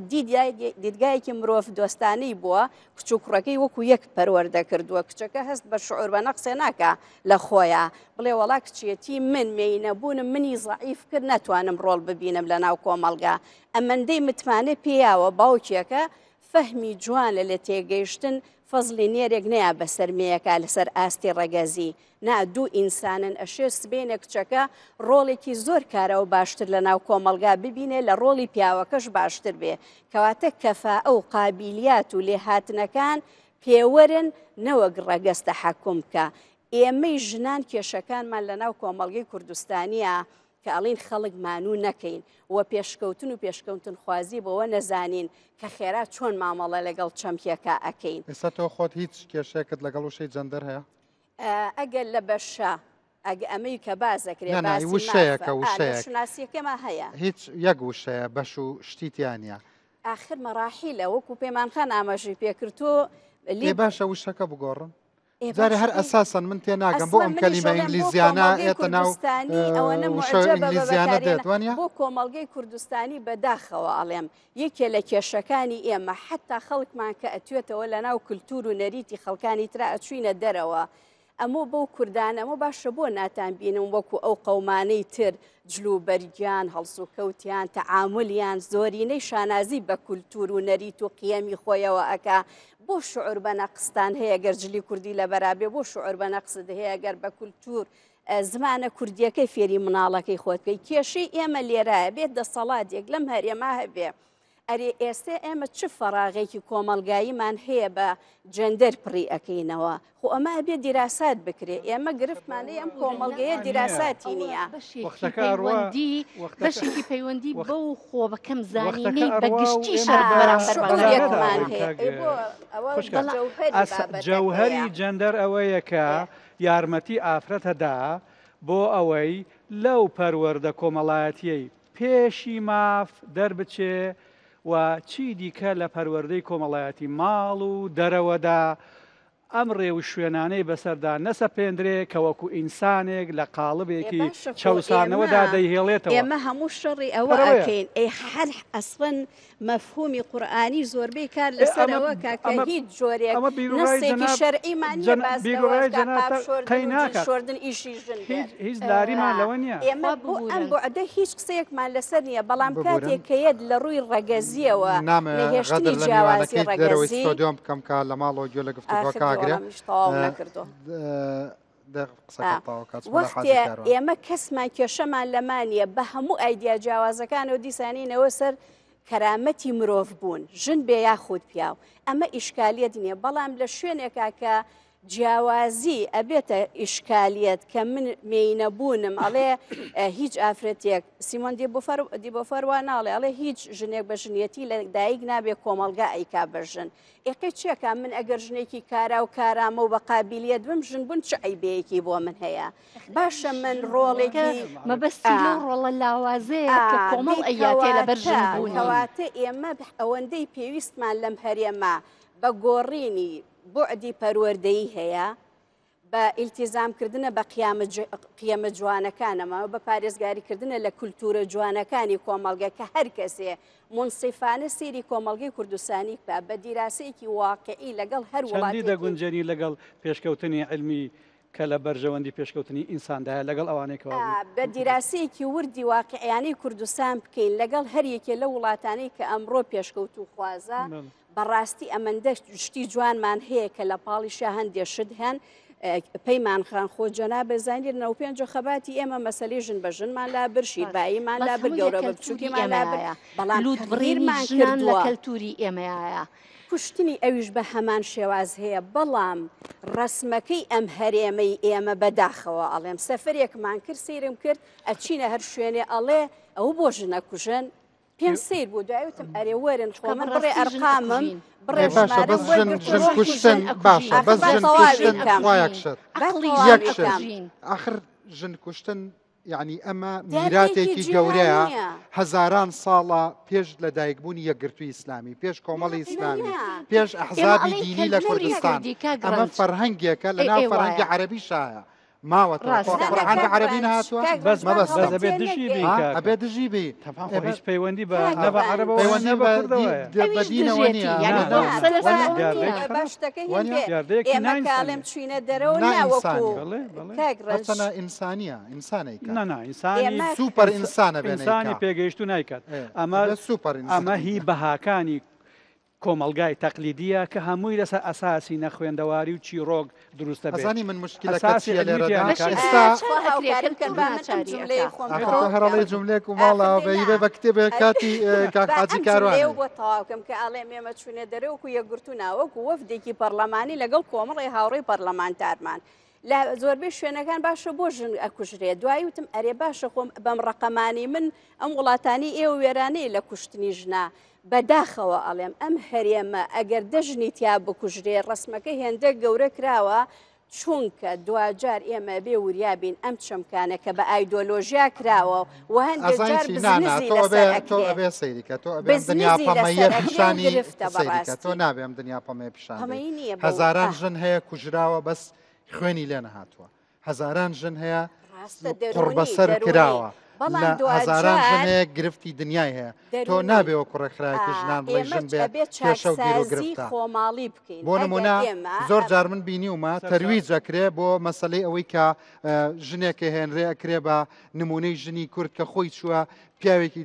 دیدگایەکی مرۆڤ دۆستانەی بووە کچ و کوڕەکەی وەکو یەک پەروەردە کردووە کچەکە هەست بە شعور بە نەقسێ ناکا لە خۆیان بڵێ وەڵا کچێتی من مێینەبوونم منی زەعیف کرد ناتوانم ڕۆڵ ببینم لە ناو کۆمەڵگا ئەمەندەی متمانە پێیاوە باوکێکە فەهمی جوانە لە تێگەیشتن فەزڵی نێرێک نەیا بەسەر مێیەکا لەسەر ئاستی ڕەگەزی نا دوو ئینسانن ئەشێ سبەینێ کچەکە ڕۆڵێکی زۆر کارا و باشتر لەناو کۆمەڵگا ببینێ لە ڕۆڵی پیاوەکەش باشتر بێ کەواتە کەفائە و قابیلیات و لێهاتنەکان پێوەرن نەوەک ڕەگەز تەحەکوم بکا ئێمەی ژنان کێشەکانمان لەناو کۆمەڵگەی کوردستانیا کە ئەڵێین خەڵک مانوو نەکەین و پێشکەوتن و پێشکەوتنخوازی بەوە نەزانین کە خێرا چۆن مامەڵە لەگەڵ چەمکێکا ئەکەین. ئێستا تۆ خۆت هیچ کێشەیەکت لەگەڵ وشەی جەندەر هەیە؟ ئەگەر لە بەشە ئەگ ئەمەی کە باس ئەکرێ نا نا باسی وشەیەکە مافە ئا لە وشەیەک شوناسیەکەما هەیە. هیچ یەک وشەیە بەش و شتی تیا نییە. ئاخر مەڕاحیلە وەکوو پەیمان خان ئاماژەی پێکرد تۆ ئێ لی باشە وشەکە بگۆڕن. ئێ جارێ باشە هەر ئەی ئەساسەن من تێناگەم بۆ ئەسڵەن ئەم منیش کەلیمە ئەڵێم بۆ ئینگلیزیانە کۆمەڵگەی ئێتە ناو کوردستانی ئەوەنە وشە موعجەبە بە ئینگلیزیانە بەکارهێنا دێت وانە؟ بۆ کۆمەڵگەی کوردستانی بەداخەوە ئەڵێم یەکێ لە کێشەکانی ئێمە حەتا خەڵکمان کە ئەتوێتەوە لەناو کلتور و نەریتی خەڵکانی ترا ئەچوینە دەرەوە ئەمۆ بەو کوردانە ئەمۆ باشە بۆ ناتان بینم وەکو ئەو قەومانەی تر جل و بەرگیان، هەڵسوکەوتیان، تەعامولیان، زۆرینەی شانازی بە کولتوور و نەریت و قیەمی خۆیەوە ئەکا، بۆ شعور بە نەقستان هەیە گەر جلی کوردی لەبەرا بێ، بۆ شعور بە نەقست هەیە گەر بە کولتوور زمانە کوردیەکەی فێری مناڵەکەی خۆت بکەی، کێشەی ئێمە لێرایە بێ دەسەڵاتێک لەم هەرێما هەبێ. ئەرێ ئێستێ ئێمە چ فەراغێکی کۆمەڵگاییمان هەیە بە جێندەر پڕی ئەکەینەوە؟ خۆ ئەمە ئەبێ دیراسات بکرێ، ئێمە گرفتمان هەیە ئەم کۆمەڵگەیە دیراساتی نییە. بەشێکی پەیوەندی بەشێکی پەیوەندی بەو خۆ بە کەم زانینەی بە گشتی شەرع بەرامبەر بە شعورێکمان هەیە. ئەی بۆ ئەوە جەوهەری بابەتەکەیە. جەوهەری جێندەر ئەوەیە کە یارمەتی ئافرەت ئەدا بۆ ئەوەی لەو پەروەردە کۆمەڵایەتیەی پێشی ماف دەربچێ و چی دیکە لە پەروەردەی کۆمەڵایەتی ماڵ و دەرەوەدا ئەم ڕێوشوێنانەی بەسەردا نەسەپێندرێ کە وەکو ئینسانێک لە قاڵبێکی باشە خۆ چەوسانەوەدا ئێمە دەیهێڵێتەوە. ئێمە هەموو شەڕی ئەوە بەرەوەیە. ئەکەین ئەی هەر ئەسڵەن مەفهومی قورئانی زۆربەی کار ئێ لەسەر ئەمە ئەوە کا کە ئەمە هیچ جۆرێک ئەمە بیروڕای نەسێکی جەناب شەرعیمان نییە جەن باس لەوە بیروڕای بکا قاپ جەنابتە شۆردن قەی و جل ناکات. شۆردن ئیشی ژن هیچ بێت. هیچ لاریمان لەوە نییە. ئێمە خوا بۆ ئەم ببورن. بوعدە هیچ قسەیەکمان لەسەر نییە بەڵام ببورن. کاتێک کە یەت لە ڕووی ڕەگەزییەوە نامەوێ نەهێشتنی غەدر لە جیاوازی میوانەکەی دەرەوەی ڕەگەزی ستۆدیۆم بکەم کە لە ماڵەوە گوێ لە ئاخر گفتوگۆکە ئەگرێ. وەڵامیش تەواو نەکردووە. قسەکە تەواو کە چمە لە حاجی وەختێ کاروان. ئێمە کەسمان کێشەمان لەما نییە بە هەموو ئایدیا جیاوازەکانەوە دیسانینەوە سەر کەرامەتی مرۆڤ بوون ژن بێ یاخود پیاو ئەمە ئیشکالیەت نییە بەڵام لە شوێنێکا کە جیاوازی ئەبێتە ئیشکالیەت کە من مێینە بوونم ئەڵێ هیچ ئافرەتێک سیمۆن دیبۆفەر وا ناڵێ ئەڵێ هیچ ژنێک بە ژنیەتی لە دایک نابێ کۆمەڵگا ئەیکا بە ژن ئێقەی چێکا من ئەگەر ژنێکی کارا و کارامە و بە قابیلیەت بم ژن بوون چ عەیبەیەکی بۆ من هەیە باشە من ڕۆڵێکی مەبەستی لەو ڕۆڵە لاوازەیە کە کۆمەڵ ئەیاتێ لەبەر ژن بوونی. کەواتە ئێمە ئەوەندەی پێویستمان لەم هەرێمە بە گۆڕینی بوعدی پەروەردەیی هەیە، بە ئیلتیزام کردنە بە قیەمە جوانەکانەمە و بە پارێزگاری کردنە لە کولتوورە جوانەکانی کۆمەڵگە کە هەر کەسێ مونسیفانە سەیری کۆمەڵگەی کوردستانی بکا بە دیراسەیەکی واقعی لەگەڵ هەر چەندی وڵاتێکی دەگونجێنی لەگەڵ پێشکەوتنی عیلمی کە لە بەرژەوەندی پێشکەوتنی ئینساندایە لەگەڵ ئەوانەی کەوا بوو. بە دیراسەیەکی وردی واقعیانەی کوردستان بکەین لەگەڵ هەر یەکێ لەو وڵاتانەی کە ئەمڕۆ پێشکەوتووخوازە بەڕاستی ئەمەندە شتی جوانمان هەیە کە لە پاڵیشا هەندێ شت هەن پەیمان خان خۆ جەنابت زانیت 95 خەباتی ئێمە مەسەلەی ژن بە ژنمان لابرد شیرباییمان بەس لابرد هەمووی لە گەورە بە کەلتوری بچووکیمان لابرد ئێمەیە بەڵام لووت بڕینی تەغیرمان ژنان لە کردووە. کەلتوری ئێمەیە. کوشتنی ئەویش بە هەمان شێواز هەیە بەڵام ڕەسمەکەی ئەم هەرێمەی ئێمە بەداخەوە ئەڵێم سەفەرێکمان کرد سەیرم کرد ئەچینە هەر شوێنێ ئەڵێ ئەوە بۆ ژنە کوژن پێم سەیر بوو دوای وتم ئەرێ وەرن خۆ من بڕێ ئەرقامم بڕێ باشە بەس ژن ژن کوشتن باشە بەس ژن کوشتن خوا یەک شت یەک شت ئاخر ژن کوشتن یعنی ئەمە میراتێکی گەورەیە هەزاران ساڵە پێش لە دایکبوونی یەکگرتووی ئیسلامی پێش کۆمەڵی ئیسلامی پێش ئەحزابی دینی لە کوردستان ئەمە فەرهەنگێکە لە ناو فەرهەنگی عەرەبی شایە ماوەتەوە قورئان بە عەرەبی نەهاتووە بەس مەبەست بەس ئەبێ دژی بی کاکە ئەبێ دژی بی تەبعەن خۆ هیچ پەیوەندی بە نە بە عەرەبەوە پەیوەندی نە بە بە کوردەوەیە بە دینەوە نییە یعنی نا، قسە لەسەر نا، ئەوە دیاردەیەکی نییە. خراپ. با شتەکە هین وانیە؟ بێ دیاردەیەکی ئێمە نائینسانیە. کاڵێم چوینە دەرەوە نا نا وەکو ئینسانیە. بەڵێ بەڵێ کاک ڕەنج هەرچەنە ئینسانیە ئینسانێکە نا نا ئینسانی ئێمە سوپەر ئینسانە بێ ئینسانی نەیکا. پێگەیشتوو نایکات ئێ، ئەمە ئەبێ سوپەر ئینسان ئەمە هی بەهاکانی کۆمەڵگای تەقلیدیە کە هەمووی لەسەر ئەساسی نەخوێندەواری و چیڕۆک دروست دەبێت. ئەزانی من مشکلەکە ئەساسی چیە عیلمی لێرەدا تیا نەکات. ئێستا خوا هاوکارم کەن با من ئەم جوملەیەی خۆم ئاخر تۆ تەواو هەر ئەڵێی بکەم. جوملەیەک و ماڵەوە ئاخر بە نا. ئیبێ بە کتێبێک کاتی کاک با حاجی ئەم کاروان جوملەیە هەیە. بۆ تەواو کەم کە ئەڵێم ئێمە چوونە دەرێ وەکو یەکگرتوو نا وەکو وەفدێکی پەڕلەمانی لەگەڵ کۆمەڵێ هاوڕێی پەڕلەمانتارمان لە زۆربەی شوێنەکان باشە بۆ ژن ئەکوژرێ دوایی وتم ئەرێ باشە خۆم بەم ڕەقەمانی من ئەم وڵاتانی ئێوە وێرانەیە لە کوشتنی ژنا بەداخەوە ئەڵێم ئەم هەرێمە ئەگەر دە ژنی تیا بکوژرێ ڕسمەکە هێندە گەورە کراوە چونکە دواجار ئێمە بێ وریا بین ئەم چەمکانە کە بە ئایدۆلۆژیا کراوە و هەندێک ئەزانی جار چی نا نا بزنزی تۆ ئەبێ لەسەر تۆ ئەکرێ ئەبێ سەیری کە تۆ ئەبێ ئەم دنیا بزنزی پەمەیە لەسەر ئەکرێ و پیشانی گرفتە سەیری کە تۆ بەڕاستی نابێ ئەم دنیا پەمەیە پیشان دەی پەمەیی نییە بەو هەزاران ئاه. ژن هەیە کوژراوە بەس خوێنی لێ نەهاتووە هەزاران ژن هەیە ڕاستە دەروونی قوڕبەسەر دەروونی کراوە بەڵام لە هەزاران ژن دواجار هەیە گرفتی دنیای هەیە تۆ دەروونی نابێ وەکو ڕێکخراوێکی ئا، ژنان بڵێی ئێمە ژن بێ ئەبێ کێشە و گیر و چاکسازی گرفتە خۆماڵی بکەین بۆ ئەگەر نمونە ئێمە زۆر ئەم جار من بینیومە تەرویج ئەکرێ بۆ مەسەلەی ئەوەی کە ژنێکە هێنرێ ئەکرێ بە نمونەی ژنی کورد کە خۆی چووە پیاوێکی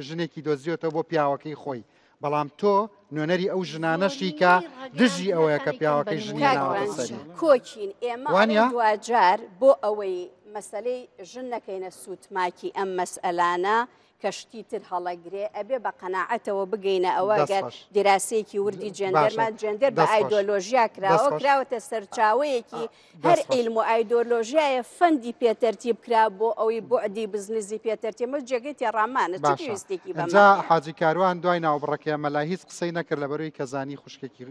ژنێکی دۆزیۆتەوە بۆ پیاوەکەی خۆی بەڵام تۆ نوێنەری ئەو ژنانەشی کە دژی ئەوەیە کە پیاوەکەی ژنی کاک ناوەتە ڕەنج سەری کۆکین ئێمە وانە؟ ئەڵێن دواجار بۆ ئەوەی مەسەلەی ژن نەکەینە سووتماکی ئەم مەسئەلانە کە شتی تر هەڵەگرێ ئەبێ بە قەناعەتەوە بگەینە ئەوە گەر دیراسەیەکی وردی جێندەرمان جێندەر بە ئایدۆلۆژیا کراوە کراوەتە سەرچاوەیەکی هەر عیلم و ئایدۆلۆژیایە فەندی پێ تەرتیب کرا بۆ ئەوەی بوعدی بزنزی پێ تەرتیب مە جێگەی تێڕامانە چ پێویستێکی بەمە جا حاجی کاروان دوای ناوبڕەکەی مەلا هیچ قسەی نەکرد لەبەرەوەی کە زانی خوشکێکی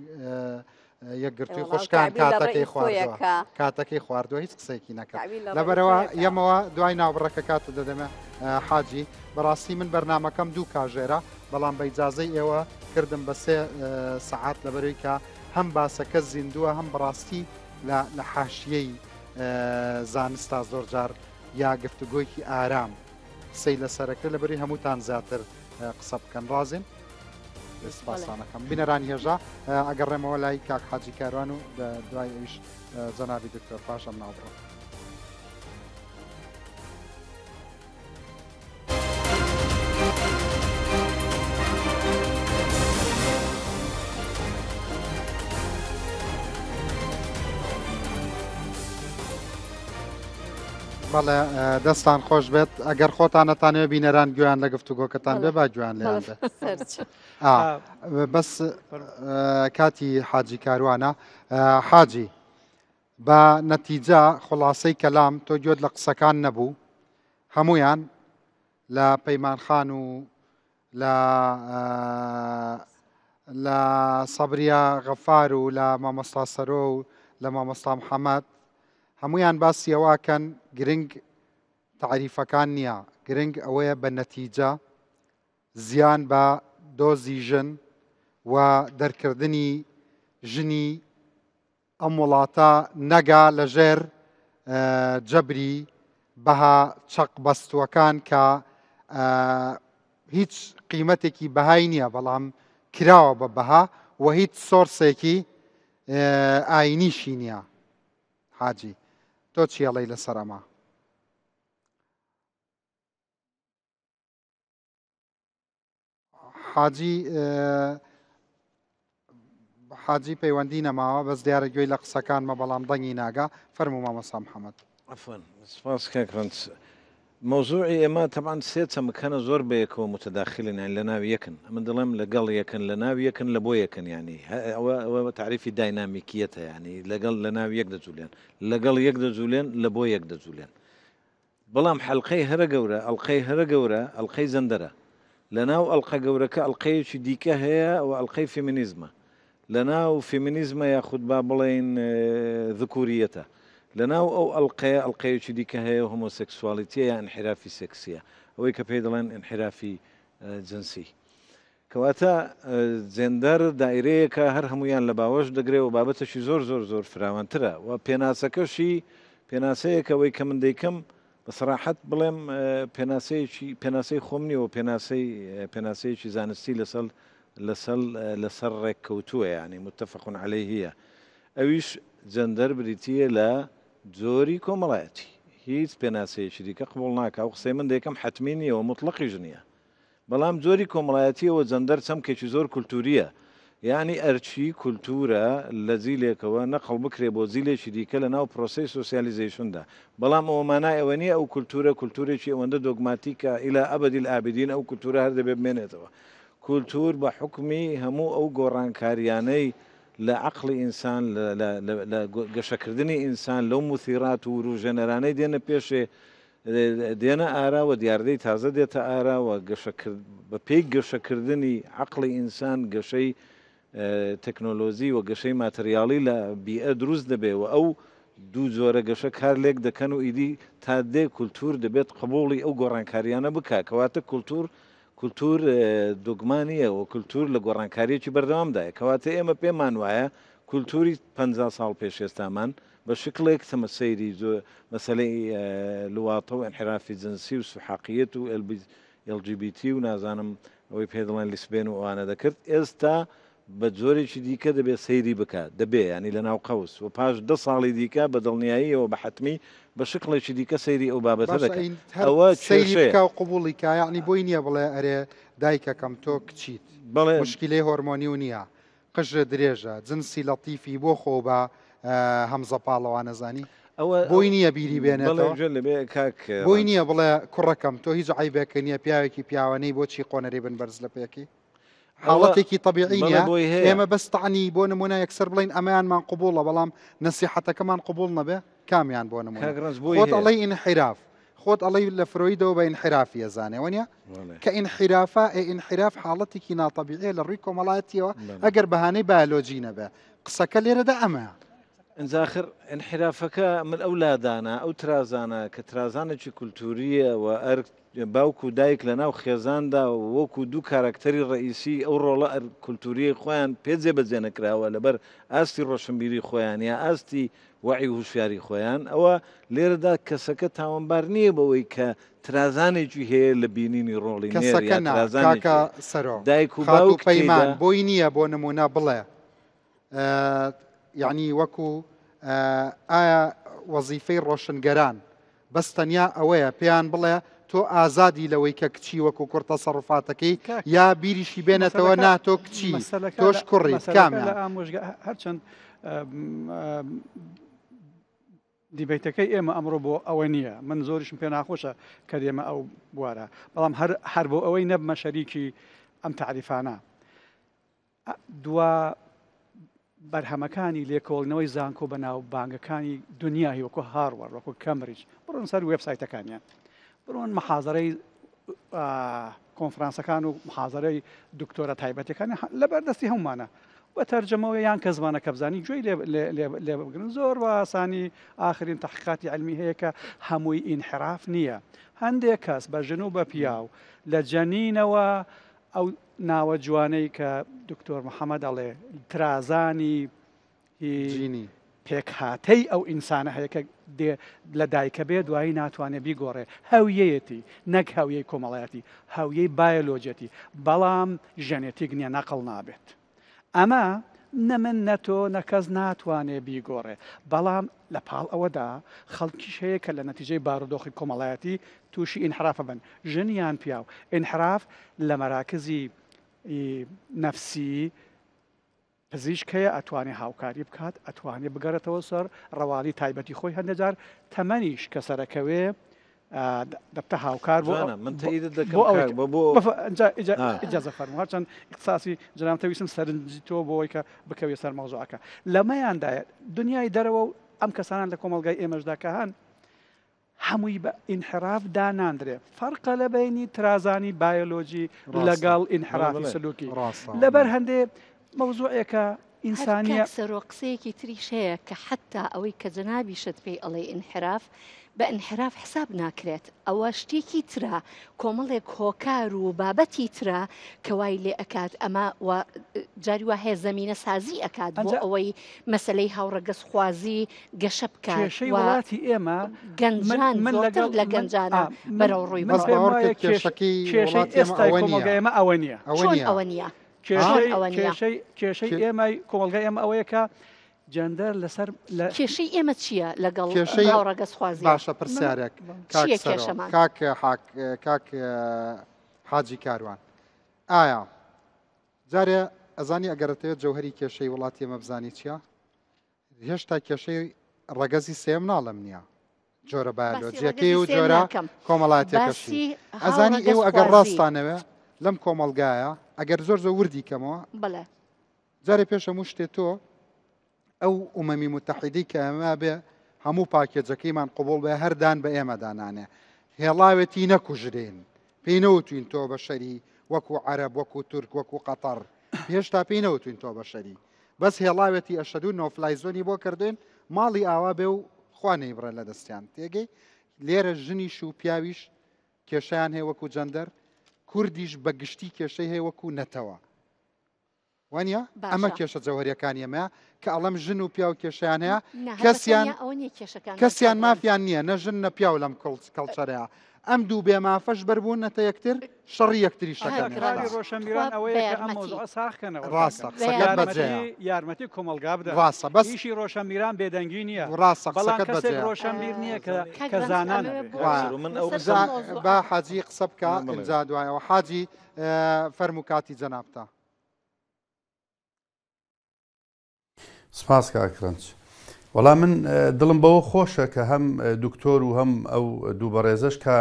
یەکگرتووی خوشکان کاتەکەی خواردووە کاتەکەی خواردووە هیچ قسەیەکی نەکرد لەبەرەوە یەمەوە دوای ناوبڕەکە کاتە دەدەمە حاجی بەڕاستی من بەرنمەکەم دوو کاژێرە بەڵام بە ئیجازەی ئێوە کردم بە سێ سەعات لەبەرەوەی کە هەم باسەکە زیندووە هەم بەڕاستی لە حاشیەی زانستا زۆر جار یا گفتوگۆیکی ئارام قسەی لەسەرەکرد لەبەری هەمووتان زیاتر قسە بکەن ڕازین سپاسانەکەم بینەرانی هێژا ئەگەڕێمەوە لای کاک حاجی کاروان و دوای ئەویش جەنابی دکتۆر پاشەم ناوبڕە. بەڵێ دەستان خۆش بێت ئەگەر خۆتانەتانەوە بینەران گویان لە گفتوگۆکەتان بێ با گویان لێیان بێت بەس کاتی حاجی کاروانە حاجی بە نەتیجە خوڵاسەی کەلام تۆ گوێت لە قسەکان نەبوو هەمویان لە پەیمان خان و لە لە سەبریە غەفار و لە مامۆستا سەرۆ و لە مامۆستا محەممەد هەمویان باسی ئەوەکەن گرنگ تعریفەکان نییە گرنگ ئەوەیە بە نەتیجە زیان بە دۆزی ژن و دەرکردنی ژنی ئەم وڵاتە نەگا لە ژێر جەبری بەها چەق بەستووەکان کە هیچ قیمەتێکی بەهای نییە بەڵام کراوە بە بەها و هیچ سۆرسێکی ئاینیشی نییە حاجی تۆ چیەڵی لەسەر ئەمە؟ حاجی حاجی پەیوەندی نەماوە بەس دیارە گوێی لە قسەکانمە بەڵام دەنگی ناگا فەرموو مامۆستا محەممەد. عەفوەن سپاس کاک ڕەنج مەوزوعی ئێمە تەبعەن سێ چەمک هەنە زۆر بەیەکەوە متداخلن یانی لە ناو یەکن ئەمن دەڵێم لەگەڵ یەکن لە ناو یەکن لە بۆ یەکن یانی ئەوە ئەوە تەعریفی داینامیکیەتە یانی لەگەڵ لە ناو یەک دەجولێن لەگەڵ یەک دەجولێن لە بۆ یەک دەجولێن بەڵام حەلقەی هەرە گەورە، ئەڵقەی هەرە گەورە، ئەڵقەی جەندەرە. لەناو ئەڵقە گەورەکە ئەڵقەیەکی دیکە هەیە و ئەڵقەی فێمینیزمە. لەناو فێمینیزمە یاخود با بڵێین ذکوریەتە. لەناو ئەو ئەڵقەیە ئەڵقەیەکی دیکە هەیە و هۆمۆسێکسواڵیتیە یا ئینحیرافی سێکسیە. ئەوەی کە پێی دەڵێن ئینحیرافی جنسی. کەواتە جێندەر دایرەیەکە هەر هەموویان لە باوەش دەگرێ و بابەتەکی زۆر زۆر زۆر فراوانترە و پێناسەکەشی پێناسەیەکە ئەوەی کە من دەیکەم بە سەراحەت بڵێم پێناسەیەکی پێناسەی خۆم نییە و پێناسەی پێناسەیەکی زانستی لەسەر لەسەر لەسەر ڕێککەوتووە یعنی متفق علیه ئەویش جەندەر بریتییە لە جۆری کۆمەڵایەتی هیچ پێناسەیەکی دیکە قبوڵ ناکا و قسەی من دەیکەم حەتمی نییە و موتڵەقیش نییە بەڵام جۆری کۆمەڵایەتییەوە جەندەر چەمکێکی زۆر کولتوورییە، یانی ئەرکی کولتوورە لە جیلێکەوە نەقڵ بکرێ بۆ جیلێکی دیکە لە ناو پرۆسەی سۆسیالیزەیشندا، بەڵام ئەوە مانای ئەوە نییە ئەو کولتوورە کولتوورێکی ئەوەندە دۆگماتیکە ئیلا ئەبەدی الئابدین ئەو کولتوورە هەر دەبێ بمێنێتەوە. کولتوور بە حوکمی هەموو ئەو گۆڕانکارییانەی لە عەقڵی ئینسان، لە گەشەکردنی ئینسان، لەو موثیرات و ورووژێنەرانەی دێنە پێشێ، دێنە ئاراوە، دیاردەی تازە دێتە ئاراوە، گەشەکرد، بە پێی گەشەکردنی عەقڵی ئینسان گەشەی تەکنۆلۆژی و گەشەی ماتریاڵی لە بیئە دروست دەبێ و ئەو دوو جۆرە گەشە کار لێک دەکەن و ئیدی تا دێ کولتوور دەبێت قبوڵی ئەو گۆڕانکاریانە بکا، کەواتە کولتوور کولتوور دۆگما نییە و کولتوور لە گۆڕانکارییەکی بەردەوامدایە، کەواتە ئێمە پێمان وایە کولتووری 50 ساڵ پێش ئێستامان بە شکڵێک تەمە سەیری مەسەلەی لواطە و ئینحرافی جنسی و سوحاقیەت و ئێڵ جی بی تی و نازانم ئەوەی پێ دەڵێن لیسبێن و ئەوانە دەکرد ئێستا بە جۆرێکی دیکە دەبێ سەیری بکا دەبێ یانی لە ناو قەوس و پاش دە ساڵی دیکە بە دڵنیاییەوە بە حەتمی بە شکڵێکی دیکە سەیری ئەو بابەتە باشە دەکا ئەی هەر ئەوە سەیری کێشەیە. بکا و قبوڵی کا یەعنی بۆی نییە بڵێ ئەرێ دایکەکەم تۆ کچیت بەڵێ. موشکیلەی هۆرمۆنی و نییە قژت درێژە جنسی لەتیفی بۆ خۆو بە هەمزە پاڵەوانە زانی؟ بۆی نییە بیری بێنێتەوە بۆی نییە بڵێ کوڕەکەم تۆ هیچ عیبێکە نییە پیاوێکی پیاوانەی بۆچی قۆنەری بن بەرز لە پێکی حاڵەتێکی طبیعی نیە ئێمە بەس تەعنی بۆ نمونە یەکسەر بڵین ئەمەیانمان قوبوڵە بەڵام نەسیحەتەکەمان قوبوڵ نەبێ کامیان بۆ نمونە خۆت ئەڵێی ئینحیراف خۆت ئەڵێی لە فرۆیدەوە بە ئینحرافی ئەزانێ وەنیە کە ئینحرافە ئێ ئینحراف حاڵەتێکی ناتەبیعیە لە ڕووی کۆمەڵایەتیەوە ئەگەر بەهانەی بایۆلۆجی نەبێ قسەکە لێرەدا ئەمەیە. ئینجا ئاخر ئینحرافەکە من ئەو لادانە ئەو ترازانە کە ترازانێکی کولتوورییە و ئەرک باوک و دایک لە ناو خێزاندا وەکو دوو کاراکتەری ڕەئیسی ئەو ڕۆڵە کولتوورییەی خۆیان پێ جێبەجێ نەکراوە لەبەر ئاستی ڕۆشنبیری خۆیان یا ئاستی وەعی و هوشیاری خۆیان، ئەوە لێرەدا کەسەکە تاوانبار نییە بەوەی کە ترازانێکی هەیە لە بینینی ڕۆڵی نێر کەسەکە یا نا ترازانێکی کاکە هەیە. سەرۆ دایک و خاتوو باوک پەیمان تێیدا بۆی نییە بۆ نموونە بڵێ یەعنی وەکو ئایا وەزیفەی ڕۆشنگەران بەس تەنیا ئەوەیە پێیان بڵێ تۆ ئازادی لەوەی کە کچی وەکو کوڕ تەسەڕوفاتەکەی کاک یا بیریشی بێنێتەوە مەسەلەکە نا تۆ کچی مەسەلەکە تۆش لە کوڕیت مەسەلەکە لە کامیان؟ ئامۆژگا هەرچەند دیبەیتەکەی ئێمە ئەمڕۆ بۆ ئەوە نییە من زۆریشم پێ ناخۆشە کە دێمە ئەو بوارە بەڵام هەر هەر بۆ ئەوەی نەبمە شەریکی ئەم تەعریفانە دوا بەرهەمەکانی لێکۆڵینەوەی زانکۆ بەناوبانگەکانی دنیا هی وەکو هاروارد وەکو کەمبریج بڕۆن سەر وێبسایتەکانیان بڕۆن محازەرەی کۆنفرانسەکان و محازەرەی دکتۆرە تایبەتەکانی لەبەر دەستی هەمومانە بە تەرجەمەوە یان کە زمانەکە بزانی گوێی لێ بگرن زۆر بە ئاسانی ئاخرین تحقیقاتی علمی هەیە کە هەمووی ئینحراف نییە هەندێک کەس بە ژن و بە پیاو لە جەنینەوە ئەو ناوە جوانەی کە دکتۆر محەمەد ئەڵێ ترازانی جینی. پێکهاتەی ئەو ئینسانە هەیە کە دێ لە دایکە بێ دوایی ناتوانێ بیگۆڕێ هەویەیەتی نەک هەویەی کۆمەڵایەتی هەویەی بایۆلۆجیەتی بەڵام ژێنێتیک نییە نەقڵ نابێت ئەمە نە من نە تۆ نە کەس ناتوانێ بیگۆڕێ، بەڵام لە پاڵ ئەوەدا خەڵکیش هەیە کە لە نەتیجەی بارودۆخی کۆمەڵایەتی تووشی ئینحراف ئەبن، ژن یان پیاو. ئینحراف لە مەراکزی نەفسی پزیشک هەیە ئەتوانێ هاوکاری بکات، ئەتوانێ بگەڕێتەوە سەر ڕەواڵی تایبەتی خۆی، هەندێ جار تەمەنیش کە سەرەکەوێ دەبتە هاوکار بۆ جوانە من تەئیدت دەکەم بۆ ئەوەی کاک بە بۆ ئینجا ئیجا ئا. ئیجازە فەرموو هەرچەند ئیختساسی جەنابتە ویستم سەرنجی تۆ بۆ ئەوەی کە بکەویە سەر مەوزوعەکە لەمەیاندایە دنیای دەرەوە و ئەم کەسانە لە کۆمەڵگای ئێمەشدا کە هەن هەمووی بە ئینحراف داناندرێ فەرقە لە بەینی ترازانی بایۆلۆجی ڕاستە. لەگەڵ بەڵێ ئینحرافی بەڵێ. سلوکی ڕاستە لەبەر هەندێ مەوزوعێکە هەر ئینسانیە. کاک سەرۆ قسەیەکی تریش هەیە کە حەتتا ئەوەی کە جەنابیشت پێی ئەڵێی ئینحراف بە ئینحراف حساب ناکرێت ئەوە شتێکی ترە کۆمەڵێک هۆکار و بابەتی ترە کە وای لێ ئەکات ئەمە و جاری وا هەیە زەمینە سازی ئەکات بۆ ئەنجا ئەوەی مەسەلەی هاوڕەگەزخوازی گەشە بکات کێشەی و وڵاتی ئێمە من گەنجان من زۆرتر لەگەڵ لە من گەنجانە ئا من بەرەو ڕووی من بەس بڕۆن. پێم باوەڕ وایە کە کێش کێشەکەی کێشەی وڵاتی ئێمە ئێستای ئەوە نییە کۆمەڵگای ئێمە ئەوە نییە. ئەوە چۆن نییە ئەوە نییە؟ کێشەی ئەوە نییە؟ کێشەی کێشەی ئێمەی کۆمەڵگای ئێمە ئەوەیە کە جەندەر لەسەر لە کێشەی ئێمە چییە لەگەڵ کێشەی هاوڕەگەزخوازیە؟ باشە پرسیارێک کاک چییە سەرۆ کێشەمان؟ کاک حاک کاک حاجی کاروان ئایا جارێ ئەزانی ئەگەرەتەوێت جەوهری کێشەی وڵاتی ئێمە بزانی چییە هێشتا کێشەی ڕەگەزی سێم ناڵم نییە جۆرە بایۆلۆجیەکەی و جۆرە کۆمەڵاتیەکەشی ئەزانی ئێوە ئەگەر ڕاستانەوێ لەم کۆمەڵگایە ئەگەر زۆر زۆر وردی کەمەوە بەڵێ جارێ پێش هەموو شتێ تۆ ئەو ئومەمی متحیدی کە ئەمە بێ هەموو پاکێجەکەیمان قوبول بێ هەردان بە ئێمەدا نانێ هێڵاوێتی نەکوژرێن پێی نەوتوین تۆ بە شەری وەکو عەرەب وەکو تورک وەکو قەتەر هێشتا پێی نەوتوین تۆ بە شەری بەس هێڵاوێتی ئەشەدو no-fly zone ی بۆ کردوین ماڵی ئاوا بێ و خوا نەیبڕێ لە دەستیان تێگەی لێرە ژنیش و پیاویش کێشیان هەیە وەکو جەندەر کوردیش بە گشتی کێشەی هەیە وەکو نەتەوە وانە ئەمە کێشە جەوهریەکانی ئەمە کە ئەڵەم ژن و پیاو کێشیان هەیە کەسیان کەسیان مافیان نییە نە ژن نە پیاو لەم کەڵچەرەیە ئەم دوو بێ مافەش بەربوونەتە یەکتر شەڕی یەکتری شەکەن. کاری ڕۆشەنبیران ئەوەیە کە ئەم مەوزوعە ساغ کەنەوە. ڕاستە قسەکەت بەجێیە. یارمەتی کۆمەڵگا بدەن. ڕاستە بەس ئیشی ڕۆشەنبیران بێدەنگی نییە. ڕاستە بەڵام قسەکەت کەسێک بەجێیە. ڕۆشەنبیر نییە کە کە زانا نەبێ. جا با حاجی قسە بکا ئینجا دوایەوە حاجی فەرموو کاتی جەنابتە. سپاس کاک رەنج. وەڵا من دڵم بەوە خۆشە کە هەم دکتۆر و هەم ئەو دوو بەڕێزەش کە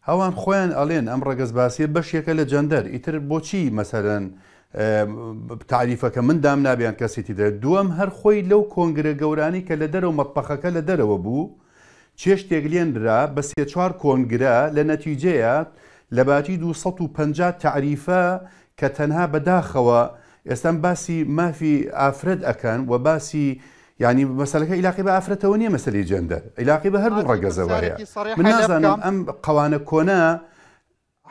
ئەوان خۆیان ئەڵێن ئەم ڕەگەزباسیە بەشێکە لە جەندەر ئیتر بۆچی مەسەلەن تاریفەکە من دام نابیان کەسێتی دەێت دووەم هەر خۆی لەو کۆنگرە گەورانی کە لە دەرەوە مەتبەخەکە لە دەرەوە بوو چێشتێک لێنرا بە سێ چوار کۆنگرە لە نەتیجەیە لە باتی 250 تاریفە کە تەنها بەداخەوە ئێستا باسی مافی ئافرەت ئەکەن و باسی یانی مەسەلەکە ئیلاقی بە ئافرەتەوە نییە مەسەلەی جێندەر ئیلاقی بە هەردوو حاجی ڕەگەزەوە هەیە پرسیارێکی من سەریحی لێ نازانم بکەم ئەم قەوانە کۆنە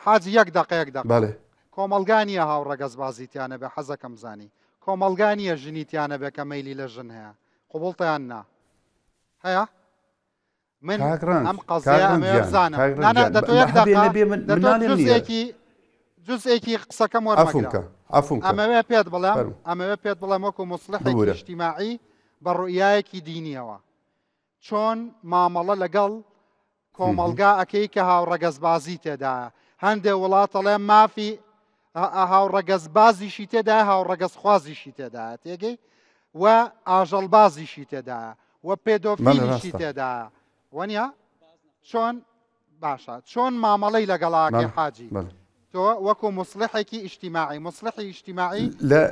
حاجی یەک دەقە یەک دەقە بەڵێ کۆمەڵگا نییە هاوڕەگەزبازی تیا نەبێ حەزەکەم زانی کۆمەڵگا نییە ژنی تیا نەبێ کە مەیلی لە ژن هەیە قبوڵتە یان نا هەیە من کاک ڕەنج ئەم کاک قەزیە ڕەنج ئەمەوێ گیان بزانم کاک نا ڕەنج نا گیان دە تۆ بە یەک هەبێ دەقە نەبێ من دە من تۆ ناڵێم نییە جزئێکی جزئێکی قسەکەم عەفوم وەرمەگرە کە عەفوم کە ئەمەوێ پێت بڵێم فەرموو ئەمەوێ پێت بڵێم وەکو موسڵیحێکی ببورە ئیجتیماعی بە ڕوئیایەکی دینیەوە چۆن مامەڵە لەگەڵ کۆمەڵگا ئەکەی کە هاوڕەگەزبازی تێدایە هەندێ وڵات ئەڵێ مافی هاوڕەگەزبازیشی تێدایە هاوڕەگەزخوازیشی تێدایە تێگەی و ئاژەڵبازیشی تێدایە و پێدۆفیلیشی تێدایە وەنیە چۆن باشە چۆن مامەڵەی لەگەڵاکەی حاجی تۆ وەکو موسڵیحێکی ئیجتیماعی، موسڵیحی ئیجتیماعی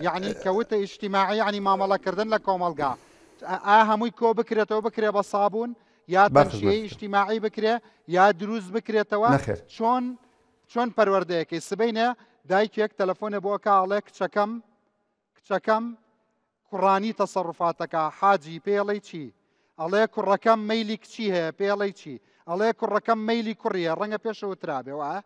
یەعنی کە وتە ئیجتیماعی یەعنی مامەڵەکردن لە کۆمەڵگا، ئایا هەمووی کۆ بکرێتەوە بکرێ بە سابوون یا تەنشیەی ئیجتیماعی بکرێ یا دروست بکرێتەوە چۆن چۆن پەروەردەیەکەی سبەینێ دایکێک تەلەفۆنێ بۆ ئەکا ئەڵێ کچەکەم کچەکەم کوڕانی تەسەڕوفاتەکە حاجی پێی ئەڵێی چی؟ ئەڵێ کوڕەکەم مەیلی کچی هەیە پێی ئەڵێی چی؟ ئەڵێ کوڕەکەم مەیلی کوڕی هەیە ڕەنگە پێشەوە وترابێ وایە؟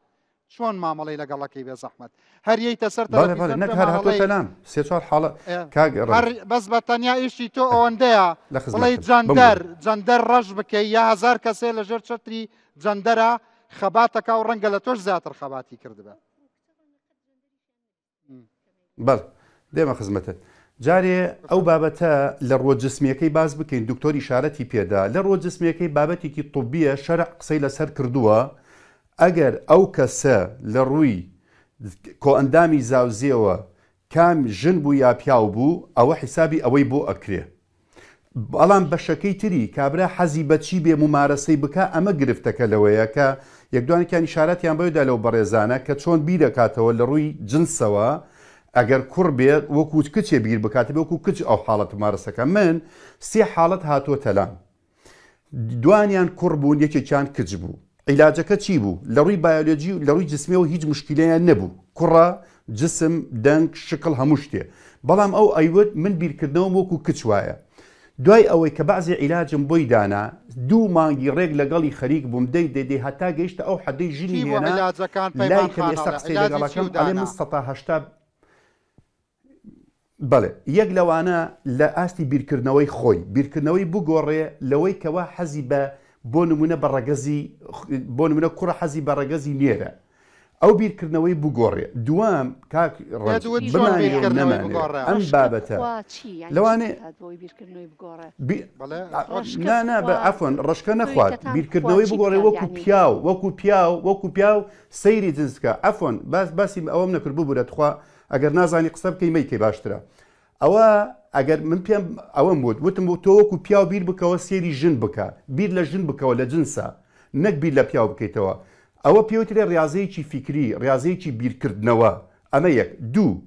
چۆن مامەڵەی لەگەڵەکەی بێ زەحمەت هەر یەیتە سەر بەڵێ بەڵێ تەلەفیزیۆن نەک هەر پێمان هاتۆتە ئەڵێی لام سێ چوار حاڵە کاک هەر ڕەنج بەس بە تەنیا ئیشی تۆ ئەوەندەیە لە بڵێی خزمەتم جەندەر بمبورە جەندەر ڕەش بکەی یا هەزار کەسێ لەژێر چەتری جەندەرە خەباتەکا و ڕەنگە لە تۆش زیاتر خەباتی کردبێ. بەڵێ دێمە خزمەتت. جارێ ئەو بابەتە لە ڕووە جسمیەکەی باس بکەین دکتۆر ئیشارەتی پێدا لە ڕووە جسمیەکەی بابەتێکی طبیە شەرع قسەی لەسەر کردووە ئەگەر ئەو کەسە لە ڕووی کۆئەندامی زاوزێوە کام ژن بوو یا پیاو بوو ئەوە حیسابی ئەوەی بۆ ئەکرێ بەڵام بەشەکەی تری کابرا حەزی بە چی بێ مومارەسەی بکا ئەمە گرفتەکە لەوەیە کە یەک دوانێکیان ئیشارەتیان بەوێدا لەو بەڕێزانە کە چۆن بیرەکاتەوە لە ڕووی جنسەوە ئەگەر کوڕ بێ وەکو کچێ بیر بکاتە وەکو کچ ئەو حاڵەت مارەسەکە من سێ حاڵەت هاتۆتە لام دوانیان کوڕ بوون یەکێکیان کچ بوو عیلاجەکە چی بوو لە ڕووی بایۆلۆجی و لە ڕووی جسمیەوە هیچ مشکیلەیان نەبوو کوڕە جسم دەنگ شکڵ هەموو شتێ بەڵام ئەو ئەیوت من بیرکردنەوەم وەکو کچ وایە دوای ئەوەی کە بەعزی عیلاجم بۆی دانا دوو مانگی ڕێک لەگەڵی خەریک بووم دەی دەی دەی هەتا گەیشتە ئەو حەدەی ژنی چی بوو هێنا عیلاجەکان لای پەیمان کەم خان ئێستا ئەڵێ قسەی عیلاجی چی لەگەڵەکەم و ئەڵێ دانا من 180 بەڵێ یەک لەوانە لە ئاستی بیرکردنەوەی خۆی، بیرکردنەوەی بگۆڕێ لەوەی کەوا حەزی بە بۆ نمونە بە ڕەگەزی بۆ نمونە کوڕە حەزی بە ڕەگەزی نێرە ئەو بیرکردنەوەی بگۆڕێ دووەم کاک ڕەنج پێت وت چۆن بمانەوێ و بیرکردنەوەی نەمانەوێ بگۆڕێ؟ ئەم ڕەشکە بابەتە خوا چی یانی چی لەوانەیە بکات بۆی بیرکردنەوەی بگۆڕێ؟ بی بەڵێ ڕەشکە نا نا بە خوا عەفوەن ڕەشکە تۆی نەخوات کەتان خوا بیرکردنەوەی چی بگۆڕێ بکات وەکو یانی؟ پیاو وەکو پیاو وەکو پیاو سەیری جنس بکە عەفوەن باس باسی ئەوەم نەکرد ببورە تخوا ئەگەر نازانی قسە بکەی مەیکەی باشترە ئەوە ئەگەر من پێم ئەوەم وت وتم تۆ وەکو پیاو بیر بکەوە سێری ژن بکە بیر لە ژن بکەوە لە جنسە نەک بیر لە پیاو بکەیتەوە ئەوە پێوترێ ڕاضەیەکی فیکری ڕاضەیەکی بیرکردنەوە ئەمە یەک دوو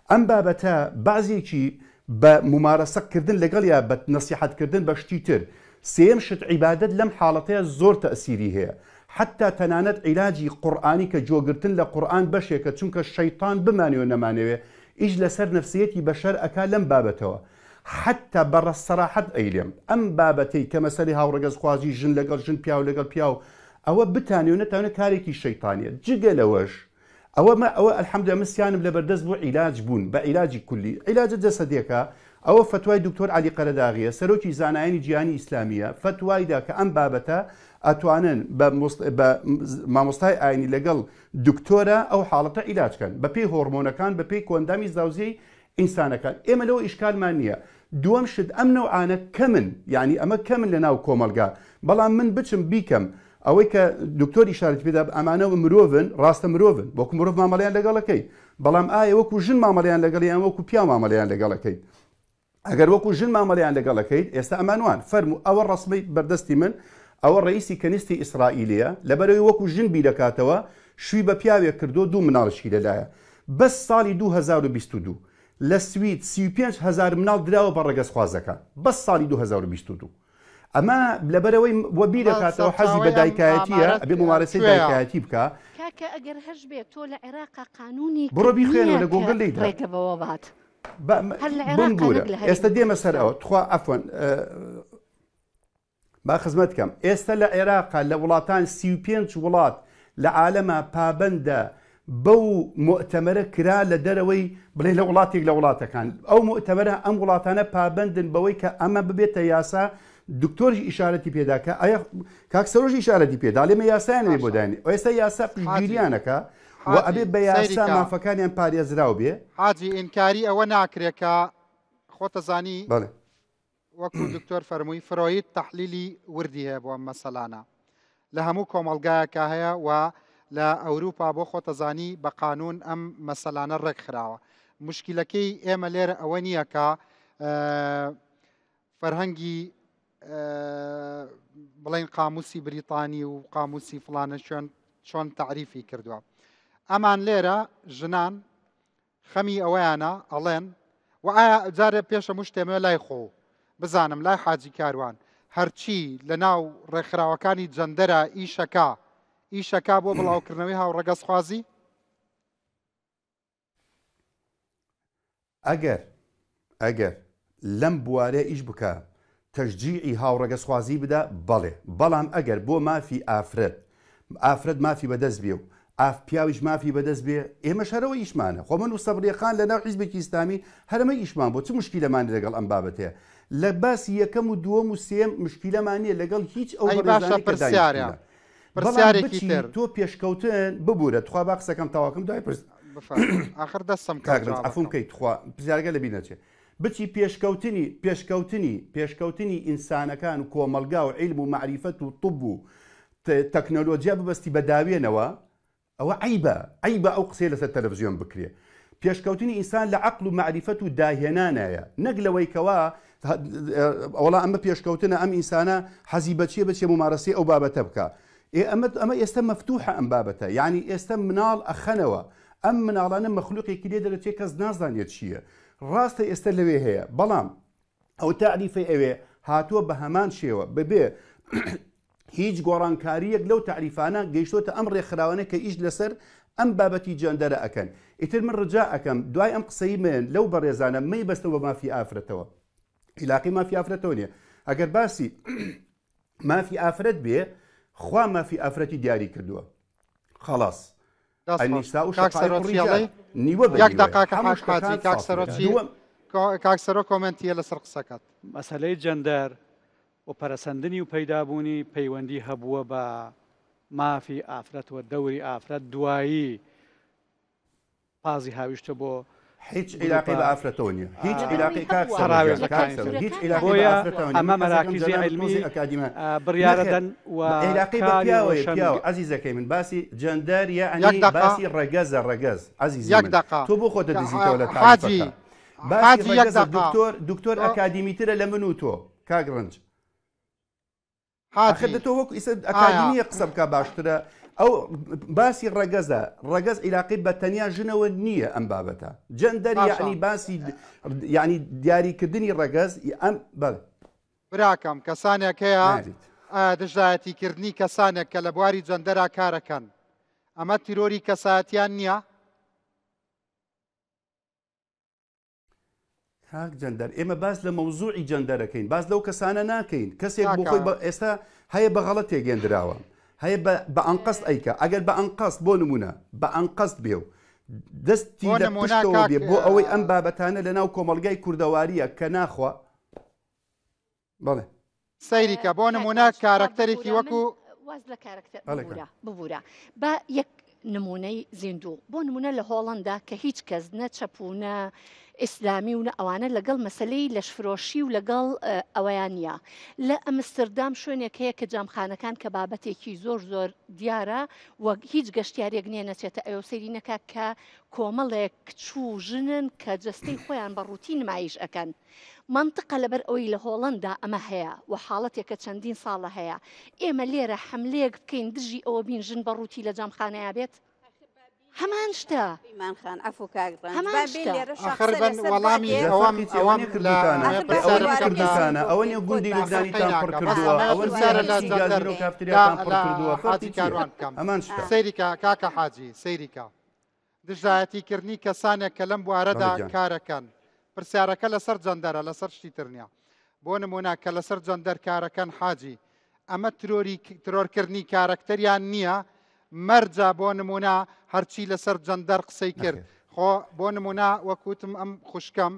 ئەم بابەتە بەعزێکی بە مومارەسە کردن لەگەڵیا بە نەسیحەت کردن بە شتی تر سێیەم شت عیبادەت لەم حاڵەتەیا زۆر تەئسیری هەیە حەتتا تەنانەت عیلاجی قورئانی کە گۆگرتن لە قورئان بەشێکە چونکە شەیتان بمانەوێ نەمانەوێ ئیش لەسەر نەفسیەتی بەشەر ئەکا لەم بابەتەوە حەتتا بە سەراحەت ئەیلێم ئەم بابەتەی کە مەسەلەی هاوڕەگەزخوازی ژن لەگەڵ ژن پیاو لەگەڵ پیاو ئەوە بتانەوێ نەتانەوێ کارێکی شەیتانیە جگە لەوەش ئەوە مە ئەوە الحمدللە من سیانم لەبەردەست بوو عیلاج بوون بە عیلاجی کولی عیلاجە جەسەدیەکە ئەوە فەتوای دکتۆر عەلی قەرەداغیە سەرۆکی زانایانی جیهانی ئیسلامیە فەتوای دا کە ئەم بابەتە ئەتوانن بە بە مامۆستای ئاینی لەگەڵ دکتۆرە ئەو حاڵەتە عیلاج کەن بە پێی هۆڕمۆنەکان بە پێی کۆئەندامی زاوزێی ئینسانەکان ئێمە لەوە ئیشکالمان نییە دووەم شت ئەم نەوعانە کەمن یعنی ئەمە کەمن لە ناو کۆمەڵگا بەڵام من بچم بیکەم ئەوەی کە دکتۆر ئیشارەتی پێدا ئەمانە مرۆڤن ڕاستە مرۆڤن وەکو مرۆڤ مامەڵەیان لەگەڵەکەی بەڵام ئایا وەکو ژن مامەڵەیان لەگەڵ یان وەکو پیاو مامەڵەیان لەگەڵەکەی. ئەگەر وەکو ژن مامەڵەیان لەگەڵ ئەکەیت ئێستا ئەمان وان فەرموو ئەوە ڕەسمەی بەردەستی من ئەوە ڕئیسی کەنیستی ئیسرائیلیە لەبەرەوەی وەکو ژن بیرەکاتەوە شوی بە پیاوێک کردووە دوو مناڵیشی لەلایە بەس ساڵی 2022 لە سوید 35 هەزار مناڵ دراوە بە ڕەگەزخوازەکان بەس ساڵی 2022 ئەمە لەبەرەوەی وە بیرەکاتەوە حەزی بە دایکایەتیە ئەبێ ممارەسەی دایکایەتی بکا. کاکە ئەگەر هەشبێ تۆ لە عێراقا قانونێکت بڕۆ بیخوێنەوە نییە لە کە گۆگل لێی دە. ڕێگە بەوە بات. با هەر لە عێراقا بمبورە نەک لە هەرێمی ئێستا دێمە سەر کوردستان. ئەوە تخوا عەفوەن با خزمەت کەم ئێستا لە عێراقا لە وڵاتان 35 وڵات لە عالەما پابەندە بەو موئتەمەرە کرا لە دەرەوەی بڵێ لە وڵاتێک لە وڵاتەکان ئەو موئتەمەرە ئەم وڵاتانە پابەندن بەوەی کە ئەمە ببێتە یاسا دکتۆرش ئیشارەتی پێدا کە ئەیە کاک سەرۆژ ئیشارەتی پێدا لێمە یاسایان لێ بۆ دانی ئێستا یاسا پشتگیریانەکە و ئەبێ بە یاسا مافەکانیان پارێزراو بێ. حاجی ئینکاری ئەوە ناکرێ کە خۆتەزانی وەکو دکتۆر فەرمووی فرۆید تەحلیلی وردی هەیە بۆ ئەم مەسەلانە لە هەموو کۆمەڵگایەکە هەیە و لە ئەوروپا بۆ خۆتەزانی بە قانون ئەم مەسەلانە ڕێکخراوە مشکلەکەی ئێمە لێرە ئەوە نییە کە فەرهەنگی بڵین قاموسی بریتانی و قاموسی فلانە شوێن چۆن تعریفی کردووە ئەمان لێرە ژنان خەمی ئەوەیانە ئەڵێن و ئایا جارێ پێش هەموو شتێمەوە لای خۆ بزانم لای حاجی کاروان هەرچی لە ناو ڕێکخراوەکانی جەندەرە ئیشەکە ئیشەکە بۆ بڵاوکردنەوەی هاوڕەگەزخوازی؟ ئەگەر ئەگەر لەم بوارە ئیش بکا تەشجیعی هاوڕەگەزخوازی بدا بەڵێ بەڵام ئەگەر بۆ مافی ئافرەت ئافرەت مافی بەدەست بێ و ئاف پیاویش مافی بەدەست بێ ئێمەش هەرەوە ئیشمانە خۆ من و سەبریە خان لەناو حیزبێکی ئیسلامی هەرەمە ئیشمان بۆ چ مشکیلەمان لەگەڵ ئەم بابەتەیە لە باسی یەکەم و دووەم و سێم مشکیلەمان نییە لەگەڵ هیچ ئەو ئەی باشە بەڕێزانەی کە پرسیارە دانیشتوونە بەڵام پرسیارێکی بچی تر تۆ پێشکەوتن ببورە تخوا با قسەکەم تەواوکەم دوای پرس بفەرموو ئاخر دەستم کەوت کاک ڕەنج عەفوم جوابەکەم. کەی تخوا پرسیارەکە لەبیر نەچێ بچی پێشکەوتنی پێشکەوتنی پێشکەوتنی ئینسانەکان و کۆمەڵگا و عیلم و مەعریفەت و طب و تەکنەلۆجیا ببەستی بە داوێنەوە ئەوە عەیبە عەیبە ئەو قسەیە لەسەر تەلەفزیۆن بکرێ پێشکەوتنی ئینسان لە عەقڵ و مەعریفەت و داهێنانایە نەک لەوەی کەوا وەڵا ئەمە پێشکەوتنە ئەم ئینسانە حەزی بەچیە بچێ ممارەسەی ئەو بابەتە بکا ئێ ئەمە ئەمە ئێستا مەفتوحە ئەم بابەتە یعنی ئێستا مناڵ ئەخەنەوە ئەم مناڵانە مەخلوقێکی لێ دەرەچێ کەس نازانێت چییە ڕاستە ئێستا لەوێ هەیە بەڵام ئەو تەعریفەی ئەوێ هاتووە بە هەمان شێوە بەبێ هیچ گۆڕانکارییەک لەو تەعریفانە گەیشتۆتە ئەم ڕێکخراوانە کە ئیش لەسەر ئەم بابەتی جەندەرە ئەکەن ئیتر من ڕجا ئەکەم دوای ئەم قسەی من لەو بەڕێزانە مەیبەستەوە بە مافی ئافرەتەوە عیلاقی مافی ئافرەتەوە نیە ئەگەر باسی مافی ئافرەت بێ خوا مافی ئافرەتی دیاری کردووە خلاص النساء شقائق الرجال نیوە بە یەک نیوەیە دەقاکە هەموو حاج حاجی شتەکان کاک سافیە سەرۆکی دووەم کاک سەرۆک کۆمێنتیە لەسەر قسەکەت. مەسەلەی جەندەر و پەرەسەندنی و پەیدابوونی پەیوەندی هەبووە بە مافی ئافرەت و دەوری ئافرەت دوایی پازی هاویشتە بۆ هیچ عیلاقەی گروپە بە ئافرەتەوە نییە هیچ عیلاقەی کاک سەرۆ گیان کاک پەراوێزەکانی سەرۆ تر هیچ عیلاقەی بە بۆیە ئافرەتەوە نییە ئەمە من حەزەکەم مەراکیزی جەنابت عیلمی تۆزێ ئەکادیمە بڕیارە نەخێر دەن و عیلاقەی بە کاری پیاوەیە ڕۆشەن پیاو عەزیزەکەی من باسی جەندەر یەک یەعنی دەقە باسی ڕەگەزە ڕەگەز عەزیزی یەک من دەقە تۆ بۆ خۆتە دزیتەوە لە حاجی تاریفەکە باسی حاجی یەک ڕەگەزە دەقە دکتۆر دکتۆر تۆ ئەکادیمیترە لە من و تۆ کاک ڕەنج ئاخر حاجی دە تۆ وەکو ئیسە ئایا ئەکادیمیە قسە بکە باشترە ئەو باسی ڕەگەزە ڕەگەز عیلاقی بە تەنیا ژنەوە نییە ئەم بابەتە جەندەر باشە یعنی باسی یعنی دیاریکردنی ڕەگەز ئەم بەڵێ براکەم کەسانێک هەیە ناریت دژایەتیکردنی کەسانێک کە لە بواری جەندەرا کارەکەن ئەمە تیرۆری کەسایەتیان نییە؟ کاک جەندەر ئێمە باس لە مەوزوعی جەندەرەکەین باس لەو کەسانە ناکەین کەسێک بۆ خۆی بە ئێستا هەیە بە غەڵەت تێگەندراوە هەیە بە ئەنقەست ئەیکا ئەگەر بە ئەنقەست بۆ نمونە بە ئەنقەست بێ و دەستی لە پشتەوە بێ بۆ ئەوەی ئەم بابەتانە لە ناو کۆمەڵگای کوردەواریە کە ناخوا بەڵێ. سەیری کە بۆ نمونە کارەکتەرێکی وەکو. واز لە کارەکتەر ببورە ببورە با یەک نمونەی زیندوو بۆ نمونە لە هۆڵندا کە هیچ کەس نە چەپ و نە. ئیسلامی و نە ئەوانە لەگەڵ مەسەلەی لەشفرۆشی و لەگەڵ ئەوەیان نییە. لە ئەمستردام شوێنێک هەیە کە جامخانەکان کە بابەتێکی زۆر زۆر دیارە و هیچ گەشتیارێک نییە نەچێتە ئەوێ و سەیری نەکا کە کۆمەڵێک کچ و ژنن کە جەستەی خۆیان بە ڕووتی نمایش ئەکەن. مەنتقە لەبەر ئەوەی لە هۆڵەندا ئەمە هەیە و حاڵەتێکە چەندین ساڵە هەیە ئێمە لێرە حەملەیەک بکەین دژی ئەوە بین ژن بە ڕووتی لە جامخانەیا بێت؟ هەمان شتە. پەیمان خان عەفو کاک ڕەنج هەمان با بێین شتە. لێرەشا ئاخر قسە بن لەسەر وەڵامی بابێ ئەوەم فەرقی چیە ئەوە ئەوەم نیە لە کردوتانە ئەمەیە ئێ ئەوە پرسیارە نیە بکەم لە کردوتانە ئەوە نیە گوندی ئاخر لوبنانیتان پڕ قەیناکە بەس کردووە ئەمەیە ئەوە نیە پرسیارە لە هەرچی جەندەر گازینۆ لە کافتریاتان پڕ لە کردووە حاجی فەرقی چیە کاروان بکەم هەمان شتە سەیریکە کاکە حاجی سەیریکە دژایەتی کردنی کەسانێک کە لەم بەڵێ بوارەدا گیان. کارەکەن پرسیارەکە لەسەر جەندەرە لەسەر شتی تر نیە بۆ نمونە کە لەسەر جەندەر کارەکەن حاجی ئەمە ترۆری ترۆرکردنی کارەکتەریان نییە مەرجە بۆ نمونە هەرچی لەسەر جەندەر قسەی کرد خۆ بۆ نمونە وەکوتم ئەم خوشکەم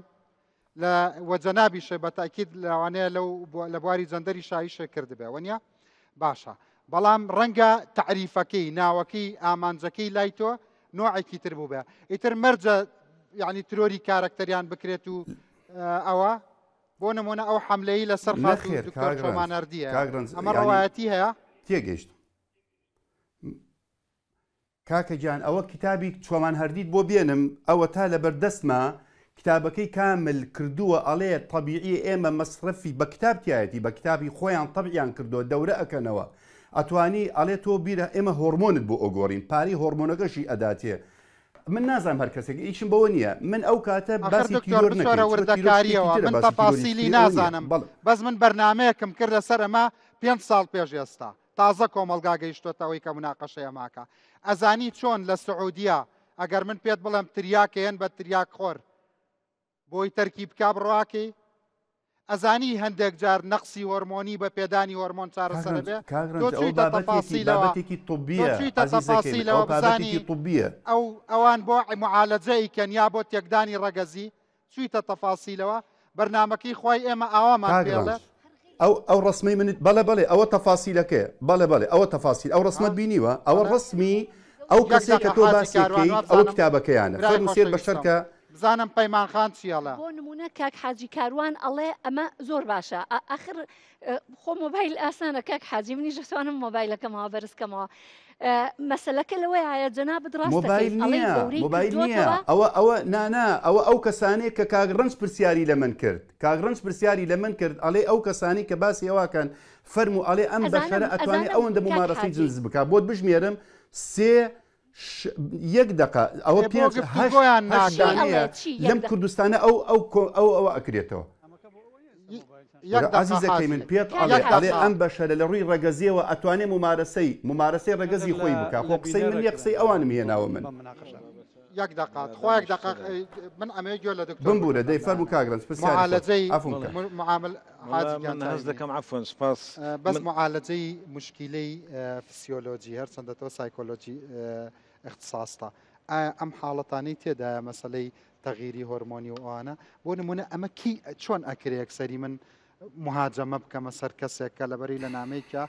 لە وە جەنابیشە بە تاکید لەوانەیە لەو لە بواری جەندەری شایشە کردبێ وەنیە باشە بەڵام ڕەنگە تعریفەکەی ناوەکەی ئامانجەکەی لای تۆ نوعێکی تر بوو بێ ئیتر مەرجە یعنی ترۆری کارەکتەریان بکرێت و ئەوە بۆ نمونە ئەو حملەی لەسەر خاتوو نەخێر دکتۆر کاک ڕەنج چۆمانەردیە کاک ڕەنج ئەمە یعنی ڕەوایەتی هەیە تێگەیشتم کاکە گیان ئەوە کیتابی چۆمان هەردیت بۆ بێنم ئەوەتا لەبەر دەستمە کتابەکەی کامل کردووە ئەڵێ تەبیعیە ئێمە مەسرەفی بە کتاب تیایەتی بە کتابی خۆیان تەبعیان کردووە دەورە ئەکەنەوە ئەتوانی ئەڵێ تۆ بیرە ئێمە هۆرمۆنت بۆ ئەگۆڕین پارەی هۆرمۆنەکەشی ئەداتێ من نازانم هەر کەسێک ئیشم بەوە نییە من ئەو کاتە ئاخر باسی دکتۆر تیرۆر بچۆرە نەکەین چونکە تیرۆر شتێکی وردەکاریەوە ترە من باسی تیرۆری تەفاسیلی شتێکی ئەوە نییە نازانم بەڵێ بەس من بەرنامەیەکم کرد لەسەر ئەمە پێنج ساڵ پێش ئێستا تازە کۆمەڵگا گەیشتۆتە ئەوەی کە موناقەشەی ئەماکا. ئەزانی چۆن لە سعودیە ئەگەر من پێت بڵێم تریاک ئەیەن بە تریاک خۆر بۆی تەرکی بکا بڕواکەی؟ ئەزانی هەندێک جار نەقسی هۆرمۆنی بە پێدانی هۆرمۆن کاک چارەسەر ڕەنج ئەبێ؟ کاک تۆ ڕەنج ئەوە چوویتە بابەتێکی تەفاسیلەوە بابەتێکی تۆ طبیە چوویتە عەزیزەکەی من تەفاسیلەوە ئەوە بابەتێکی بزانی طبیە. ئەو ئەوان بۆ معالەجە ئەیکەن یا بۆ تێکدانی ڕەگەزی؟ چویتە تەفاسیلەوە بەرنامەکەی خوای ئێمە ئاوامان کاک پێ ڕەنج ئەڵێ. ئەو ئەو ڕەسمەی منت بەڵێ بەڵێ ئەوە تەفاسیلەکەیە بەڵێ بەڵێ ئەوە تەفاسیل ئەو ڕەسمەت بینیوە ئەوە بەڵێ ڕەسمی ئەو یەک کەسەی کە دەقە تۆ حاجی باسی کاروان ئەکەیت ئەوە وابزانم کتابەکەیانە برای فەرموو سێر خۆشەویستم بەشەرکە بزانم پەیمان خان چی ئەڵێ. بۆ نمونە کاک حاجی کاروان ئەڵێ ئەمە زۆر باشە ئاخر خۆ مۆبایل ئاسانە کاک حاجی منیش دەتوانم مۆبایلەکەمەوە بەرز کەمەوە مەسەلەکە لەوەیە جەنابت ڕاست مۆبایل دەکەیت ئەڵێی نییە دەورەی مۆبایل نییە کردووەتەوە ئەوە ئەوە نانا ئەوە ئەو کەسانەیە کە کاک ڕەنج پرسیاری لە من کرد کاک ڕەنج پرسیاری لە من کرد ئەڵێ ئەو کەسانەی کە باسی ئەوەکەن فەرموو ئەڵێ ئەم ئەزانم بەشەرە ئەتوانێ ئەزانم ئەوەندە کاک مومارەسەی حاجی جنس بکا بۆت بژمێرم سێ ش یەک دەقە ئەوە ئێ بۆ پێنج هەشت گفتوگۆیان هەشت چی ناکەن ئەڵێ دانەیە چی یەک لەم دەقە کوردستانە ئەو ئەو کۆ ئەو ئەوە ئەکرێتەوە. یەک دەقە عەزیزەکەی من حاجی پێت کاک ئەڵێ یەک ئەڵێ حاجی دەقە ئەم بەشەرە لە ڕووی ڕەگەزیەوە ئەتوانێ مومارەسەی مومارەسەی ڕەگەزی خۆی بکا خۆ قسەی من نیە قسەی ئەوانم هێناوە من. یەک دەقە تخوا یەک دەقە من ئەمەوێ گوێ لە دکتۆر بمبورە بگرم دەی فەرموو کاک ڕەنج پرسیاری خۆت معالەجەی عەفوم کە. معامل وەڵا حاجی گیان من هەست چاوی دەکەم عەفوەن سوپاس بەس من معالەجەی مشکیلەی فسیۆلۆجی هەرچەندە تۆ سایکۆلۆجی اختصاصتە ئایا ئەم حاڵەتانەی تێدایە مەسەلەی تەغیری هۆرمۆنی و ئەوانە بۆ نمونە ئەمە کی چۆن ئەکرێ یەکسەری من مهاجەمە بکەمە سەر کەسێک کە لەبەری لە نامەیەکە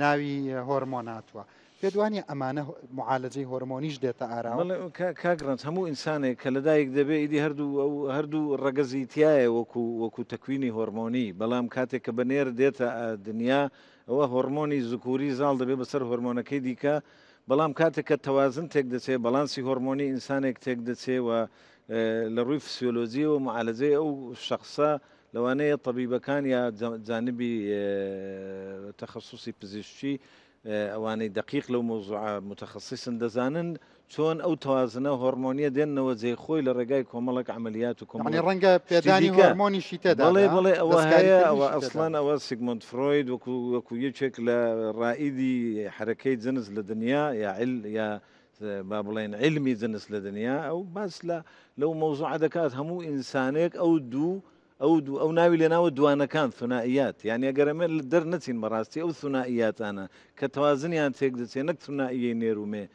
ناوی هۆرمۆن هاتووە پێت وانە ئەمانە معالەجەی هۆرمۆنیش دێتە ئاراوە؟ بەڵێ کاک ڕەنج هەموو ئینسانێک کە لەدایک دەبێ ئیدی هەردوو ئەو هەردوو ڕەگەزی تایە وەکو وەکو تەکوینی هۆرمۆنی بەڵام کاتێک کە بە نێر دێتە دنیا ئەوە هۆرمۆنی زکوری زاڵ دەبێ بەسەر هۆرمۆنەکەی دیکە بەڵام کاتێک کە تەوازن تێک دەچێ، بەڵانسی هۆڕمۆنی ئینسانێک تێک دەچێ و لە ڕووی فسیۆلۆجیەوە معالەجەی ئەو شەخسە لەوانەیە تەبیبەکان یا جانبی تەخەسوسی پزیشکی ئەوانەی دەقیق لەو مەوزوعە متەخەسیسن دەزانن چۆن ئەو تەوازنە هۆڕمۆنیە دێننەوە جێی خۆی لە ڕێگای کۆمەڵێک عەمەلیات و یەعنی کۆمەڵێک ڕەنگە شتی پێدانی دیکە. هۆرمۆنیشی تێدا بەڵێ بێ ها؟ بەڵێ ئەوە دەستکاری هەیە ئەوە کردنیشی تێدا ئەسڵەن بێ. ئەوە سیگمۆند فرۆید وەکو وەکو یەکێک لە ڕائیدی حەرەکەی جنس لە دنیا یا عل یا با بڵێن عیلمی جنس لە دنیا ئەو باس لە لەو مەوزوعە دەکات هەموو ئینسانێک ئەو دوو ئەو دوو ئەو ناوی لێناوە دوانەکان ثنائیات یانی ئەگەر ئەمە دەرنەچین بەڕاستی ئەو ثنائیاتانە کە تەوازنیان تێک دەچێ نەک ثنائیەی نێر و مێ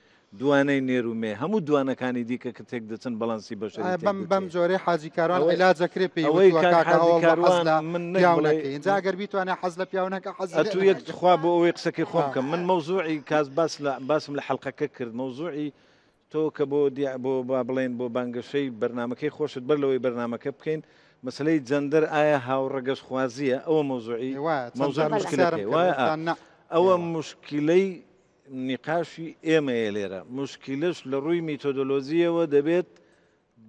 دوانەی نێر و مێ هەموو دوانەکانی دیکە کە تێک دەچن بەڵانسی بەشەری ئایا تێک بەم بەم دەچێ جۆرەی حاجی کاروان ئەوەی عیلاج ئەکرێ پێی ئەوەی وتووە کاک کاکە حاجی هەوڵ بە حەز کاروان لە من نەک پیاو بڵێ نەکەی ئینجا ئەگەر بیتوانێ حەز لە پیاو نەکا حەزی لێ ئەتوو یەک ناکا تخوا بۆ ئەوەی قسەکەی خۆم آه. بکەم من مەوزوعی کاس باس لە باسم لە حەلقەکە کرد مەوزوعی. تۆ کە بۆ دیع بۆ با بڵێین بۆ بانگەشەی بەرنامەکەی خۆشت بەر لەوەی بەرنامەکە بکەین مەسەلەی جەندەر ئایا هاوڕەگەزخوازییە ئەوە مەوزوعی وایە چەند مەوزوع جار پرسیارم مشکلەکەی کرد وایە ئا وتتان نا ئەوە ئێوە. مشکلەی نیقاشی ئێمەیە لێرە مشکلەش لە ڕووی میتۆدۆلۆجییەوە دەبێت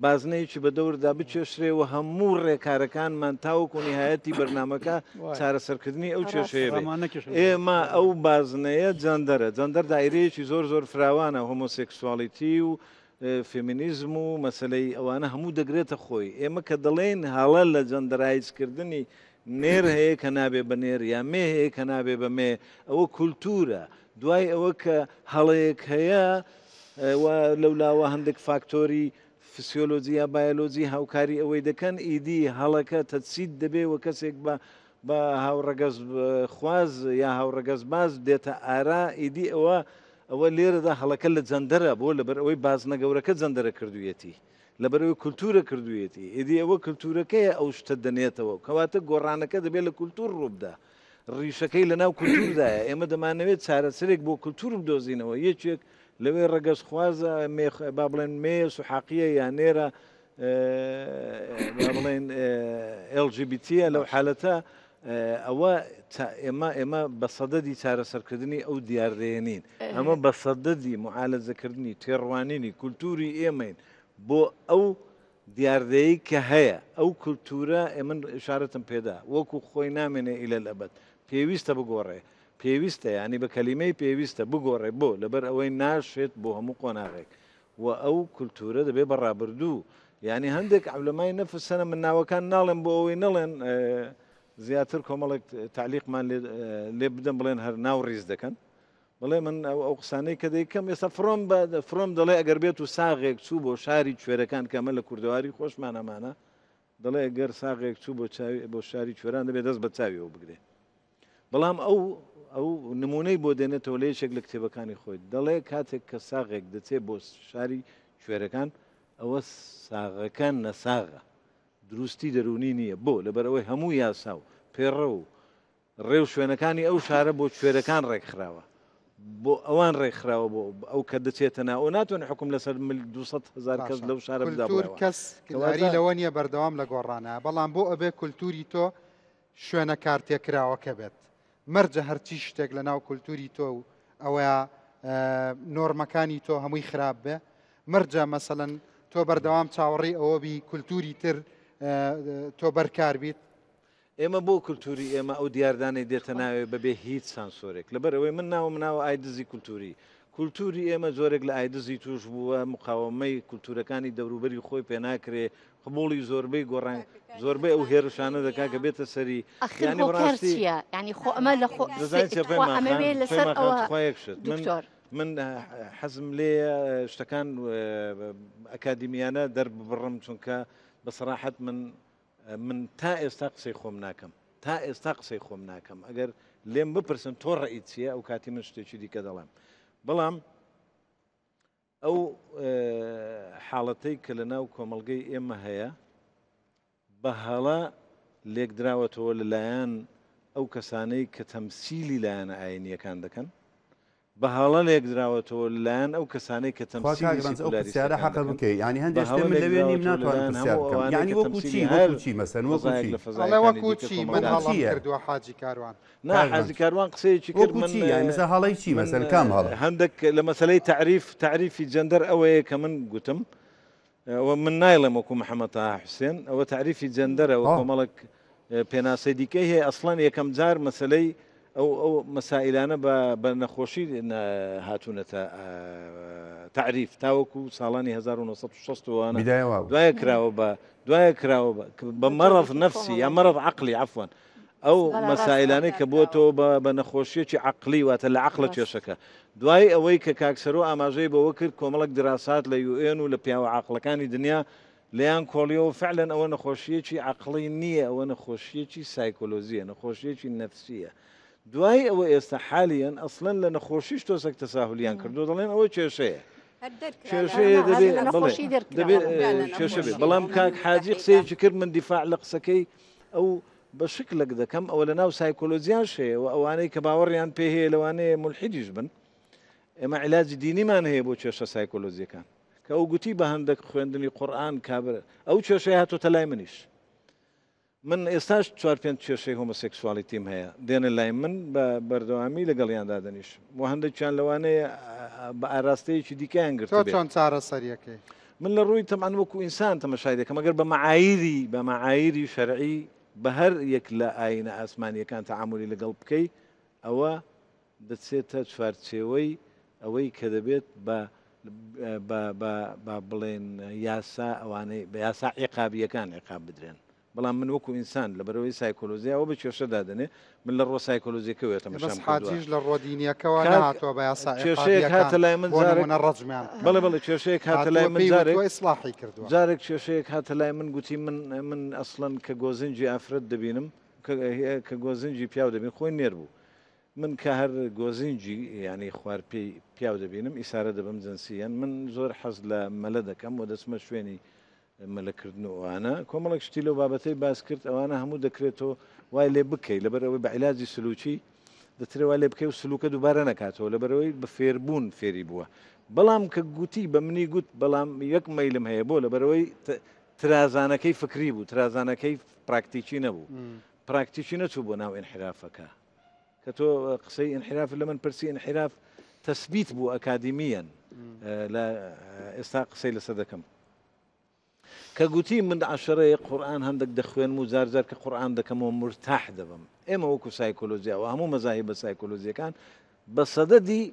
بازنەیەکی بەدەوردا بکێشرێ و هەموو ڕێکارەکانمان تاوەکو نیهایەتی بەرنامەکە چارەسەرکردنی ئەو کێشەیە بێ. ئێمە ئەو بازنەیە جەندەرە، جەندەر دایرەیەکی زۆر زۆر فراوانە، هۆمۆسێکسواڵیتی و فێمینیزم و مەسەلەی ئەوانە هەموو دەگرێتە خۆی. ئێمە کە دەڵێین هەڵە لە جەندەرایزکردنی نێر هەیە کە نابێ بە نێر یا مێ هەیە کە نابێ بە مێ، ئەوە کولتوورە. دوای ئەوە کە هەڵەیەک هەیە، و لەولاوە هەندێک فاکتۆری فسیۆلۆجی یا بایۆلۆجی هاوکاری ئەوەی دەکەن، ئیدی هەڵەکە تەجسید دەبێ و کەسێک بە بە هاوڕەگەزخواز یا هاوڕەگەزباز دێتە ئارا، ئیدی ئەوە ئەوە لێرەدا هەڵەکە لە جەندەرە، بۆ لەبەر ئەوەی بازنە گەورەکە جەندەرە کردوویەتی، لەبەر ئەوەی کولتوورە کردوویەتی، ئیدی ئەوە کولتوورەکەیە ئەو شتە دەنێتەوە، کەواتە گۆڕانەکە دەبێ لە کولتوور ڕووبدا. ڕیشەکەی لەناو کولتووردایە، ئێمە دەمانەوێت چارەسەرێک بۆ کولتوور بدۆزینەوە، یەکێک لەوێ ڕەگەزخوازە، مێ با بڵێن مێیە سوحاقییە یا نێرە با بڵێن LGBT یە لەو حالەتە ئەوە ئێمە ئێمە بە سەدەدی چارەسەرکردنی ئەو دیاردەیە نین، ئەمە بە سەدەدی معالەجەکردنی تێڕوانینی کولتووری ئێمەین بۆ ئەو دیاردەیەی کە هەیە، ئەو کولتوورە ئێ من ئیشارەتم پێدا، وەکوو خۆی نامێنێ ئیلە الابد، پێویستە بگۆڕێ، پێویستە یانی بە کەلیمەی پێویستە بگۆڕێ، بۆ؟ لەبەر ئەوەی ناشێت بۆ هەموو قۆناغێک و ئەو کولتوورە دەبێ بە ڕابردوو، یانی هەندێک عولەمای نەفس هەنە من ناوەکان ناڵێم بۆ ئەوەی نەڵێن زیاتر کۆمەڵێک تەعلیقمان لێ لێ بدەن بڵێن هەر ناو ڕیز دەکەن، بەڵێ من ئەو ئەو قسانەی کە دەیکەم ئێستا فرۆم بە فرۆم دەڵێ ئەگەر بێت و ساغێک چوو بۆ شاری کوێرەکان کە ئەمە لە کوردەواری خۆشمان ئەمانە دەڵێ گەر ساغێک چوو بۆ چاوی بۆ شاری کوێران دەبێت دەست بە چاویەوە بگرێ بەڵام ئەو ئەو نمونەی بۆ دێنێتەوە لە یەکێک لە کتێبەکانی خۆی دەڵێ کاتێک کە ساغێک دەچێت بۆ شاری کوێرەکان ئەوە ساغەکە نەساغە دروستی دەرونی نییە بۆ لەبەرئەوەی هەموو یاسا و پێڕە و ڕێ و شوێنەکانی ئەو شارە بۆ کوێرەکان ڕێکخراوە بۆ ئەوان ڕێکخراوە بۆ ئەو کە دەچێتە ناو ئەو ناتوانێت حکوم لەسەر مل 200 هزار کەس باشە لەو شارە بدا کولتور بڵێەوە کەس کەواتە لاری لەوە نییە بەردەوام لە گۆڕانە بەڵام بۆ ئەبێ کولتوری تۆ شوێنە کارتێکراوەکە بێت مەرجە هەرچی شتێک لە ناو کولتوری تۆ و ئەوەیە نۆرمەکانی تۆ هەمووی خراپ بێ مەرجە مەسەلەن تۆ بەردەوام چاوەڕێی ئەوە بی کولتوری تر تۆ بەرکار بیت ئێمە بۆ کولتوری ئێمە ئەو دیاردانەی دێتە ناوێ بەبێ هیچ سانسۆرێک لەبەر ئەوەی من ناوم ناوە ئایدزی کولتوری کولتوری ئێمە جۆرێک لە ئایدزی توش بووە مقاومەی کولتورەکانی دەوروبەری خۆی پێناکرێ قبوڵی زۆربەی گۆڕان زۆربەی ئەو هێرشانە دەکا کە بێتە سەری ئەخر یانی هۆکار بەڕاستی چییە؟ یانی خۆ ئەمە لە خۆ دەزانی چیە خوا پەیمان خان ئەمەوێ لەسەر پەیمان خان ئەوە تخوا یەک شت من دکتۆر من حەزم لێیە شتەکان ئەکادیمیانە دەرببڕم چونکە بە سەراحەت من من تا ئێستا قسەی خۆم ناکەم تا ئێستا قسەی خۆم ناکەم ئەگەر لێم بپرسن تۆ ڕەئیت چییە ئەو کاتی من شتێکی دیکە دەڵێم بەڵام ئەو حاڵەتەی کە لە ناو کۆمەڵگەی ئێمە هەیە بە هەڵە لێکدراوەتەوە لەلایەن ئەو کەسانەی کە تەمسیلی لایەنە ئاینیەکان دەکەن بە هەڵە لێکدراوەتەوە لەلایەن ئەو کەسانەی کە خوا کاک تەمسیلی ڕەنج ئەو پرسیارە سیکولاریستەکان حەقە دەکەن، بکەی یانی بە هەندێ شتێ هەڵە من لەوێ نیم لێکدراوەتەوە ناتوانم لەلایەن پرسیار هەموو بکەم ئەوانەی یانی کە وەکو تەمسیلی چی هەر وەکو چی مەسەن وەکو فەزایەک چی لە ئەڵێ فەزایەکانی وەکو دیکە چی من وەکو کۆمەڵگا هەڵەم چییە کردووە حاجی کاروان نا کاک حاجی ڕەنج کاروان قسەیەکی کرد وەکو من چی یانی مەسەن هەڵەی چی من مەسەن کام هەڵە هەندێک لە مەسەلەی تەعریف تەعریفی جەندەر ئەوەیە کە من گوتم ئەوە من نایڵێم وەکو محەممەد تاها حوسێن ئەوە تەعریفی جەندەرە و کۆمەڵێک پێناسەی دیکەی هەیە ئەسڵەن یەکەم جار مەسەلەی ئەو ئەو مەسائیلانە بە بە نەخۆشی هاتوونەتە تەعریف تاوەکو ساڵانی 1960 وانە بدایە وا بوو. دوایە کراوە بە دوایە کراوە بە بە مەڕەض نەفسی یا مەڕەض عەقلی عەفوەن ئەو مەسائیلانەی کە بۆتەوە بە بە نەخۆشیەکی عەقلی واتە لە عەقڵە کێشەکە دوای ئەوەی کە کاک سەرۆ ئاماژەی بەوە کرد کۆمەڵک دراسات لە یوئێن و لە پیاوە عاقڵەکانی دنیا لێیان کۆڵیەوە فعلەن ئەوە نەخۆشیەکی عەقڵی نییە ئەوە نەخۆشیەکی سایکۆلۆزیە نەخۆشیەکی نەفسیە دوای ئەوە ئێستا حالیەن ئەسڵەن لە نەخۆشیش تۆسەک تەساهولیان کردو دەڵێن ئەوە کێشەیە کێشەیە دەبێ بڵێ دەبێ کێشە بێ بەڵام کاک حاجی قسەیەکی کرد من دیفاع لە قسەکەی ئەو بە شکلێک دەکەم ئەوە لە ناو سایکۆلۆجیاش هەیە و ئەوانەی کە باوەڕیان پێ هەیە لەوانەیە مولحیدیش بن. ئێمە عیلاجی دینیمان هەیە بۆ کێشە سایکۆلۆجیەکان کە ئەو گوتی بە هەندێک خوێندنی قورئان کابرا ئەو کێشەی هاتۆتە لای منیش من ئێستاش چوار پێنج کێشەی هۆمۆسێکسوالیتیم هەیە دێنە لای من بە بەردەوامی لەگەڵیان دادەنیشم و هەندێکیان لەوانەیە بە ئاراستەیەکی دیکەیان تۆ گرتبێ. چۆن چارەسەریەکەی؟ من لە ڕووی تەبعەن وەکو ئینسان تەمەشای دەکەم ئەگەر بە مەعایری بە مەعایری شەرعی بە هەر یەک لە ئایینە ئاسمانییەکان تەعامولی لەگەڵ بکەی ئەوە دەچێتە چوارچێوەی ئەوەی کە دەبێت بە بە بە با بڵێن یاسا ئەوانەی بە یاسا عیقابییەکان عیقاب بدرێن. بەڵام من وەکو ئینسان لەبەرئەوەی سایکۆلۆژیا ئەوە بە کێشە دادەنێ من لە ڕووە سایکۆلۆژیەکەوە بەس تەمەشام کردووە. حاجیش لە ڕووە دینیەکەوە کاک نەهاتووە بە یاسا کێشەیەک عیقابیەکان هاتە لای من بۆ جارێک نموونە ڕەجمیان بکەن. بەڵێ بەڵێ کێشەیەک هاتە لای هاتووە من پێی جارێک وتووە ئیسڵاحی کردووە. جارێک کێشەیەک هاتە لای من گوتی من من ئەسڵەن کە گۆزنجی ئافرەت دەبینم کە کە گۆزنجی پیاو دەبین خۆی نێر بوو من کە هەر گۆزینجی یانی خوار پێی پیاو دەبینم ئیسارە دەبم جنسیەن من زۆر حەز لە مەلە دەکەم و دەچمە شوێنی مەلەکردن و ئەوانە کۆمەڵێک شتی لەو بابەتەی باس کرد ئەوانە هەموو دەکرێت تۆ وای لێ بکەی لەبەر ئەوەی بە عیلاجی سلوکی دەترێ وای لێ بکەی و سلوکە دووبارە نەکاتەوە لەبەرەوەی بە فێربوون فێری بووە بەڵام کە گوتی بە منی گوت بەڵام یەک مەیلم هەیە بۆ لەبەرەوەی ترازانەکەی فکری بوو ترازانەکەی پراکتیکی نەبوو پراکتیکی نەچوو بۆ ناو ئینحرافەکە کە تۆ قسەی ئینحراف لە من پرسی ئینحراف تەسبیت بوو ئەکادیمیەن لە ئێستا قسەی لەسەر دەکەم کە گوتی من عشرەیە قورآن هەندێک دەخوێنم و جار جار کە قورآن دەکەمەوە مرتاح دەبم ئێمە وەکو سایکۆلۆژیا و هەموو مەزاهی بە سایکۆلۆژیەکان بە سەدەدی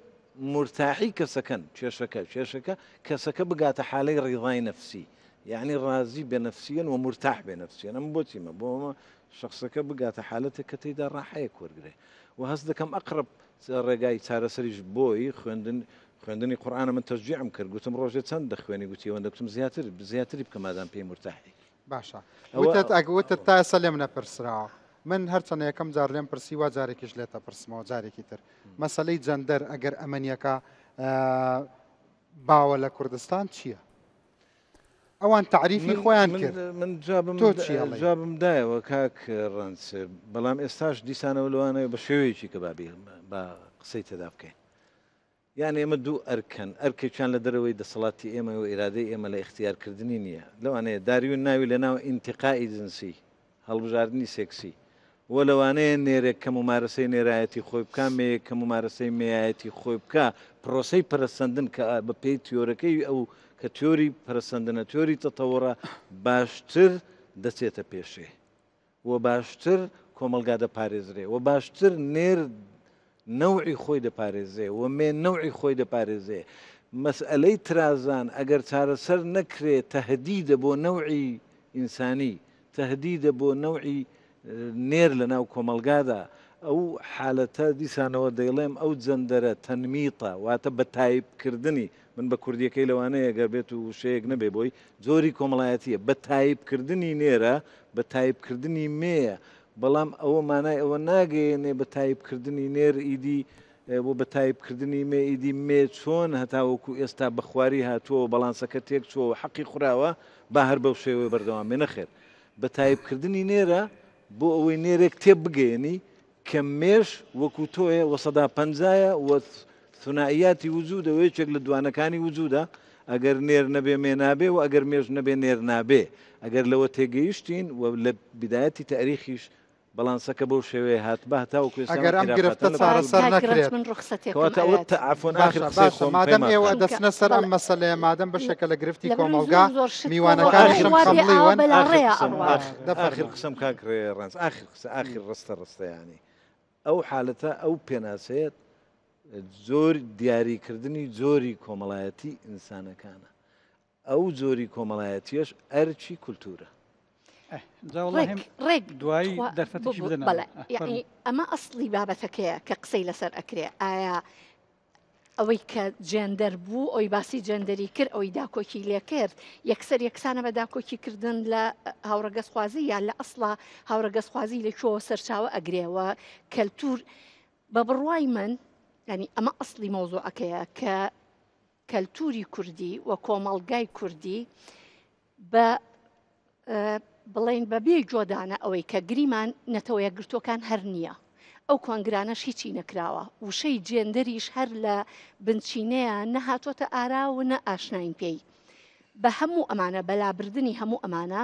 مورتاحی کەسەکەن کێشەکە کێشەکە کەسەکە بگاتە حالەی ڕیضای نەفسی یعنی ڕازی بێ نەفسیەن و مورتاح بێ نەفسیەن ئەم بۆچیمە بۆ ئەمە شخصەکە بگاتە حالەتێک کە تێیدا ڕاحەیەک وەرگێ و هەست دەکەم ئەقرب ڕێگای چارەسەریش بۆی خوێندن خوێندنی قورئانە من تەشجیعم کرد گوتم ڕۆژێ چەند دەخوێنی گوتی ئەوەندە گوتم زیاتر زیاتری بکە مادام پێی مورتاحی باشە وتت ئەگ وتت تا ئێستا لێم نەپرسراوە من هەرچەنە یەکەم جار لێم پرسی وا جارێکیش لێتە پرسمەوە جارێکی تر مەسلەی جەندەر ئەگەر ئەمەنیەکە باوە لە کوردستان چییە؟ ئەوان تعریفی خۆیان کرد من جوابم جوابم دایەوە کاک ڕەنج بەڵام ئێستاش دیسانەوە لەوانەیە بە شێوەیەکی کە بابی بە قسەی تێدا بکەین یان ئێمە دوو ئەرک هەن، ئەرکێکیان لە دەرەوەی دەسەڵاتی ئێمە و ئیرادەی ئێمە لە ئیختیارکردنی نییە. لەوانەیە داروین ناوی لێناوە ئینتیقائی جنسی، هەڵبژاردنی سێکسی، و لەوانەیە نێرێک کە مومارەسەی نێرایەتی خۆی بکا، مێیەک کە مومارەسەی مێیایەتی خۆی بکا، پرۆسەی پەرەسەندن کە بە پێی تیۆرەکەی ئەو کە تیۆری پەرەسەندنە، تیۆری تەتەوڕە، باشتر دەچێتە پێشێ. و باشتر کۆمەڵگا دەپارێزرێ و باشتر نێر نەوعی خۆی دەپارێزێ و مێ نەوعی خۆی دەپارێزێ. مەسئەلەی ترازان ئەگەر چارەسەر نەکرێ تەهدیدە بۆ نەوعی ئینسانی، تەهدیدە بۆ نەوعی نێر لە ناو کۆمەڵگادا. ئەو حالەتە دیسانەوە دەیڵێم ئەو جەندەرە تەنمیتە واتە بە تایپ کردنی من بە کوردیەکەی لەوانەیە گەر بێت و وشەیەک نەبێ بۆی جۆری کۆمەڵایەتیە بە تایپ کردنی نێرە بە تایپ کردنی مێیە بەڵام ئەوە مانای ئەوە ناگەیەنێ بە تایپ کردنی نێر ئیدی و بە تایپ کردنی مێ ئیدی مێ چۆن هەتاوەکو ئێستا بە خواری هاتووە و بەڵانسەکە تێک چووە و حەقی خوراوە با هەر بەو شێوەیە بەردەوام بێ نەخێر بە تایپ کردنی نێرە بۆ ئەوەی نێرێک تێ بگەیەنی کە مێش وەکو تۆیە و سەدا پەنجایە و ثنائیاتی وجودە و یەکێک لە دوانەکانی وجودە ئەگەر نێر نەبێ مێ نابێ و ئەگەر مێش نەبێ نێر نابێ ئەگەر لەوە تێگەیشتین و لە بدایەتی تاریخیش بەڵانسەکە بەو شێوەیە هاتبا هەتاوەکو ئێستا ئەگەر ئەم ئەم گرفتە خیلافاتە لە چارەسەر باشوور کاک ڕەنج نەکرێت من ڕوخسەتێکم کەواتە ئەوە ئەوێت تە عەفوەن ئاخر باشە قسەی باشە خۆم مادەم پەیمان ئێوە خان دەچنە سەر ئەم بەڵێ مەسەلەیە مادەم بەشێکە لە گرفتی لەبەر کۆمەڵگا زۆر زۆر شت کۆ میوانەکانیشم ئاخر وا بێ ئاوە خەمڵیون ئاخر بەلاڕێیا قسەم ئەڕوات ئاخر ئاخر دەفەرموو قسەم کاک ڕەنج ئاخر قسە ئاخر ڕستە ڕستە یانی ئەو حالەتە ئەو پێناسەیە زۆر دیاریکردنی جۆری کۆمەڵایەتی ئینسانەکانە ئەو جۆری کۆمەڵایەتیەش ئەرکی کولتورە. ڕێک ڕێک دوایی تخوا دەرفەتێکی ببور بدەنە بەڵێ من. یعنی فەرموو. ئەمە ئەسڵی بابەتەکەیە کە قسەی لەسەر ئەکرێ ئایا ئەوەی کە جێندەر بوو ئەوی باسی جێندەری کرد ئەوی داکۆکی لێ کرد یەکسەر یەکسانە بە داکۆکی کردن لە هاوڕەگەزخوازی یان لە ئەسڵا هاوڕەگەزخوازی لە کوێوە سەرچاوە ئەگرێ و کەلتور بە بڕوای من یعنی ئەمە ئەسڵی مەوزوعەکەیە کە کەلتوری کوردی و کۆمەڵگای کوردی بە بڵێین بە بێ گۆدانە ئەوەی کە گریمان نەتەوە یەکگرتووەکان هەر نییە. ئەو کۆنگرانەش هیچی نەکراوە. وشەی جێندەریش هەر لە بنچینەیە نەهاتۆتە ئارا و نە ئاشناین پێی. بە هەموو ئەمانە، بە لابردنی هەموو ئەمانە،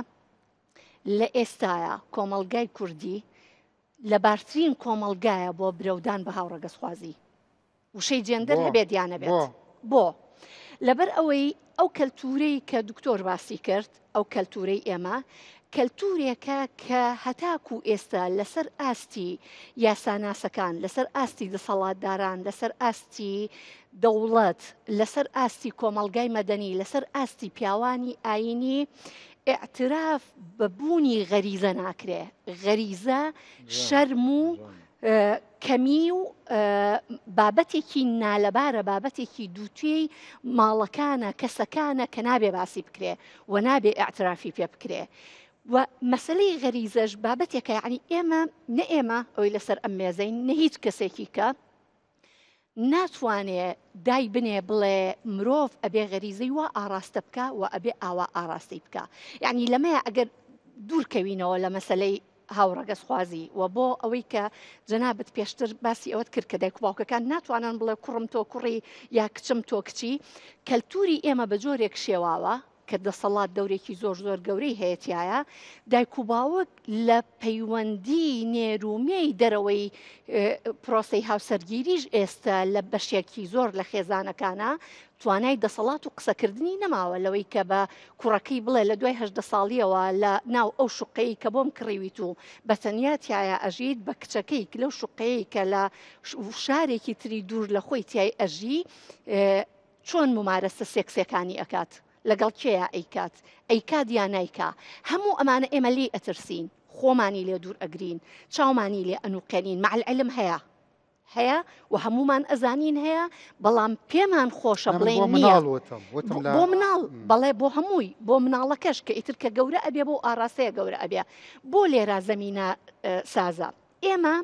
لە ئێستایا کۆمەڵگای کوردی لەبارترین کۆمەڵگایە بۆ برەودان بە هاوڕەگەزخوازی. وشەی جێندەر هەبێت یا نەبێت. بۆ؟ لەبەر ئەوەی ئەو کەلتورەی کە دکتۆر باسی کرد، ئەو کەلتورەی ئێمە کەلتورێکە کە هەتاکو ئێستا لەسەر ئاستی یاساناسەکان، لەسەر ئاستی دەسەڵاتداران، لەسەر ئاستی دەوڵەت، لەسەر ئاستی کۆمەڵگای مەدەنی، لەسەر ئاستی پیاوانی ئایینی ئیعتراف بە بوونی غەریزە ناکرێ. غەریزە شەرم و کەمی و بابەتێکی نالەبارە، بابەتێکی دووتوێی ماڵەکانە، کەسەکانە کە نابێ باسی بکرێ و نابێ ئیعترافی پێ بکرێ. و مەسەلەی غەریزەش بابەتێکە یعنی ئێمە نە ئێمە ئەوەی لەسەر ئەم مێزەین نە هیچ کەسێکی کە ناتوانێ دای بنێ بڵێ مرۆڤ ئەبێ غەریزەی وا ئاڕاستە بکا و ئەبێ ئاوا ئاڕاستەی بکا. یعنی لەمەیە ئەگەر دوور کەوینەوە لە مەسەلەی هاوڕەگەزخوازی و بۆ ئەوەی کە جەنابت پێشتر باسی ئەوەت کرد کە دایک و باوکەکان ناتوانن بڵێ کوڕم تۆ کوڕی یا کچم تۆ کچی، کەلتوری ئێمە بە جۆرێک شێواوە کە دەسەڵات دەورێکی زۆر زۆر گەورەی هەیە تیایا، دایک و باوک لە پەیوەندی نێر و مێی دەرەوەی پرۆسەی هاوسەرگیریش ئێستا لە بەشێکی زۆر لە خێزانەکانا توانای دەسەڵات و قسەکردنی نەماوە لەوەی کە بە کوڕەکەی بڵێ لە دوای 18 ساڵیەوە لە ناو ئەو شوقەی کە بۆم کڕیویت و بە تەنیا تیایا ئەژیت بە کچەکەی لەو شوقەیە کە لە شارێکی تری دوور لە خۆی تیای ئەژی چۆن مومارەسە سێکسێکانی ئەکات لەگەڵ کێیا ئەیکات ئەیکات یا نایکا هەموو ئەمانە ئێمە لێی ئەترسین خۆمانی لێ دوور ئەگرین چاومانی لێ ئەنوقێنین مع العلم هەیە هەیە و هەمومان ئەزانین هەیە بەڵام پێمان خۆشە بڵێن نییە بۆ مناڵ بەڵێ بۆ هەمووی بۆ مناڵەکەش کە ئیتر کە گەورە ئەبێ بۆ ئاراستەیە گەورە ئەبێ بۆ لێرا زەمینە سازە ئێمە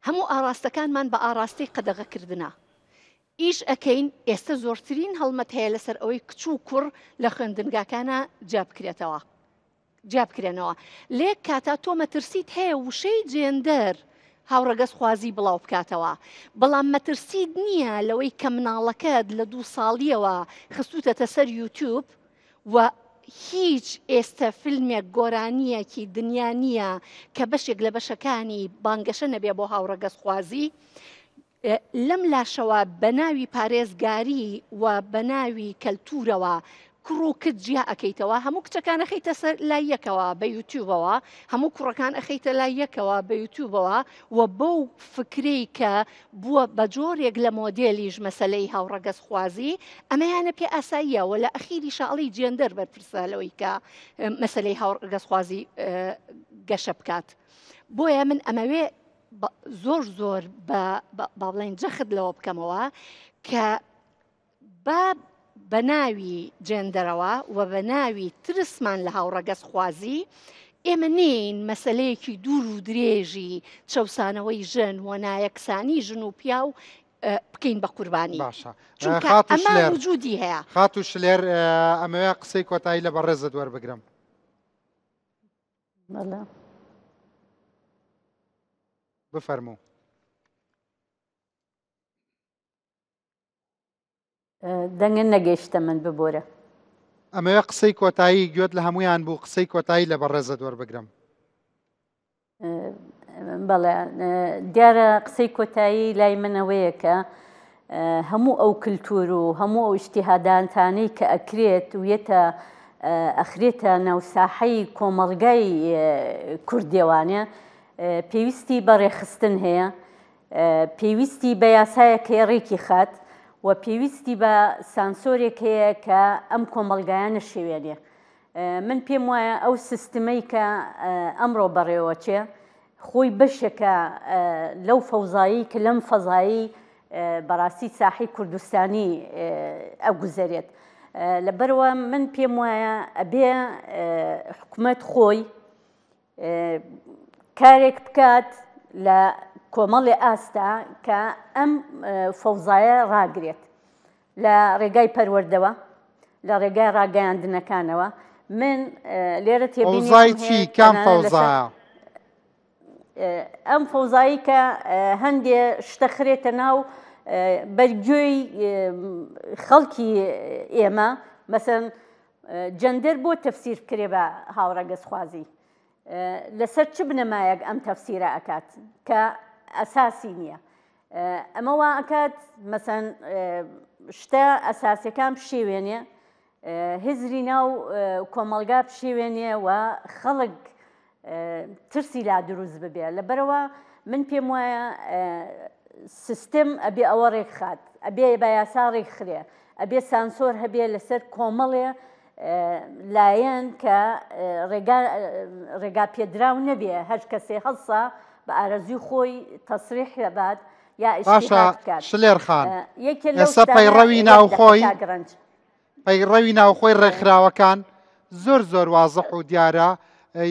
هەموو ئاراستەکانمان بە ئاراستەی قەدەغەکردنە ئیش ئەکەین، ئێستە زۆرترین هەڵمەت هەیە لەسەر ئەوەی کچ و کوڕ لە خوێندنگاکانا جیا بکرێتەوە جیا بکرێنەوە لەیەک کاتا تۆ مەترسیت هەیە وشەی جێندەر هاوڕەگەزخوازی بڵاو بکاتەوە بەڵام مەترسیت نییە لەوەی کە مناڵەکەت لە دوو ساڵیەوە خستوتەتە سەر یوتیوب و هیچ ئێستە فیلمێک گۆرانیەکی دنیا نییە کە بەشێک لە بەشەکانی بانگەشە نەبێ بۆ هاوڕەگەزخوازی لەم لاشەوە بە ناوی پارێزگاری و بە ناوی کەلتوورەوە کوڕ و کچ جیا ئەکەیتەوە، هەموو کچەکان ئەخەیتە سەر لای یەکەوە بە یوتیوبەوە، هەموو کوڕەکان ئەخەیتە لای یەکەوە بە یوتیوبەوە و بەو فکرەی کە بووە بە جۆرێک لە مۆدێلیش مەسەلەی هاوڕەگەزخوازی ئەمەیانە پێ ئاساییە و لە ئەخیریشا ئەڵێی جێندەر بەرپرسە لەوەی کە مەسەلەی هاوڕەگەزخوازی گەشە بکات. بۆیە من ئەمەوێ زۆر زۆر با بڵێن جەخت لەوە بکەمەوە کە با بە ناوی جێندەرەوە و بە ناوی ترسمان لە هاوڕەگەزخوازی ئێمە نین مەسلەیەکی دوور و درێژی چەسانەوەی ژن و نایەکسانی ژن و پیاو بکەین بە قوربانی باشە چونکە ئەمە وجودی هەیە خاتو شلێر ئەمەوێ قسەی کۆتایی لە بەڕێزت وەربگرم بەڵێ. بفەرموو. دەنگت نەگەیشتە من ببورە. ئەمەوێ قسەی کۆتایی گوێت لە هەمویان بوو قسەی کۆتایی لە بەڕێزت وەربگرم. بەڵێ دیارە قسەی کۆتایی لای من ئەوەیە کە هەموو ئەو کللتور و هەموو ئەو ئیجتیهادانتانەی کە ئەکرێت و یەتە ئەخرێتە ناو ساحەی کۆمەڵگای کوردیەوانە پێویستی بە ڕێکخستن هەیە پێویستی بە یاسایەک هەیە ڕێکی خات و پێویستی بە سانسۆرێک هەیە کە ئەم کۆمەڵگایە نەشێوێنێ من پێم وایە ئەو سیستمەی کە ئەمڕۆ بەڕێوەچێ خۆی بەشێکە لەو فەوزایی کە لەم فەزایی بەڕاستی ساحی کوردستانی ئەگوزەرێت. لەبەرەوە من پێم وایە ئەبێ حکومەت خۆی کارێک بکات لە کۆمەڵی ئاستا کە ئەم فەوزایە ڕاگرێت لە ڕێگای پەروەردەوە لە ڕێگای ڕاگەیاندنەکانەوە من لێرە تێبینی چی کام فەوزایە؟ ئەم فەوزایی کە هەندێ شتە خرێتە ناو بەرگوێی خەڵکی ئێمە مەسەن جەندەر بۆ تەفسیر بکرێ بە هاوڕەگەزخوازی لەسەر چ بنەمایەک ئەم تەفسیرە ئەکات کە ئەساسی نییە ئەمە وا ئەکات مەسەن شتە ئەساسەکان بشێوێنێ هزری ناو کۆمەڵگا بشێوێنێ و خەڵک ترسی لا دروست ببێ لەبەرەوە من پێم وایە سیستم ئەبێ ئەوە ڕێکخات ئەبێ بە یاسا ڕێکخرێ ئەبێ سانسۆر هەبێ لەسەر کۆمەڵێ لایەن کە ڕێگا ڕێگا پێدراو نەبێ هەر کەسێ هەڵسا بە ئارەزوی خۆی تەسریح لەبات یا باشە شلێر خان یەکێ لەو پەیڕەوی ناوخۆی پەیڕەوی ناوخۆی ڕێکخراوەکان زۆر زۆر وازح و دیارە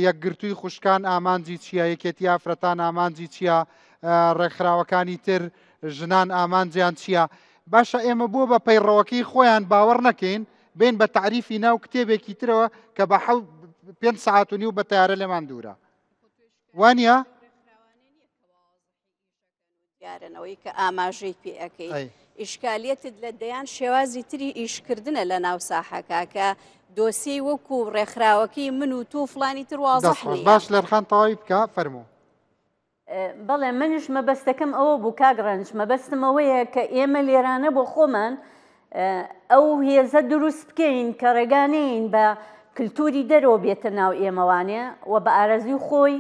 یەکگرتووی خوشکان ئامانجی چییە یەکێتی ئافرەتان ئامانجی چییە ڕێکخراوەکانی تر ژنان ئامانجیان چییە باشە ئێمە بۆ بە پەیڕەوەکەی خۆیان باوەڕ نەکەین بین بە تعریفی ناو کتێبێکی ترەوە کە بە حەو پێ سعات و نیو بە تارە لێمان دوورە وانە؟ دیارن ئەوەی کە ئاماژەی پێ ئەەکەی ئیشکالیەتت لە دەیان شێوازی تری ئیشکردنە لە ناو ساحەکە کە دۆسیەی وەکو ڕێکخراوەکەی من و تۆ فلانی تر وازح باش لەرخان تەواوی بکە فەرموو. بەڵێ منیش مەبەستەکەم ئەوە بوو کاک ڕەنج مەبەستم ئەوەیە کە ئێمە لێرانە بۆ خۆمان ئەو هێزە دروست بکەین کە ڕێگا نین بە کللتوری دەرەوە بێتە ناو ئێمەوانێ و بە ئارەزوی خۆی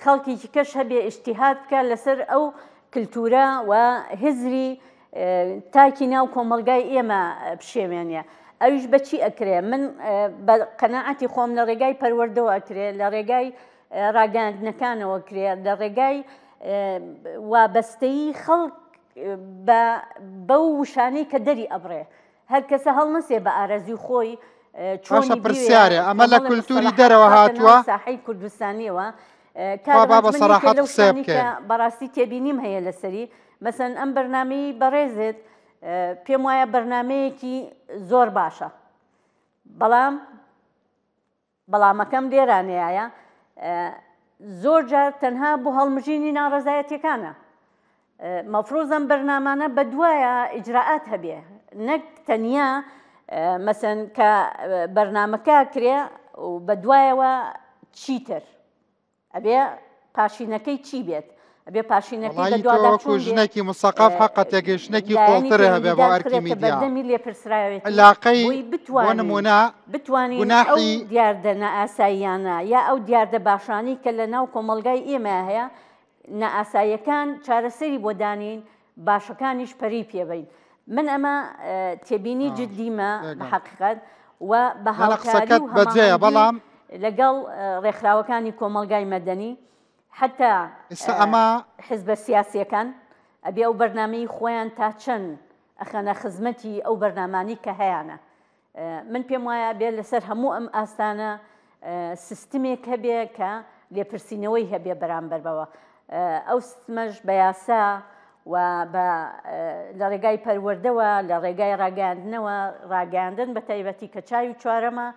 خەڵکێکی کەش هەبێ ئیجتیهاد بکە لەسەر ئەو کللتورە و هزری تاکی ناو کۆمەڵگای ئێمە بشێوێنێ ئەویش بەچی ئەکرێ من بە قەنەعەتی خۆم لە ڕێگای پەروەردەوە ئەکرێ لە ڕێگای ڕاگەیاندنەکانەوە کرێ لە ڕێگای وابەستەیی خەڵک بە بەو وشانەی کە دەری ئەبڕێ هەر کەسە هەڵنەسێ بە ئارەزوی خۆی چۆنی پرسیارێ ئەمە لە کولتوری دەرەوە هاتووە ساحەی کوردستانیەوە با بە سەراحەت قسە بکەین بەڕاستی تێبینیم هەیە لەسەری مەسەن ئەم بەرنمەی بەڕێزت پێم وایە بەرنمەیەکی زۆر باشە بەڵام بەڵامەکەم لێرانەیە زۆر جار تەنها بۆ هەڵمژینی ناڕەزایەتیەکانە مەفروز ئەم بەرنامانە بەدوایە ئیجرائات هەبێ نەک تەنیا مەسەن کە بەرنامەکە کرێ و بەدوایەوە چیتر ئەبێ پاشینەکەی چی بێت؟ ئەبێ پاشینەکەی وەڵایی تۆ وەکو ژنێکی مسەقەف حەقە تێگەیشتنێکی قوڵتر هەبێ بۆ ئەرکی میدیا علاقەی بۆ نمونە بتوانین ئەو دیاردە نائاساییانە یا ئەو دیاردە باشانەی کە لە ناو کۆمەڵگای ئێمە هەیە نائاساییەکان چارەسەری بۆ دانین باشەکانیش پەرەی پێبەین من ئەمە تێبینی جدیمە بە حەقیقەت و بە هاوکاری و بەجێیە بەڵام لەگەڵ ڕێکخراوەکانی کۆمەڵگای مەدەنی حتا ئێستا ئەمە حزبە سیاسیەکان ئەبێ ئەو بەرنمەی خۆیان تا چەند ئەخەنە خزمەتی ئەو بەرنامانی کە هەیانە من پێم وایە بێ لەسەر هەموو ئەم ئاستانە سیستمێک هەبێ کە لێپرسینەوەی هەبێ بەرامبەر بەوە ئەو سیستمەش بە یاسا و بە لە ڕێگای پەروەردەوە لە ڕێگای ڕاگەیاندنەوە ڕاگەیاندن بە تایبەتی کە چاوی چوارەمە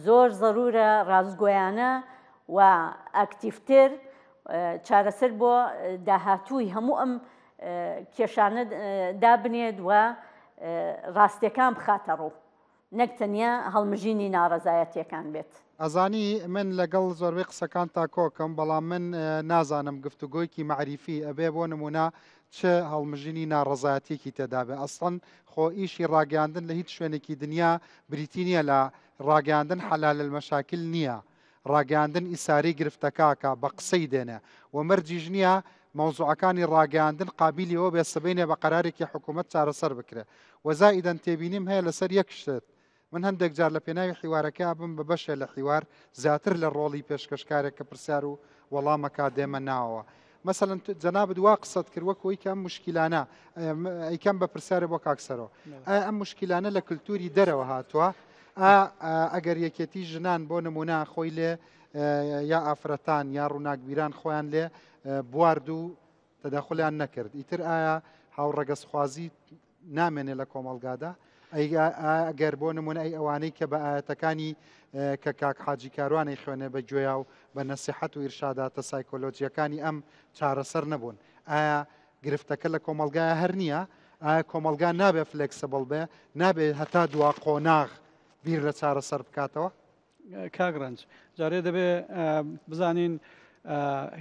زۆر زەرورە ڕاستگۆیانە و ئاکتیفتر چارەسەر بۆ داهاتووی هەموو ئەم کێشانە دابنێت و ڕاستیەکان بخاتە ڕوو نەک تەنیا هەڵمژینی ناڕەزایەتیەکان بێت. ئەزانی من لەگەڵ زۆربەی قسەکانتا کۆکم بەڵام من نازانم گفتوگۆیکی مەعریفی ئەبێ بۆ نمونە چ هەڵمژینی ناڕەزایەتیەکی تێدابێ ئەسڵەن خۆ ئیشی ڕاگەیاندن لە هیچ شوێنێکی دنیا بریتی نیە لە ڕاگەیاندن حلال المشاکل نیە ڕاگەیاندن ئیسارەی گرفتەکە ئەکا بە قسەی دێنێ و مەرجیش نیە مەوزوعەکانی ڕاگەیاندن قابیلی ئەوە بێ سبەینێ بە قەرارێکی حکوومەت چارەسەر بکرێ و زائیدەن تێبینیم هەیە لەسەر یەک شت من هەندێک جار لە پێناوی حیوارەکەیا بم بە بەشێ لە حیوار زیاتر لە ڕۆڵی پێشکەشکارێک کە پرسیار و وەڵامەکا دێمە ناوەوە مەسەلەن جەنابت وا قسەت کرد وەک ئەوەی کە ئەم مشکیلانە ئەیکەم بە پرسیارێ بۆ کاک سەرۆ ئایا ئەم مشکیلانە لە کللتوری دەرەوە هاتووە ئەگەر یەکێتی ژنان بۆ نمونە خۆی لێ یا ئافرەتان یا ڕووناکبیران خۆیان لێ بوارد و تەداخلیان نەکرد ئیتر ئایا هاوڕەگەزخوازی نامێنێ لە کۆمەڵگادا؟ ئەی ئەگەر بۆ نمونە ئەی ئەوانەی کە بە ئاەتەکانی کە کاک حاجی کاروانەی خوێنێ بە گوێیا و بە نەسیحەت و ئیرشاداتە سایکۆلۆجیەکانی ئەم چارەسەر نەبوون ئایا گرفتەکە لە کۆمەڵگایە هەر نییە؟ ئایا کۆمەڵگا نابێ flexible بێ نابێ هەتا دوا قۆناغ بیر لە چارەسەر بکاتەوە؟ کاک ڕەنج جارێ دەبێ بزانین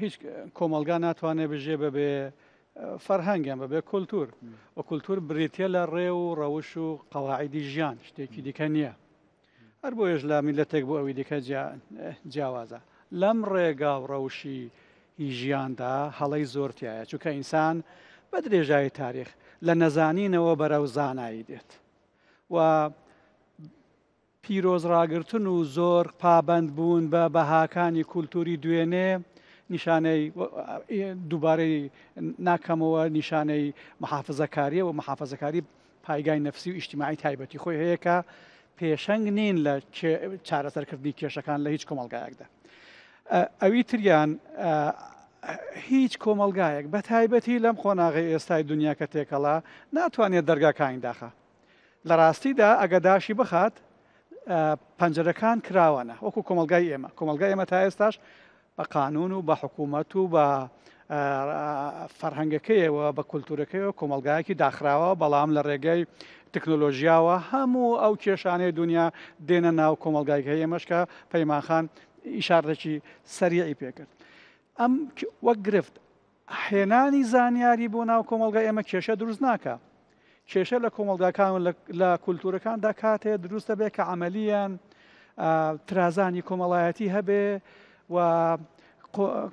هیچ کۆمەڵگا ناتوانێت بژێ بەبێ فەرهەنگیان بەبێ کولتور و کولتور بریتە لە ڕێ و ڕەوش و قەواعیدی ژیان شتێکی دیکە نییە هەر بۆیەش لە میلەتێک بۆ ئەوی دیکە جیاوازە لەم ڕێگا و ڕەوشی هی ژیاندا هەڵەی زۆر تایە چونکە ئینسان بە درێژایی تاریخ لە نەزانینەوە بەرەو زانایی دێت و پیرۆز ڕاگرتن و زۆر پابەند بوون بە بەهاکانی کولتووری دوێنێ نیشانەی دووبارەی ناکەمەوە نیشانەی محافزەکاریە و محافزەکاری پایگای نەفسی و ئیجتیماعی تایبەتی خۆی هەیە کە پێشەنگ نین لە چارەسەرکردنی کێشەکان لە هیچ کۆمەڵگایەکدا. ئەوی تریان هیچ کۆمەڵگایەک بە تایبەتی لەم قۆناغی ئێستای دنیا کە تێکەڵا ناتوانێت دەرگاکانی داخە. لە ڕاستیدا ئەگە داشی بخات پەنجەرەکان کراوەنە وەکو کۆمەڵگای ئێمە کۆمەڵگای ئێمە تا ئێستاش بە قانون و بە حکوومەت و بە فەرهەنگەکەیەوە بە کولتورەکەیەوە کۆمەڵگایەکی داخراوە بەڵام لە ڕێگەی تەکنۆلۆژیاوە هەموو ئەو کێشانەی دنیا دێنە ناو کۆمەڵگایکە ئێمەش کە پەیمانخان ئیشارەتێکی سەریعی پێکرد ئەم وەک گرفت هێنانی زانیاری بۆ ناو کۆمەڵگای ئێمە کێشە دروست ناکا. کێشە لە کۆمەڵگاکان و لە کولتوورەکاندا کاتێ دروست دەبێت کە عەمەلیەن ترازانی کۆمەڵایەتی هەبێ و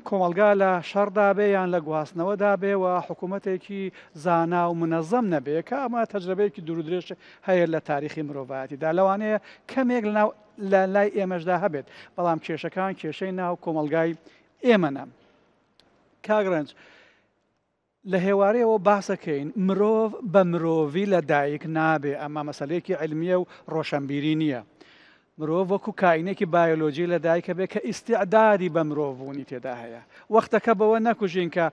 کۆمەڵگا لە شەڕدا بێ یان لە گواستنەوەدا بێ و حکوومەتێکی زانا و منەزەم نەبێ کە ئەمە تەجرەبەیەکی دوورودرێژ هەیە لە تاریخی مرۆڤایەتیدا لەوانەیە کەمێک لەناو لە لای ئێمەشدا هەبێت بەڵام کێشەکان کێشەی ناو کۆمەڵگای ئێمەنە. کاک ڕەنج لە هێوارەیەوە باسەکەین مرۆڤ بە مرۆڤی لە دایک نابێ ئەمە مەسلەیەکی علمیە و ڕۆشنبیری نییە مرۆڤ وەکو کائینێکی بایۆلۆجی لە دایکە بێ کە ئیسیعدادی بە مرۆڤ بوونی تێدا هەیە وەختەکە بەوە نەکوژین کە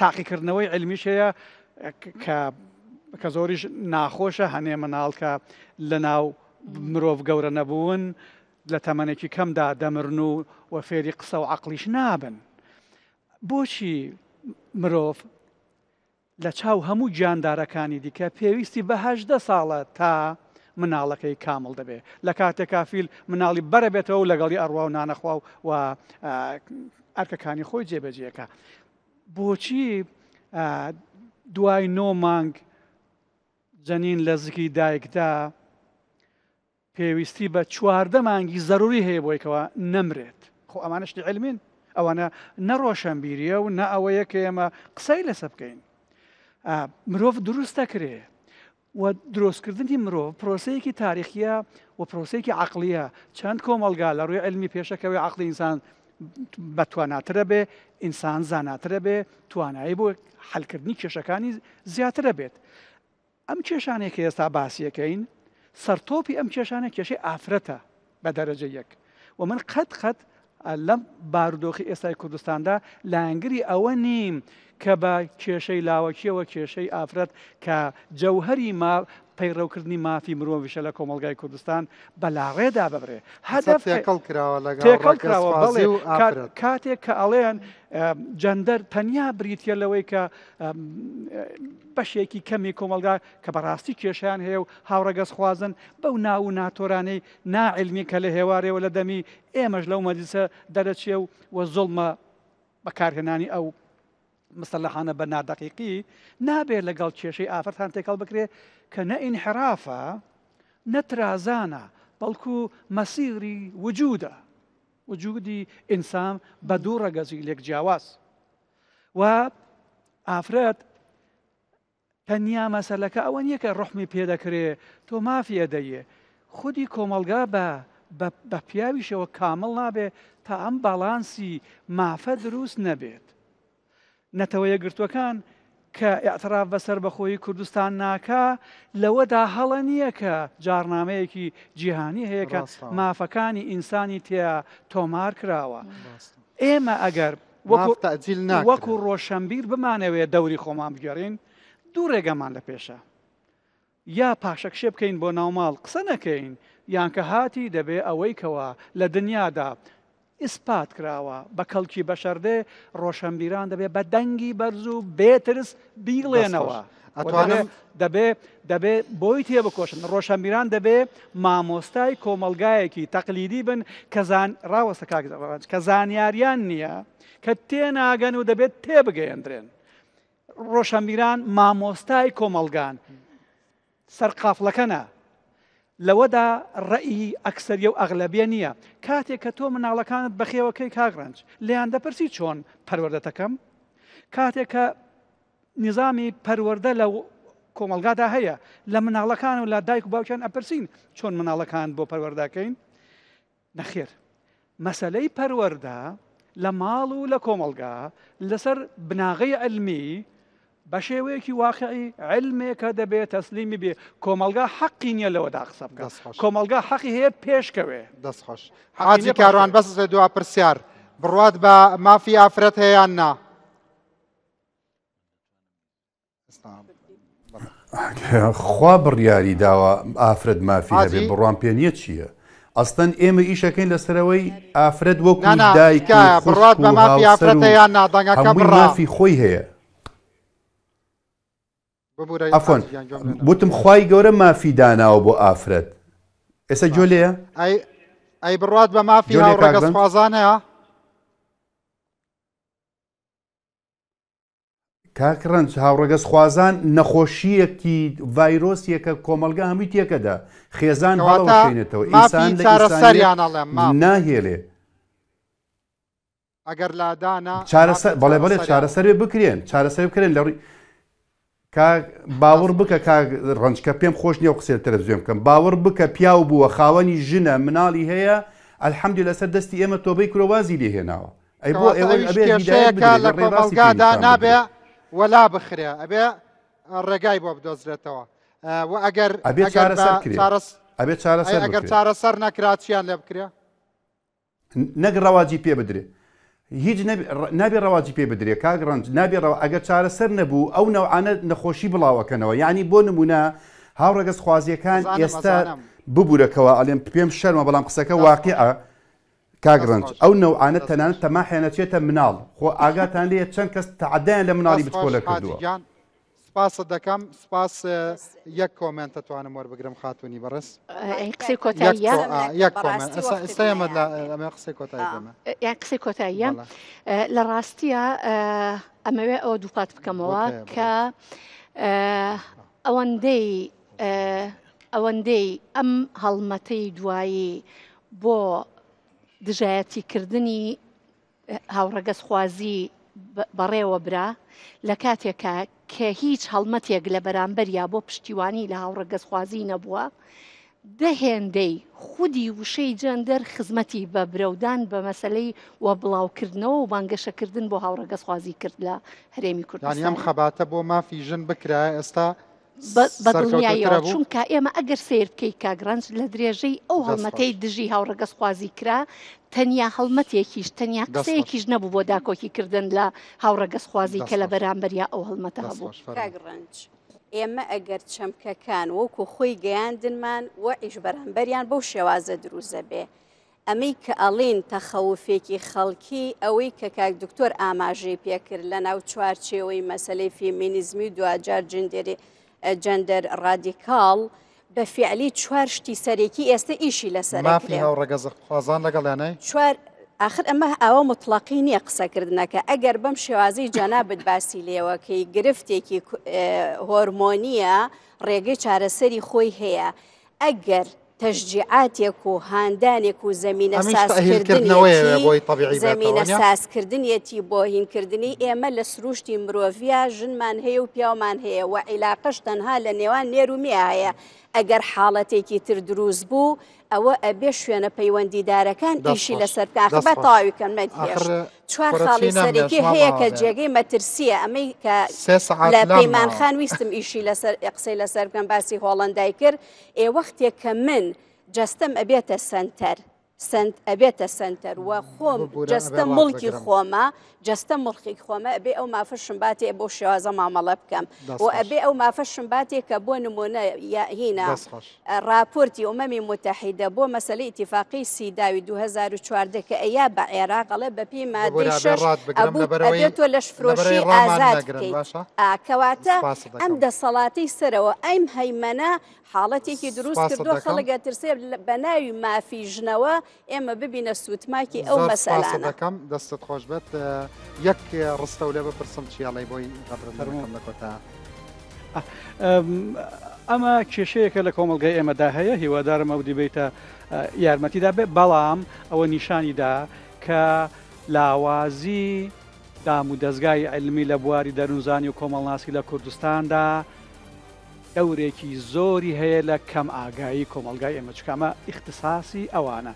تاقیکردنەوەی علمیش هەیە کە کە زۆریش ناخۆشە هەنێ مناڵ کە لە ناو مرۆڤ گەورە نەبوون لە تەمەنێکی کەمدا دەمرن و و فێری قسە و عەقڵیش نابن. بۆچی مرۆڤ لە چاو هەموو گیاندارەکانی دیکە پێویستی بە 18 ساڵە تا مناڵەکەی کامڵ دەبێ لە کاتێکا فیل مناڵی بەرە بێتەوە و لەگەڵی ئەڕوا و نانەخوا و و ئەرکەکانی خۆی جێبەجێکە بۆچی دوای نۆ مانگ جەنین لە زگی دایکدا پێویستی بە 14 مانگی زەروری هەیە بۆی کەوا نەمرێت خۆ ئەمانە شتی علمین ئەوانە نە ڕۆشنبیریە و نە ئەوەیە کە ئێمە قسەی لەسە بکەین مرۆڤ دروست دەکرێ و دروستکردنی مرۆڤ پرۆسەیەکی تاریخیە و پرۆسەیەکی عقلیە چەند کۆمەلگا لە ڕووی علمی پێشەکەوەی عقلی ئینسان بەتواناترە بێ ئینسان زاناترە بێ توانایی بۆ حلکردنی کێشەکانی زیاترە بێت ئەم کێشانەی کە ئێستا باسیەکەین سەرتۆپی ئەم کێشانە کێشەی ئافرەتە بە دەرەجە یەک و من قەت قەت لەم بارودۆخی ئێستای کوردستاندا لایەنگری ئەوە نیم کە بە کێشەی لاوەکیەوە کێشەی ئافرەت کە جەوهری ما پەیڕەوکردنی مافی مرۆڤیشە لە کۆمەڵگای کوردستان بە لاڕێدا ببرێ هەدەف تێکەڵ کراوە لەگەڵ تێکەڵ کراوە بەڵێ و ئافرەت. کاتێک کە ئەڵێن جەندەر تەنیا بریتە لەوەی کە بەشێکی کەمی کۆمەڵگا کە بەڕاستی کێشیان هەیە و هاوڕەگەزخوازن بەو ناو و ناتۆرانەی ناعلمی کە لە هێوارێەوە لە دەمی ئێمەش لەو مەجلیسە دەرەچێ و وە زوڵمە بەکارهێنانی ئەو مستەلەحانە بە نادەقیقی نابێت لەگەڵ کێشەی ئافرەتان تێکەڵ بکرێت کە نە ئینحرافە نە ترازانە بەڵکو مەسیری وجودە وجودی ئینسان بە دوو ڕەگەزی لێک جیاواز و ئافرەت تەنیا مەسەلەکە ئەوە نییە کە ڕوحمی پێ دەکرێ تۆ مافی ئەدەیێ خودی کۆمەڵگا بە بە پیاویشەوە کامڵ نابێ تا ئەم باڵانسی مافە دروست نەبێت. نەتەوە یەکگرتووەکان کە ئیعتراف بە سەربەخۆیی کوردستان ناکا لەوەدا هەڵە نییە کە جاڕنامەیەکی جیهانی هەیە کە مافەکانی ئینسانی تیا تۆمار کراوە. ئێمە ئەگەر وەکو ڕۆشەنبیر بمانەوێ دەوری خۆمان بگێڕین دوو ڕێگەمان لە پێشە. یا پاشەکشێ بکەین بۆ ناوماڵ قسە نەکەین یان کە هاتی دەبێ ئەوەی کەوا لە دنیادا ئیسپات کراوە بە کەڵکی بەشەر دێ ڕۆشەنبیران دەبێ بە دەنگی بەرز و بێ ترس بیڵێنەوە ئەتوانم دەبێ دەبێ بۆی تێبکۆشن ڕۆشەنبیران دەبێ مامۆستای کۆمەڵگایەکی تەقلیدی بن کە زان ڕاوەستە کاک ڕەنج کە زانیاریان نییە کە تێناگەن و دەبێت تێبگەیەندرێن ڕۆشەنبیران مامۆستای کۆمەڵگان سەرقافڵەکە نا. لەوەدا ڕەئی ئەکسەریە و ئەغلەبیە نییە. کاتێک کە تۆ مناڵەکانت بەخێوەکەی کاک ڕەنج، لێیان دەپرسی چۆن پەروەردەتەکەم؟ کاتێک کە نیزامی پەروەردە لە کۆمەڵگادا هەیە، لە مناڵەکان و لە دایک و باوکیان ئەپرسین چۆن مناڵەکانت بۆ پەروەردەکەین؟ نەخێر مەسەلەی پەروەردە لە ماڵ و لە کۆمەڵگا لەسەر بناغەی علمی بە شێوەیەکی واقعی علمێکە دەبێت تەسلیمی بێ کۆمەڵگا حەقی نییە لەوەدا قسە بکە کۆمەڵگا حەقی هەیە پێشکەوێ دەست خۆش حاجی کاروان بەس دوا پرسیار بڕوات بە مافی ئافرەت هەیە یان نا؟ خوا بڕیاری داوە ئافرەت مافی هەبێ بڕوام پێ نییە چییە ئەستەن ئێمە ئیشەکەین لەسەرەوەی ئافرەت وەکو دایک بڕات بە مافی ئافرەتە یان نادەنگەکە مافی خۆی هەیە ئەفۆن وتم خوای گەورە مافی داناوە بۆ ئافرەت ئێستا گوێ لێیە ئەی بڕات بە مافی هاوڕەگەزخوازانەیە کاک ڕەنج هاوڕەگەزخوازان نەخۆشییەکی ڤایرۆسیەکە کۆمەڵگا هەمووی تێکەدا خێزان هەڵەوەشێنێتەوە ئینسان لە چارەسەریان ئەڵێم ناهێلێ ئەگەر لادانە چارەسەر بەڵێ بەڵێ چارەسەر بکرێن چارەسەر بکرێن لە ڕووی کاک باوەڕ بکە کاک ڕەنج کە پێم خۆش نییە و قسەی تەلەفزیۆن بکەم باوەڕ بکە پیاو بووە خاوەنی ژنە مناڵی هەیە الحمدللە لەسەر دەستی ئێمە تۆبەی کرۆ وازی لێ هێناوە ئەی بۆ کەواتە ئێوە ئەویش ئەبێ هیدایەت کێشەیەکە بدرێ لە بێ ڕێ ڕاستی پێ کۆمەڵگادا نیشان نابێ بدرێ وەلا بخرێ ئەبێ ڕێگای بۆ بدۆزرێتەوە و ئەگەر ئەبێ ئەگەر بە چارەسەر کرێ چارەس ئەبێ ئەی چارەسەر ئەگەر بکرێ چارەسەر نەکرا چیان لێ بکرێ؟ نەک ڕەواجی پێ بدرێ هیچ نابێ ڕەواجی پێ بدرێ کاک ڕەنج نابێ ڕەوا ئەگەر چارەسەر نەبوو ئەو نەوعانە نەخۆشی بڵاوەکەنەوە یعنی بۆ نمونە هاوڕەگەز خوازیەکان ئێستا ببورەکەوە ئەلێم پێم شەرمە بەڵام قسەکە واقعە کاک ڕەنج ئەو نەوعانە تەنانەت تەماحیان ئەچێتە مناڵ خۆ ئاگاتان لێیە چەند کەس تەعەدایان لە مناڵی بچکۆلە کردووە. سپاست دەکەم سپاس یەک کۆمێنت ئەتوانم وەربگرم خاتوونی بەڕێز قسەی کۆتاییە یەک کۆمێنت ئێستا ئێمە لە ئەمە قسەی کۆتایی بێمە یان قسەی کۆتاییە لە ڕاستیە ئەمەوێ ئەوە دووپات بکەمەوە کە ئەوەندەی ئەوەندەی ئەم هەڵمەتەی دوایی بۆ دژایەتیکردنی هاوڕەگەزخوازی بەڕێوە برا، لە کاتێکا کە هیچ هەڵمەتێک لە بەرامبەریا بۆ پشتیوانی لە هاوڕەگەزخوازی نەبووە، دە هێندەی خودی وشەی جەندەر خزمەتی بە برەودان بە مەسەلەی و بڵاوکردنەوە و بانگەشەکردن بۆ هاوڕەگەزخوازی کرد لە هەرێمی یانی ئەم کوردستان. خەباتە بۆ مافی ژن بکرایە ئێستا بە دڵنیاییەوە چونکە ئێمە ئەگەر سەیر بکەی کاک ڕەنج لە درێژەی ئەو هەڵمەتەی دژی هاوڕەگەزخوازی کرا تەنیا هەڵمەتێکیش تەنیا قسەیەکیش نەبوو بۆ داکۆکی کردن لە هاوڕەگەزخوازی کە لە بەرامبەریا ئەو هەڵمەتە هەبوو. کاک ڕەنج ئێمە ئەگەر چەمکەکان وەکو خۆی گەیاندنمان وەعیش بەرامبەریان بەو شێوازە دروست دەبێ ئەمەی کە ئەڵێن تەخەوفێکی خەڵکی، ئەوەی کە کاک دکتۆر ئاماژەی پێکرد لە ناو چوارچێوەی مەسەلەی فێمینیزمی و دواجار جندێری جەندەر ڕادیکاڵ بە فیعلی چوار شتی سەرەکی ئێستا ئیشی لەسەر مافی هاوڕەگەزخوازان لەگەڵیانای؟ چوار ئاخر ئەمە ئاوا مطلقی نییە قسەکردنەکە ئەگەر بەم شێوازەی جەنابت باسی لێوەکەی گرفتێکی هۆرمۆنیە ڕێگەی چارەسەری خۆی هەیە ئەگەر تەشجیعاتێک و هاندانێک و زەمینە ئەمیش تەئهیلکردنەوەیە بۆی تەبیعی بێتەوە زەمینە نیە؟ سازکردنیەتی بۆ هینکردنی ئێمە لە سروشتی مرۆڤیا ژنمان هەیە و پیاومان هەیە و عیلاقەش تەنها لە نێوان نێر و مێ هەیە ئەگەر حاڵەتێکی تر دروست بوو ئەوە ئەبێ شوێنە پەیوەندیدارەکان دەست ئیشی خۆش. لەسەر بکەن ئاخر دەست با خۆش. تەواوی کەم نەتهێشت ئاخر چوار کوڕە خاڵی چی نەمهێشت سەرەکی هەیە ماڵئاوا کە بێ. جێگەی مەترسییە ئەمەی کە سێ سەعات لە لام پەیمان ماوە. خان ویستم ئیشی لەسەر قسەی لەسەر بکەم باسی هۆڵەندای کرد ئێ وەختێک کە من جەستەم ئەبێتە سەنتەر. سەنت ئەبێتە سەنتەر وە خۆم ببورە، جەستە ئەبێ ڕات موڵکی بگرم. خۆمە جەستە موڵکی خۆمە ئەبێ ئەو مافەشم باتێ بەو شێوازە مامەڵە بکەم دەست و خۆش. ئەبێ ئەو مافەشم باتێ کە بۆ نمونە یا هینا دەست خۆش. ڕاپۆرتی ئومەمی موتەحیدە بۆ مەسەلەی ئیتیفاقی سیداوی 2014 کە ئەیا بە عێراق ئەڵێ بەپێی مادەی ببورە ئەبێ شەش ڕات بگرم ئەبوو لەبەرئەوەی ئەبێ تۆ لەشفرۆشی لەبەرئەوەی ڕامان ئازاد نەگرن بکەیت باشە ئا کەواتە سپاست ئەم دەکەم. دەسەڵاتەی سەرەوە ئەم هەیمەنە حاڵەتێکی دروست سپاست کردووە دەکەم. خەڵک ئەترسێ بە ناوی مافی ژنەوە ئێمە ببینە سووتماکی ئەو زۆر سپاست مەسەلانە. دەکەم دەستت خۆش بێت یەک ڕستە و لێ بپرسم چی ئەڵێی بۆی غەدرت فەرموو. نەکەم لە کۆتا. ئەمە کێشەیەکە لە کۆمەڵگای ئێمەدا هەیە هیوادارم ئەو دیبەیتە یارمەتی دابێ بەڵام ئەوە نیشانی دا کە لاوازی دام و دەزگای عیلمی لە بواری دەروونزانی و کۆمەڵناسی لە کوردستاندا دەورێکی زۆری هەیە لە کەم ئاگایی کۆمەڵگای ئێمە چونکە ئەمە ئیختساسی ئەوانە.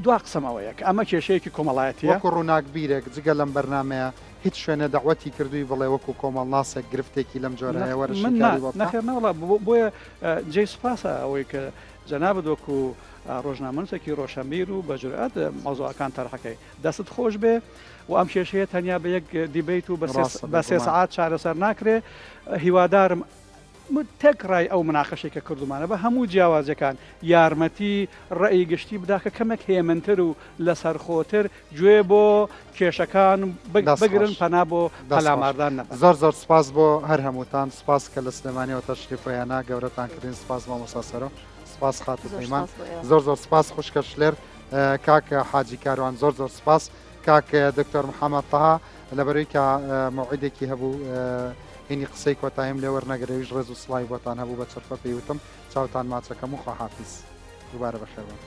دوا قسەم ئەوەیە کە ئەمە کێشەیەکی کۆمەڵایەتییە. وەکو ڕووناکبیرێک جگە لەم بەرنامەیە هیچ شوێنێ دەعوەتی کردووی بڵێ وەکو کۆمەڵناسێک گرفتێکی لەم جۆرە هەیە وەرە من نا شیکاری بۆ بکە؟ نەخێر نەوەڵا بۆیە جێی سوپاسە ئەوەی کە جەنابت وەکو ڕۆژنامەنووسێکی ڕۆشەنبیر و بە جورئەت مەوزوعەکان تەرحەکەی. دەستت خۆش بێ و ئەم کێشەیە تەنیا بە یەک دیبەیت و ڕاستە بە سێ بێگومان. سەعات چارەسەر ناکرێ. هیوادارم تێکڕای ئەو مناقەشەی کە کردوومانە بە هەموو جیاوازیەکان یارمەتی ڕەئی گشتی بدا کە کەمێک هێمنتر و لەسەرخۆتر گوێ بۆ کێشەکان دەست بگرن خۆش. پەنا بۆ دەست خۆش. پەلاماردان نەبەن. زۆر زۆر سپاس بۆ هەر هەمووتان سپاس کە لە سلێمانیەوە تەشریف هێنا گەورەتان کردین سپاس مامۆستا سەرۆ سپاس خاتوو زۆر پەیمان سپاس بۆ ئێوە. زۆر زۆر سپاس خوشکە شلێر کاک حاجی کاروان زۆر زۆر سپاس کاک دکتۆر محەممەد تەها لەبەرەوەی کە مەوعیدێکی هەبوو هینی قسەی کۆتاییم لێ وەرنەگرێ ویش ڕێز و سڵاوی بۆتان هەبوو بە چرپە پێی وتم چاوتان ماچەکەم و خواحافیز دووبارە بەخێربن.